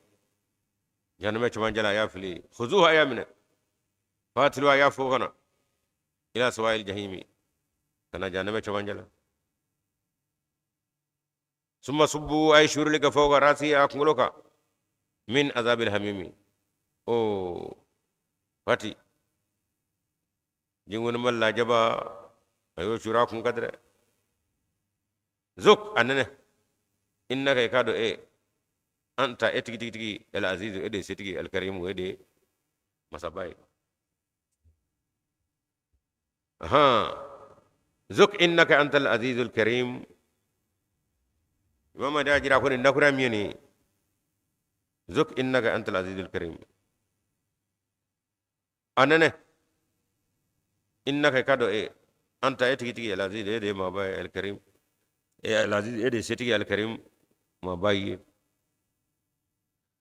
Speaker 1: jahanama cɛmancɛ la a y'a fili. Khuzuhu, a y'a minɛ. Fatiluhu, a y'a fo ka na. Ila sawa'il jahimi kana jahannama cɛmancɛ la. Summa subbu, ay suurili kɛ fawqa rasi, a kunkolo kan, min azabil hamimi. O fati jingonima lajaba, a y'o suura a kun kan dɛ. Zuk, a nɛnɛ, innaka, i k'a dɔn e, anta, e tigi tigi tigi, el azizu, e de ye setigi, el karimu, e de ye masaba ye. Ahan, zuk innaka anta al azizul karim. Imam da jira ko nin dakura min ye nin ye. Zuk innaka anta al azizul karim. A nɛnɛ, innaka, i k'a dɔn e, anta, e tigi tigi, el aziz, e de ye maaba ye, el karim, e el aziz, e de ye setigi, el karim, maaba ye.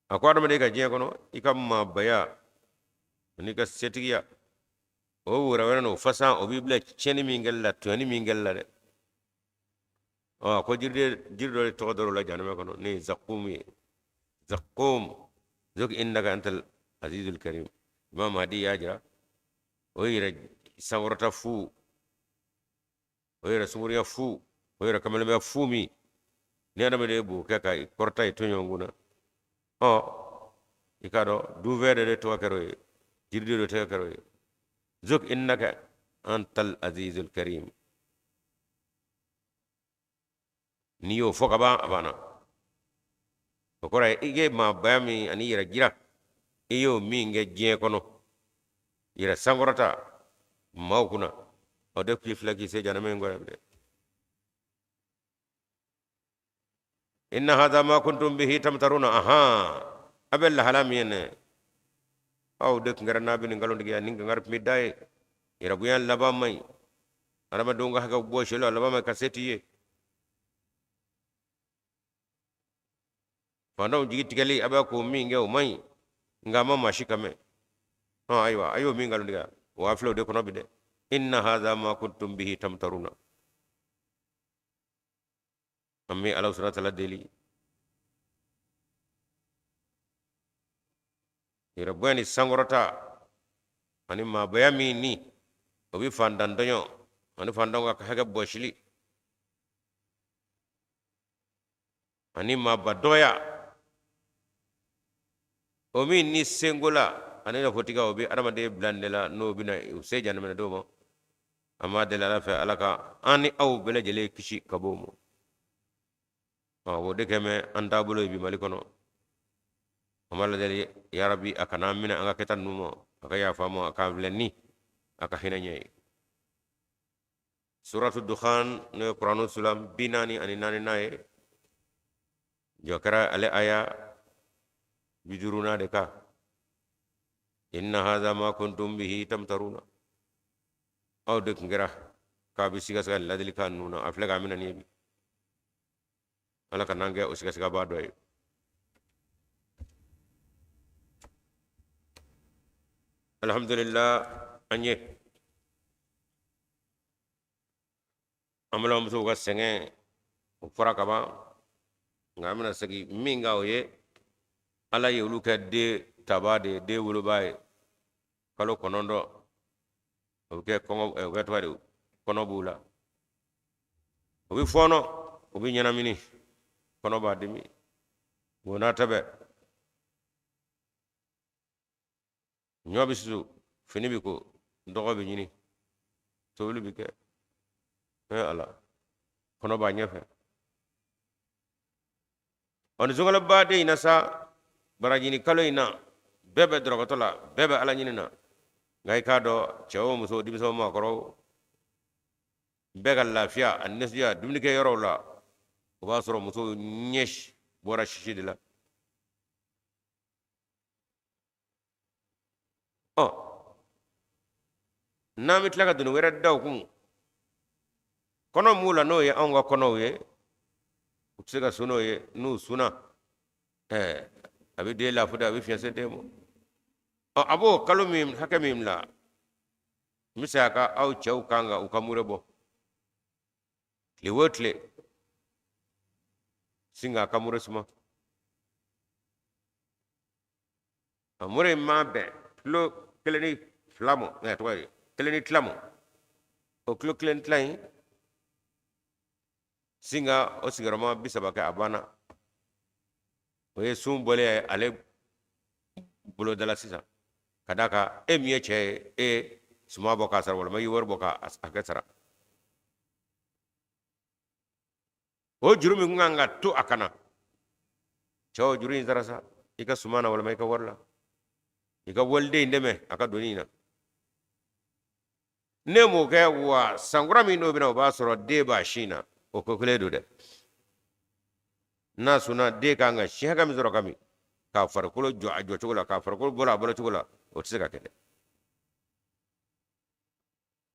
Speaker 1: A ko adamaden ka diɲɛ kɔnɔ, i ka maabaya ani ka setigiya, o wɛrɛ wɛrɛ n'o fasan, o b'i bila tiɲɛni min kɛli la, tɔɲɔni min kɛli la dɛ. Ɔ a ko jiriden, jiri dɔ de tɔgɔ dar'o la jahanama kɔnɔ, ne ye zakum ye, zakum. Zuk innaka antal azizul karim. Imam Mahdi y'a jira, o yɛrɛ sankɔrɔta fu, o yɛrɛ sunguriya fu, o yɛrɛ kamalenbaya fu min ni adamaden b'o kɛ ka kɔrɔta i tɔɲɔgɔn kunna. Ɔ i k'a dɔn dunfɛn dɔ de tɔgɔ kɛra o ye, jiriden dɔ tɔgɔ kɛra o ye. Zuk innaka antal azizul karim. N'i y'o fɔ ka ban, a banna. O kɔrɔ ye i ye maabaya min ani yɛrɛ jira, i y'o min kɛ diɲɛ kɔnɔ, yɛrɛ sankɔrɔta maaw kunna, o de k'i filɛ k'i se jahanama in kɔrɔ dɛ. Inna hadha ma kuntum bihi tamtaruna. Ahan, a bɛ lahala min ye nɛ, aw de tun kɛra n'a bɛ nin nkalontigiya ni kankari tun bɛ da ye. Yɛrɛbonya laban man ɲi, adamadenw ka hakɛ bɔsili a laban man ɲi ka se t'i ye. Faantanw jigi tigɛli, a bɛ k'o min kɛ, o man ɲi, nka a ma maa si kan mɛn. Ayiwa, a y'o min nkalontigiya, o a filɛ o de kɔnɔ bi dɛ. Inna hadha ma kuntum bihi tamtaruna. An bɛ Ala subhanahu wa ta'ala deli, yɛrɛbonya ni sankɔrɔta ani maabaya min ni o bɛ fantan tɔɲɔ ani fantanw ka hakɛ bɔsili ani maaba dɔgɔya, o min ni senko la ani nafotigiya, o bɛ adamaden bila nin de la, n'o bɛna u se jahanama ma. An b'a deli Ala fɛ, Ala ka an ni aw bɛɛ lajɛlen kisi ka bɔ o ma. O de kɛmɛ an taabolo ye bi Mali kɔnɔ. An b'a deli yarabi, a kana an minɛ an ka kɛta ninnu ma, a ka yafa an ma, a k'an filɛ ni a ka hinɛ ɲɛ ye. Suratu Dukhan, n'o ye Kuranu sura 44nan ye, jɔ kɛra ale aya 50nan de kan. Inna hadha ma kuntum bihi tamtaruna. Aw de tun kɛra k'a bɛ sigasiga ladilikan ninnu na, a filɛ k'a minɛ nin ye bi. Ala kan'an kɛ o sigasigabaa dɔ ye. Alhamdulillah, an ye an balimamusow ka sɛgɛn, o fɔra ka ban, nka an bɛna segin min kan, o ye Ala ye olu kɛ den tabaa de ye, den wolobaa ye. Kalo 9, o bɛ kɛ kɔngɔ, o bɛ kɛ tɔgɔ de, kɔnɔ b'u la, o bɛ fɔɔnɔ, o bɛ ɲɛnamini, kɔnɔ b'a dimi. O n'a ta bɛɛ, ɲɔ bɛ susu, fini bɛ ko, dɔgɔ bɛ ɲini, tobili bɛ kɛ. Ee Ala, kɔnɔ b'a ɲɛfɛ. Ɔ nin sunkaloba de in na sa, baraji kalo in na, bɛɛ bɛ dɔrɔgɔtɔ la, bɛɛ bɛ Ala ɲini na, nka i k'a dɔn, cɛ o muso, denmisɛn o maakɔrɔw, bɛɛ ka lafiya ani nisɔndiya dumunikɛ yɔrɔw la, o b'a sɔrɔ musow ɲɛ bɔra sisi de la. Ɔ n'an bɛ tila ka doni wɛrɛ da u kun, kɔnɔ m'u la, n'o ye anw ka kɔnɔw ye, u tɛ se ka sun n'o ye. N'u sunna, ɛɛ a bɛ den lafu de, a bɛ fiɲɛ se den ma. Ɔ a b'o kalo min hakɛ min la, n bɛ se a ka aw cɛw kan ka u ka mure bɔ tile o tile, sin k'a ka mure suma. A mure in ma bɛn kilo kelen ni fila ma, ɛ tɔgɔ ye kelen ni tila ma. O kilo kelen tila in sin ka o sigiyɔrɔma 30 kɛ, a banna. O ye sun bɔlen ye ale boloda la sisan, ka d'a kan e min ye cɛ ye, e ye suman bɔ k'a sara walima i ye wari bɔ k'a hakɛ sara. O juru min kan ka to a kana, cɛ o juru in sara sa i ka suman na walima i ka wari la, i ka waliden in dɛmɛ a ka doni in na. Ne m'o kɛ wa sankura min n'o bɛna, o b'a sɔrɔ den b'a sin na, o ko kelen don dɛ. N'a sunna, den kan ka sin hakɛ min sɔrɔ ka min, k'a farikolo jɔ a jɔcogo la, k'a farikolo bɔra a bɔcogo la, o tɛ se ka kɛ dɛ.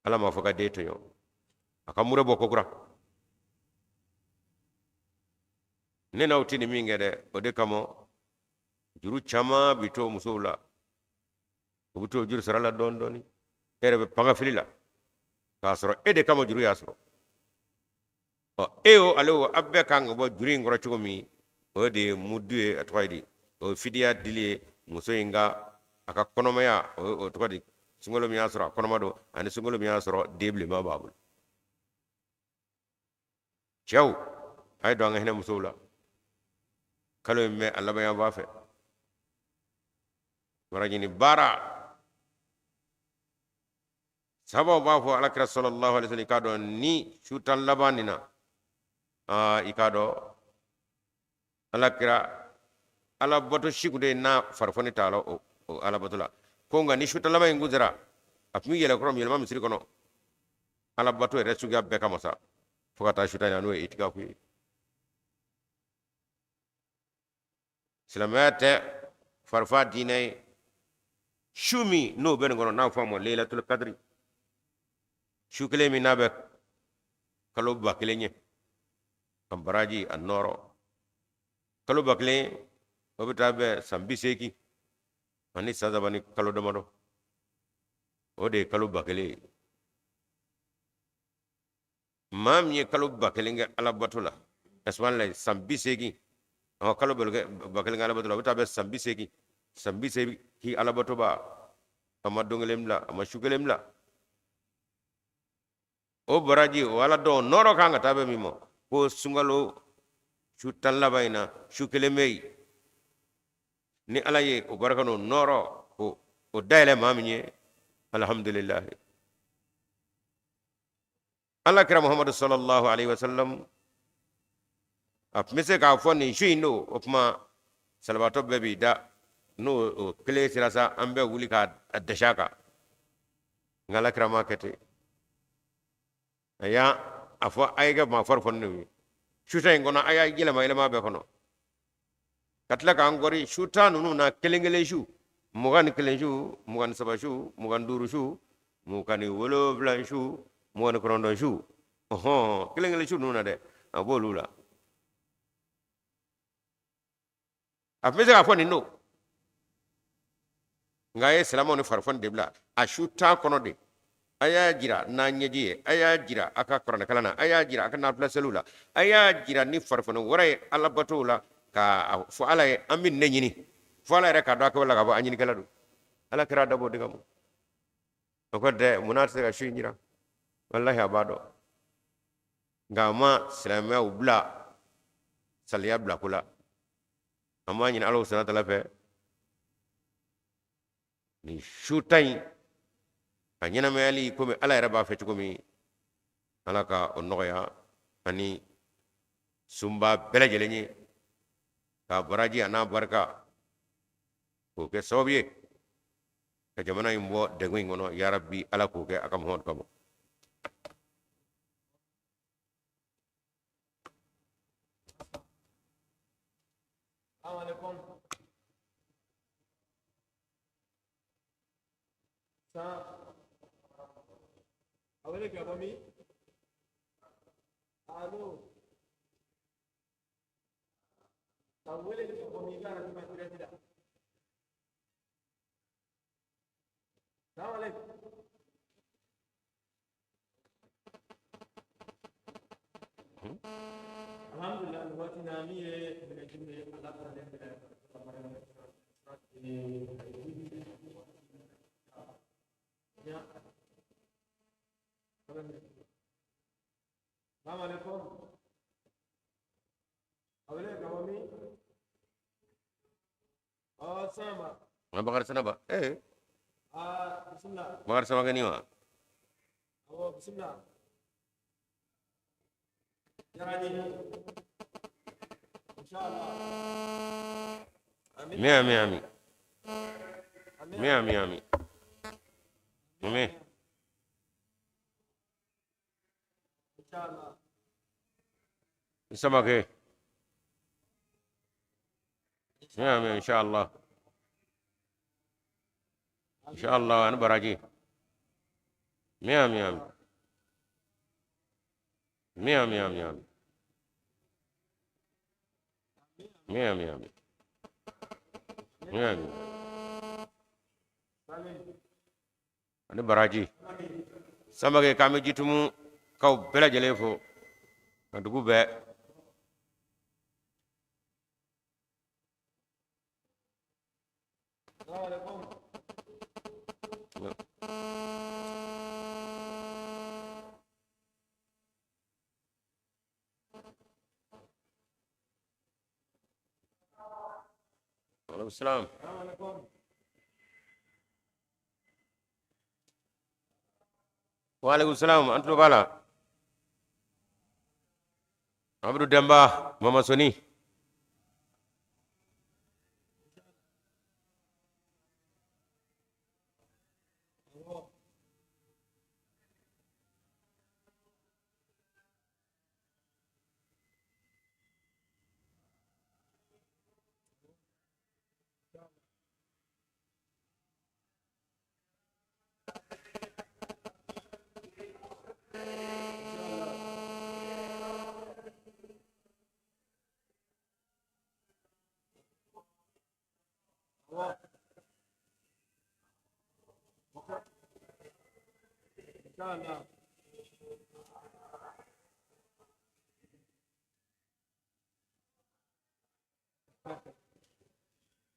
Speaker 1: Ala m'a fɔ ka den tɔɲɔ, a ka mure bɔ kokura. Ne n'aw tɛ nin min kɛ dɛ, o de kama juru caman bi to musow la, u bɛ to juru sara la dɔɔni dɔɔni, e yɛrɛ bɛ panga fili la k'a sɔrɔ e de kama juru y'a sɔrɔ. Ɔ e o ale o, aw bɛɛ kan ka bɔ juru in kɔrɔ cogo min, o de ye mudu ye, a tɔgɔ ye di, o ye fidiya dili ye muso in ka a ka kɔnɔmaya, o tɔgɔ di, sunkalo min y'a sɔrɔ a kɔnɔma don ani sunkalo min y'a sɔrɔ den bilenman b'a bolo. Cɛw, a ye don an ka hinɛ musow la, kalo in bɛ a laban yan fan fɛ, waraɲini baara sahabaw b'a fɔ alakira sallallahu alaihi wasallam, i k'a dɔn ni su tan laban nin na, i k'a dɔn alakira alabato si kun tɛ yen n'a farifoni t'a la o alabato la, ko nka ni su tan laban in kun sera, a tun bɛ yɛlɛ kɔrɔ yɛlɛma misiri kɔnɔ alabato yɛrɛ suguya bɛɛ kama sa, fo ka taa su tan in na, n'o ye itikafu ye. Silamɛya tɛ farifa diinɛ ye. Su min n'o bɛ nin kɔnɔ, n'a fɔ a ma leilatul kadiri, su kelen min n'a bɛ kalo 1000 ɲɛ, a baraji a nɔɔrɔ, kalo 1000 o bɛ taa bɛn san 80 ani san 3 ni kalo damadɔ, o de ye kalo 1000 ye. Maa min ye kalo 1000 kɛ alabato la, subhanallah, san 80, ɔ kalo 1000 kɛ alabato la, o bɛ taa bɛn san 80, san 80 alabato ba, a ma don kelen bila, a ma su kelen bila. O baraji o ala dɔn nɔɔrɔ kan ka taa bɛn min ma, ko sunkalo su tan laban in na, su kelen bɛ yen, ni ala ye o barika n'o nɔɔrɔ o dayɛlɛ maa min ye, alhamdulilahi. Ala kira Muhammadu sallallahu alaihi wasallam a tun bɛ se k'a fɔ nin su in don, o tuma salabatɔ bɛɛ b'i da, n'o o kelen sera sa, an bɛɛ wuli k'a dɛsɛ a kan. Nka ala kira m'a kɛ ten, a y'a a fɔ a ye kɛ maa farifonilenw ye su tan in kɔnɔ, a y'a yɛlɛma yɛlɛma bɛɛ kɔnɔ, ka tila k'an kɔri su tan ninnu na kelen kelen su, 21 su, 23 su, 25 su, 27 su, 29 su, ɔhɔn, kelen kelen su ninnu na dɛ, a b'olu la. A tun bɛ se k'a fɔ nin don, nka a ye silamɛw ni farifoni de bila a su tan kɔnɔ de. A y'a jira n'a ɲɛji ye, a y'a jira a ka kuranɛkalan na, a y'a jira a ka nafila seliw la, a y'a jira ni farifoni wɛrɛ ye alabatow la, k'a fɔ ala ye an bɛ nin de ɲini, fo ala yɛrɛ k'a dɔn a kɛwale la k'a fɔ an ɲinikɛla don. Ala kira dabɔ o de kama. O ko dɛ, munna a tɛ se ka su in jira? Walahi a b'a dɔn, nka a ma silamɛyaw bila saliya bila ko la. An b'a ɲini Ala subahana taala fɛ nin su tan in a ɲɛnamayali komi Ala yɛrɛ b'a fɛ cogo min, Ala ka o nɔgɔya ani sunba bɛɛ lajɛlen ye, k'a baraji a n'a barika k'o kɛ sababu ye ka jamana in bɔ degun in kɔnɔ. Yarabi, Ala k'o kɛ a ka Muhamadu kama.
Speaker 2: A wele ka bɔ min? Alo. Ka wele ka bɔ min? I ka arajo ma direct la. Salamu alaikum. Alhamdulillah, nin waati na min ye minɛjuru ye, ala bilalen bɛ. Salaam alaikum. Awele ka bɔ min? Ɔ Sanba.
Speaker 1: Bakari Sanaba eh.
Speaker 2: Aa bisimila.
Speaker 1: Bakari Samake ni wa?
Speaker 2: Awɔ bisimila. Diyara n ye. Inshallah. Amin.
Speaker 1: Mi ami ami. Mi ami ami. Mi.
Speaker 2: Inshallah.
Speaker 1: Samake. Mi ami inshallah. Inshallah ani baraji. Mi ami ami. Mi ami ami ami. Mi ami ami. Mi ami. Ani baraji. Samake k'an bɛ Jitumu kaw bɛɛ lajɛlen fo ka dugu bɛɛ.
Speaker 2: Salaam alaikum.
Speaker 1: Aleykum salaam.
Speaker 2: Salaam alaikum.
Speaker 1: Wa aleykum salaam an tulo b'a la. Amadu Demba Mama Soni.
Speaker 2: Awɔ. Awɔ. Inshallah.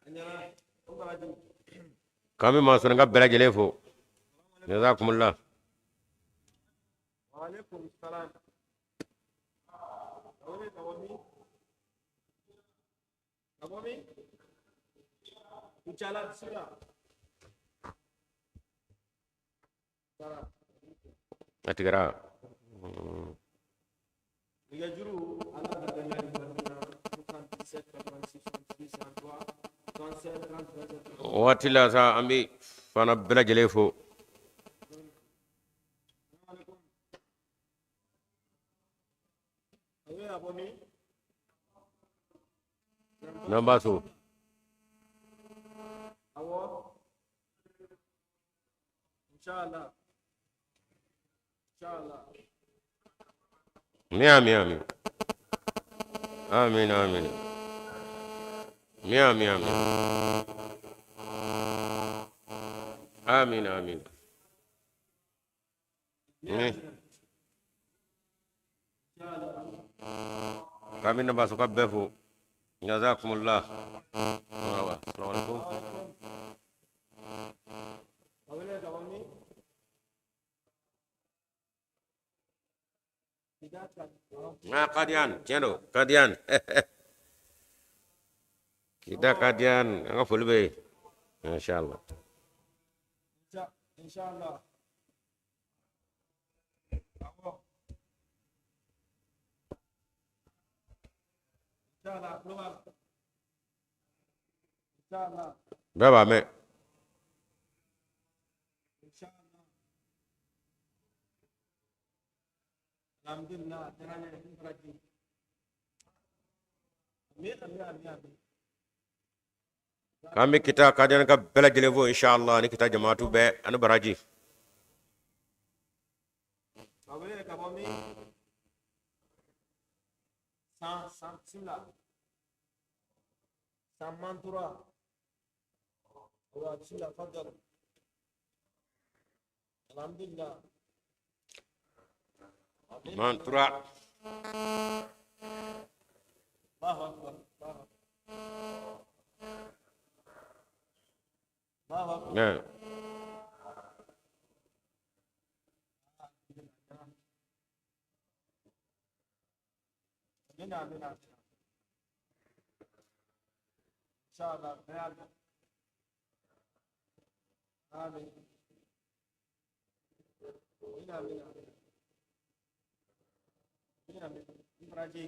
Speaker 2: A ɲɛna. O baraji.
Speaker 1: K'an bɛ Masɔnni ka bɛɛ lajɛlen fo. Jazakumullah.
Speaker 2: Wa alaikum salam. Awele ka bɔ min? Ka bɔ min? Kucala bisimila. Sara.
Speaker 1: A tigɛra.
Speaker 2: Nɛgɛjuru ala ka dɔnniya di barika na 77 86 68 53 37 30 27.
Speaker 1: O waati la sa an bɛ fana bɛɛ lajɛlen fo.
Speaker 2: Salaam alaikum. Awele ka bɔ min?
Speaker 1: N'an b'a so.
Speaker 2: Awɔ. Inshallah. Inshallah.
Speaker 1: Mi ami ami. Amin amin. Mi ami ami. Amin amin. Mi. K'an bɛ Nabaso ka bɛɛ fo. Jazakumullah. Marhaba. Assalamu alaikum.
Speaker 2: Awele ka bɔ min? Kida ka
Speaker 1: Ah, Kadian, tiɲɛ don, Kadian. Kita Kadian, an ka foli bɛ yen. Inshallah.
Speaker 2: Inshallah. Awɔ. Inshallah, tulo b'a la. Inshallah.
Speaker 1: Bɛɛ b'a mɛn.
Speaker 2: Inshallah. Alhamdulillah, a diyara n ye, n baraji. Amin, amin, amin, amin.
Speaker 1: K'an bɛ kita Kadian ka bɛɛ lajɛlen fo inshallah ani kita jamaatu bɛɛ ani baraji.
Speaker 2: Ka wele ka bɔ min? San, san, bisimila. San Mantura. Awa, bisimila, fadal. Alhamdulillah. Amin.
Speaker 1: Mantura.
Speaker 2: Allahu akbar. Allahu akbar. Allahu akbar.
Speaker 1: Yeah.
Speaker 2: Amina amina amina. Inshallah bɛɛ y'a mɛn. Amin. Amina amina amina. Amina amina. I baraji.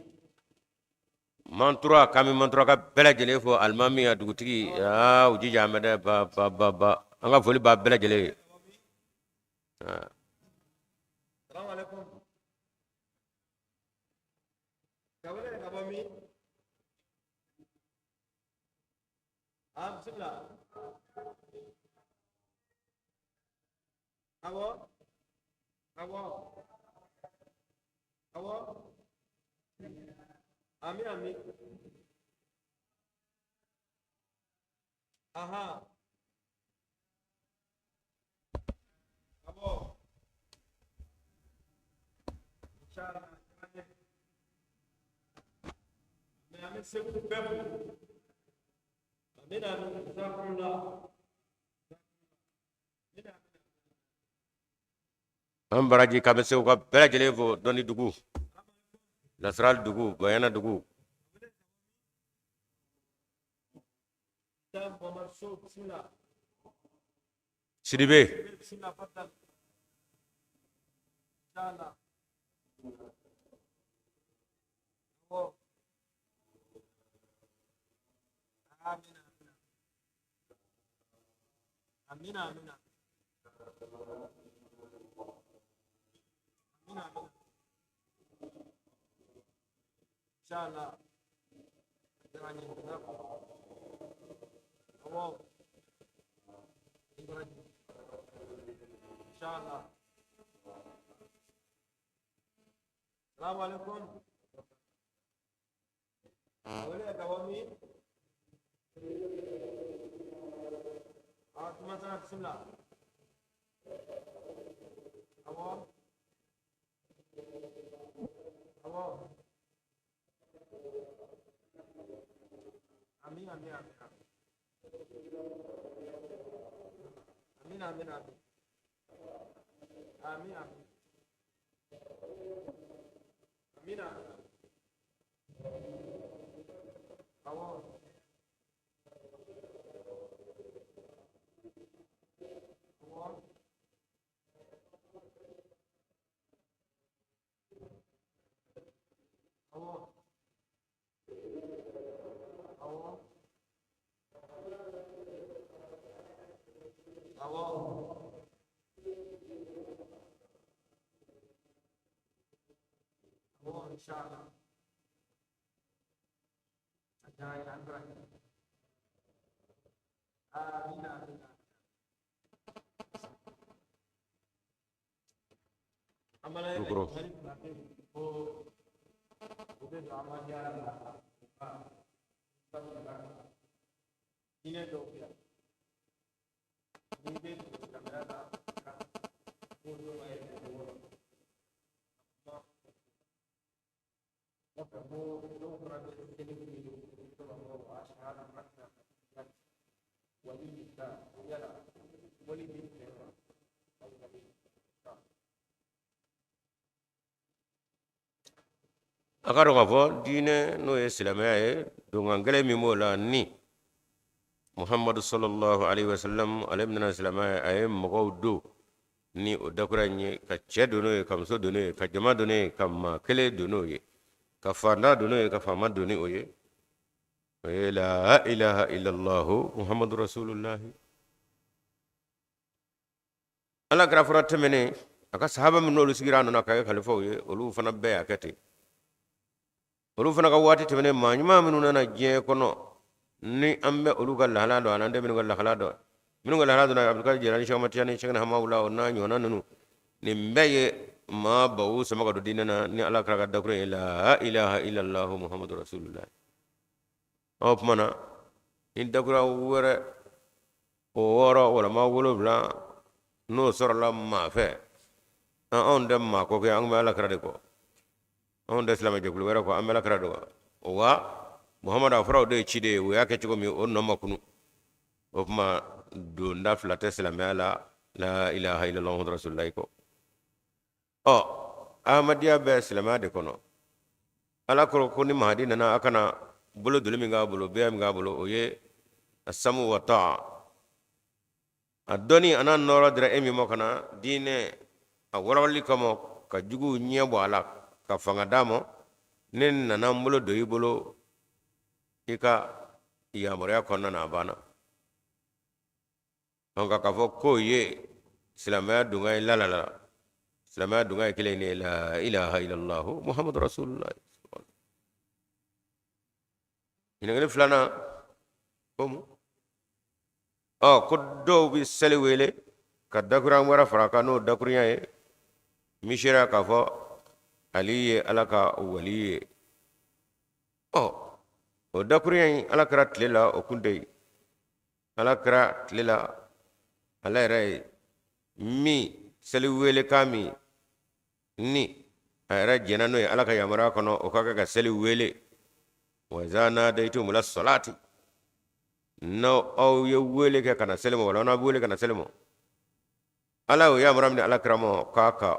Speaker 1: Mantura, k'an bɛ Mantura ka bɛɛ lajɛlen fo, alimami a dugutigi, aa u jija an bɛ dɛ, ba ba ba ba, an ka foli b'a bɛɛ lajɛlen ye.
Speaker 2: Salamu alaikum. Ka wele ka bɔ min? Ah, bisimila. Awɔ. Awɔ. Awɔ. Ami ami. Aha. Awɔ. Inshallah. Mais an bɛ Segu bɛɛ fo. Amina amin. Jazakumullah. Amina amin.
Speaker 1: An baraji, k'an bɛ Segu ka bɛɛ lajɛlen fo, dɔnni dugu, lasirali dugu, bayana dugu.
Speaker 2: Dan Muhammad So, bismillah.
Speaker 1: Sidibe.
Speaker 2: Bismillah, faddal. Inshallah. Awɔ. Amina amina. Amina amina. Amina amina. Inshallah. Diyara n ye. Jazakumullah. Awɔ. I baraji. Inshallah. Salamu alaikum. Ka wele ka bɔ min? Ah, tuma sana, bismillah. Awɔ. Awɔ. Amin amin amin. Amin amin amin. Amin amin. Amin amin. Awɔ. Awɔ. Awɔ. Awɔ. Awɔ. Awɔ, inshallah. A diyara n ye, an baraji. Amina amina. An bala
Speaker 1: Dukoro.
Speaker 2: ɲininkali fila bɛ yen ko o bɛ don Ahmadiyya la, u ka sabula diinɛ dɔw bɛ yan, n'i bɛ don silamɛya la, ka ko dɔw b'a yɛrɛ wɔɔrɔ kuma kɔfɛ, ko dɔw fana bɛ seli kɛ ko ka fɔ ashhadu anna waliyullah, yala wali bɛ fɛ wa aw wali?
Speaker 1: A ka dɔn k'a fɔ diinɛ, n'o ye silamɛya ye, donkan kelen min b'o la ni Muhammadu sallallahu alaihi wasallam ale bɛna silamɛya, a ye mɔgɔw don ni o dakura in ye, ka cɛ don n'o ye, ka muso don n'o ye, ka jama don n'o ye, ka maa kelen don n'o ye, ka faantan don n'o ye, ka faama don ni o ye, o ye la ilaha illallah Muhammadu rasulullahi. Ala kira fɔra tɛmɛnen, a ka sahaba minnu n'olu sigira a nɔ na ka kɛ kalifaw ye, olu fana bɛɛ y'a kɛ ten. Olu fana ka waati tɛmɛnen, maa ɲuman minnu nana diɲɛ kɔnɔ ni an bɛ olu ka lahala dɔn, ani an tɛ minnu ka lahala dɔn, minnu ka lahala dɔn, Abdulkadir Jilani, Cheikh Ahmad Tijani, Cheikh Hamawula, o n'a ɲɔgɔnna ninnu, nin bɛɛ ye maa baw sama ka don diinɛ na ni ala kira ka dakuru ye la ilaha illallah Muhammadu rasulullah. O tuma na, ni dakura wɛrɛ o wɔɔrɔ walama wolonwula n'o sɔrɔla maa fɛ, anw tɛ maa kɔ kɛ, an bɛ ala kira de kɔ, anw tɛ silamɛjɛkulu wɛrɛ kɔ, an bɛ ala kira de kɔ. Wa Muhamadu, a fɔra o de ye ciden ye, o y'a kɛ cogo min, o nɔ ma kunu. O tuma, donda fila tɛ silamɛya la la ilaha illallah Muhammadu rasulullah kɔ. Ɔ, Ahmadiyya bɛ silamɛya de kɔnɔ. Ala ko ni Mahadi nana, a kana bolo doli min k'a bolo, beya min k'a bolo, o ye asamu wa taa. A dɔnni a n'a nɔɔrɔ dira e min ma ka na diinɛ a walawalali kama, ka juguw ɲɛ bɔ a la, ka fanga d'a ma, ne nana n bolo don i bolo i ka yamaruya kɔnɔna na, a banna. Nka k'a fɔ k'o ye silamɛya dunga ye, lalala, silamɛya dunga ye kelen de ye, la ilaha illallah muhammadu rasulullah. Ɲininkali filanan ko mun? Ɔ, ko dɔw bɛ seli wele ka dakurunya wɛrɛ fara a kan, n'o dakurunya ye misira k'a fɔ Ali ye Ala ka wali ye. Ɔ, o dakurunya in, Ala kira tile la, o kun tɛ yen. Ala kira tile la, ala yɛrɛ ye min seli welekan min ni a yɛrɛ jɛnna n'o ye Ala ka yamaruya kɔnɔ, o ka kɛ ka seli wele, wa iza nadaytum ila salati, n'aw aw ye wele kɛ ka na seli ma, wala n'aw bɛ wele ka na seli ma, Ala y'o yamaruya min di Ala kira ma k'a ka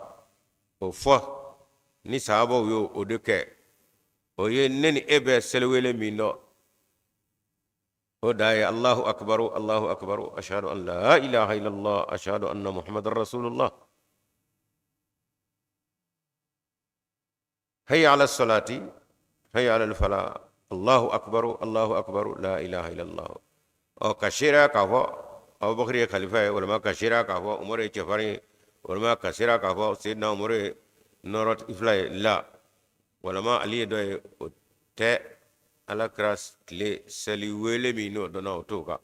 Speaker 1: o fɔ, ni sahabaw y'o o de kɛ, o ye ne ni e bɛ seli wele min dɔn, o da ye Allahu akbaru, Allahu akbaru, ashhadu an la ilaha illallah, ashhadu anna muhammadan rasulullah, hayya ala salati, hayya ala fala, Allahu akbaru, Allahu akbaru, la ilaha illallah. Ɔ, ka seereya k'a fɔ Abubakar ye khalifa ye, walima ka seereya k'a fɔ Umaru ye cɛfarin ye, walima ka seereya k'a fɔ Seydina Umaru ye nɔɔrɔ fila ye, la, walima Ali ye dɔ ye, o tɛ. Ala kira tile seli wele min n'o dɔnna, o t'o kan.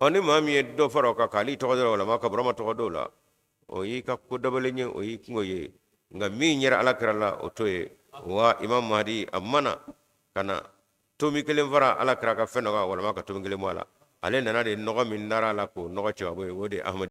Speaker 1: Ɔ, ni maa min ye dɔ fara o kan k'ale tɔgɔ dɔ walima ka Burama tɔgɔ dɔw la, o y'i ka ko dabalen ye, o y'i kungo ye. Nka min yɛrɛ Ala kira la, o t'o ye. Wa Imam Mahdi a mana ka na tomi kelen fara Ala kira ka fɛn dɔ kan walima ka tomi kelen bɔ a la, ale nana de nɔgɔ min dara a la k'o nɔgɔ cɛ ka bɔ yen, o de ye Ahmadi.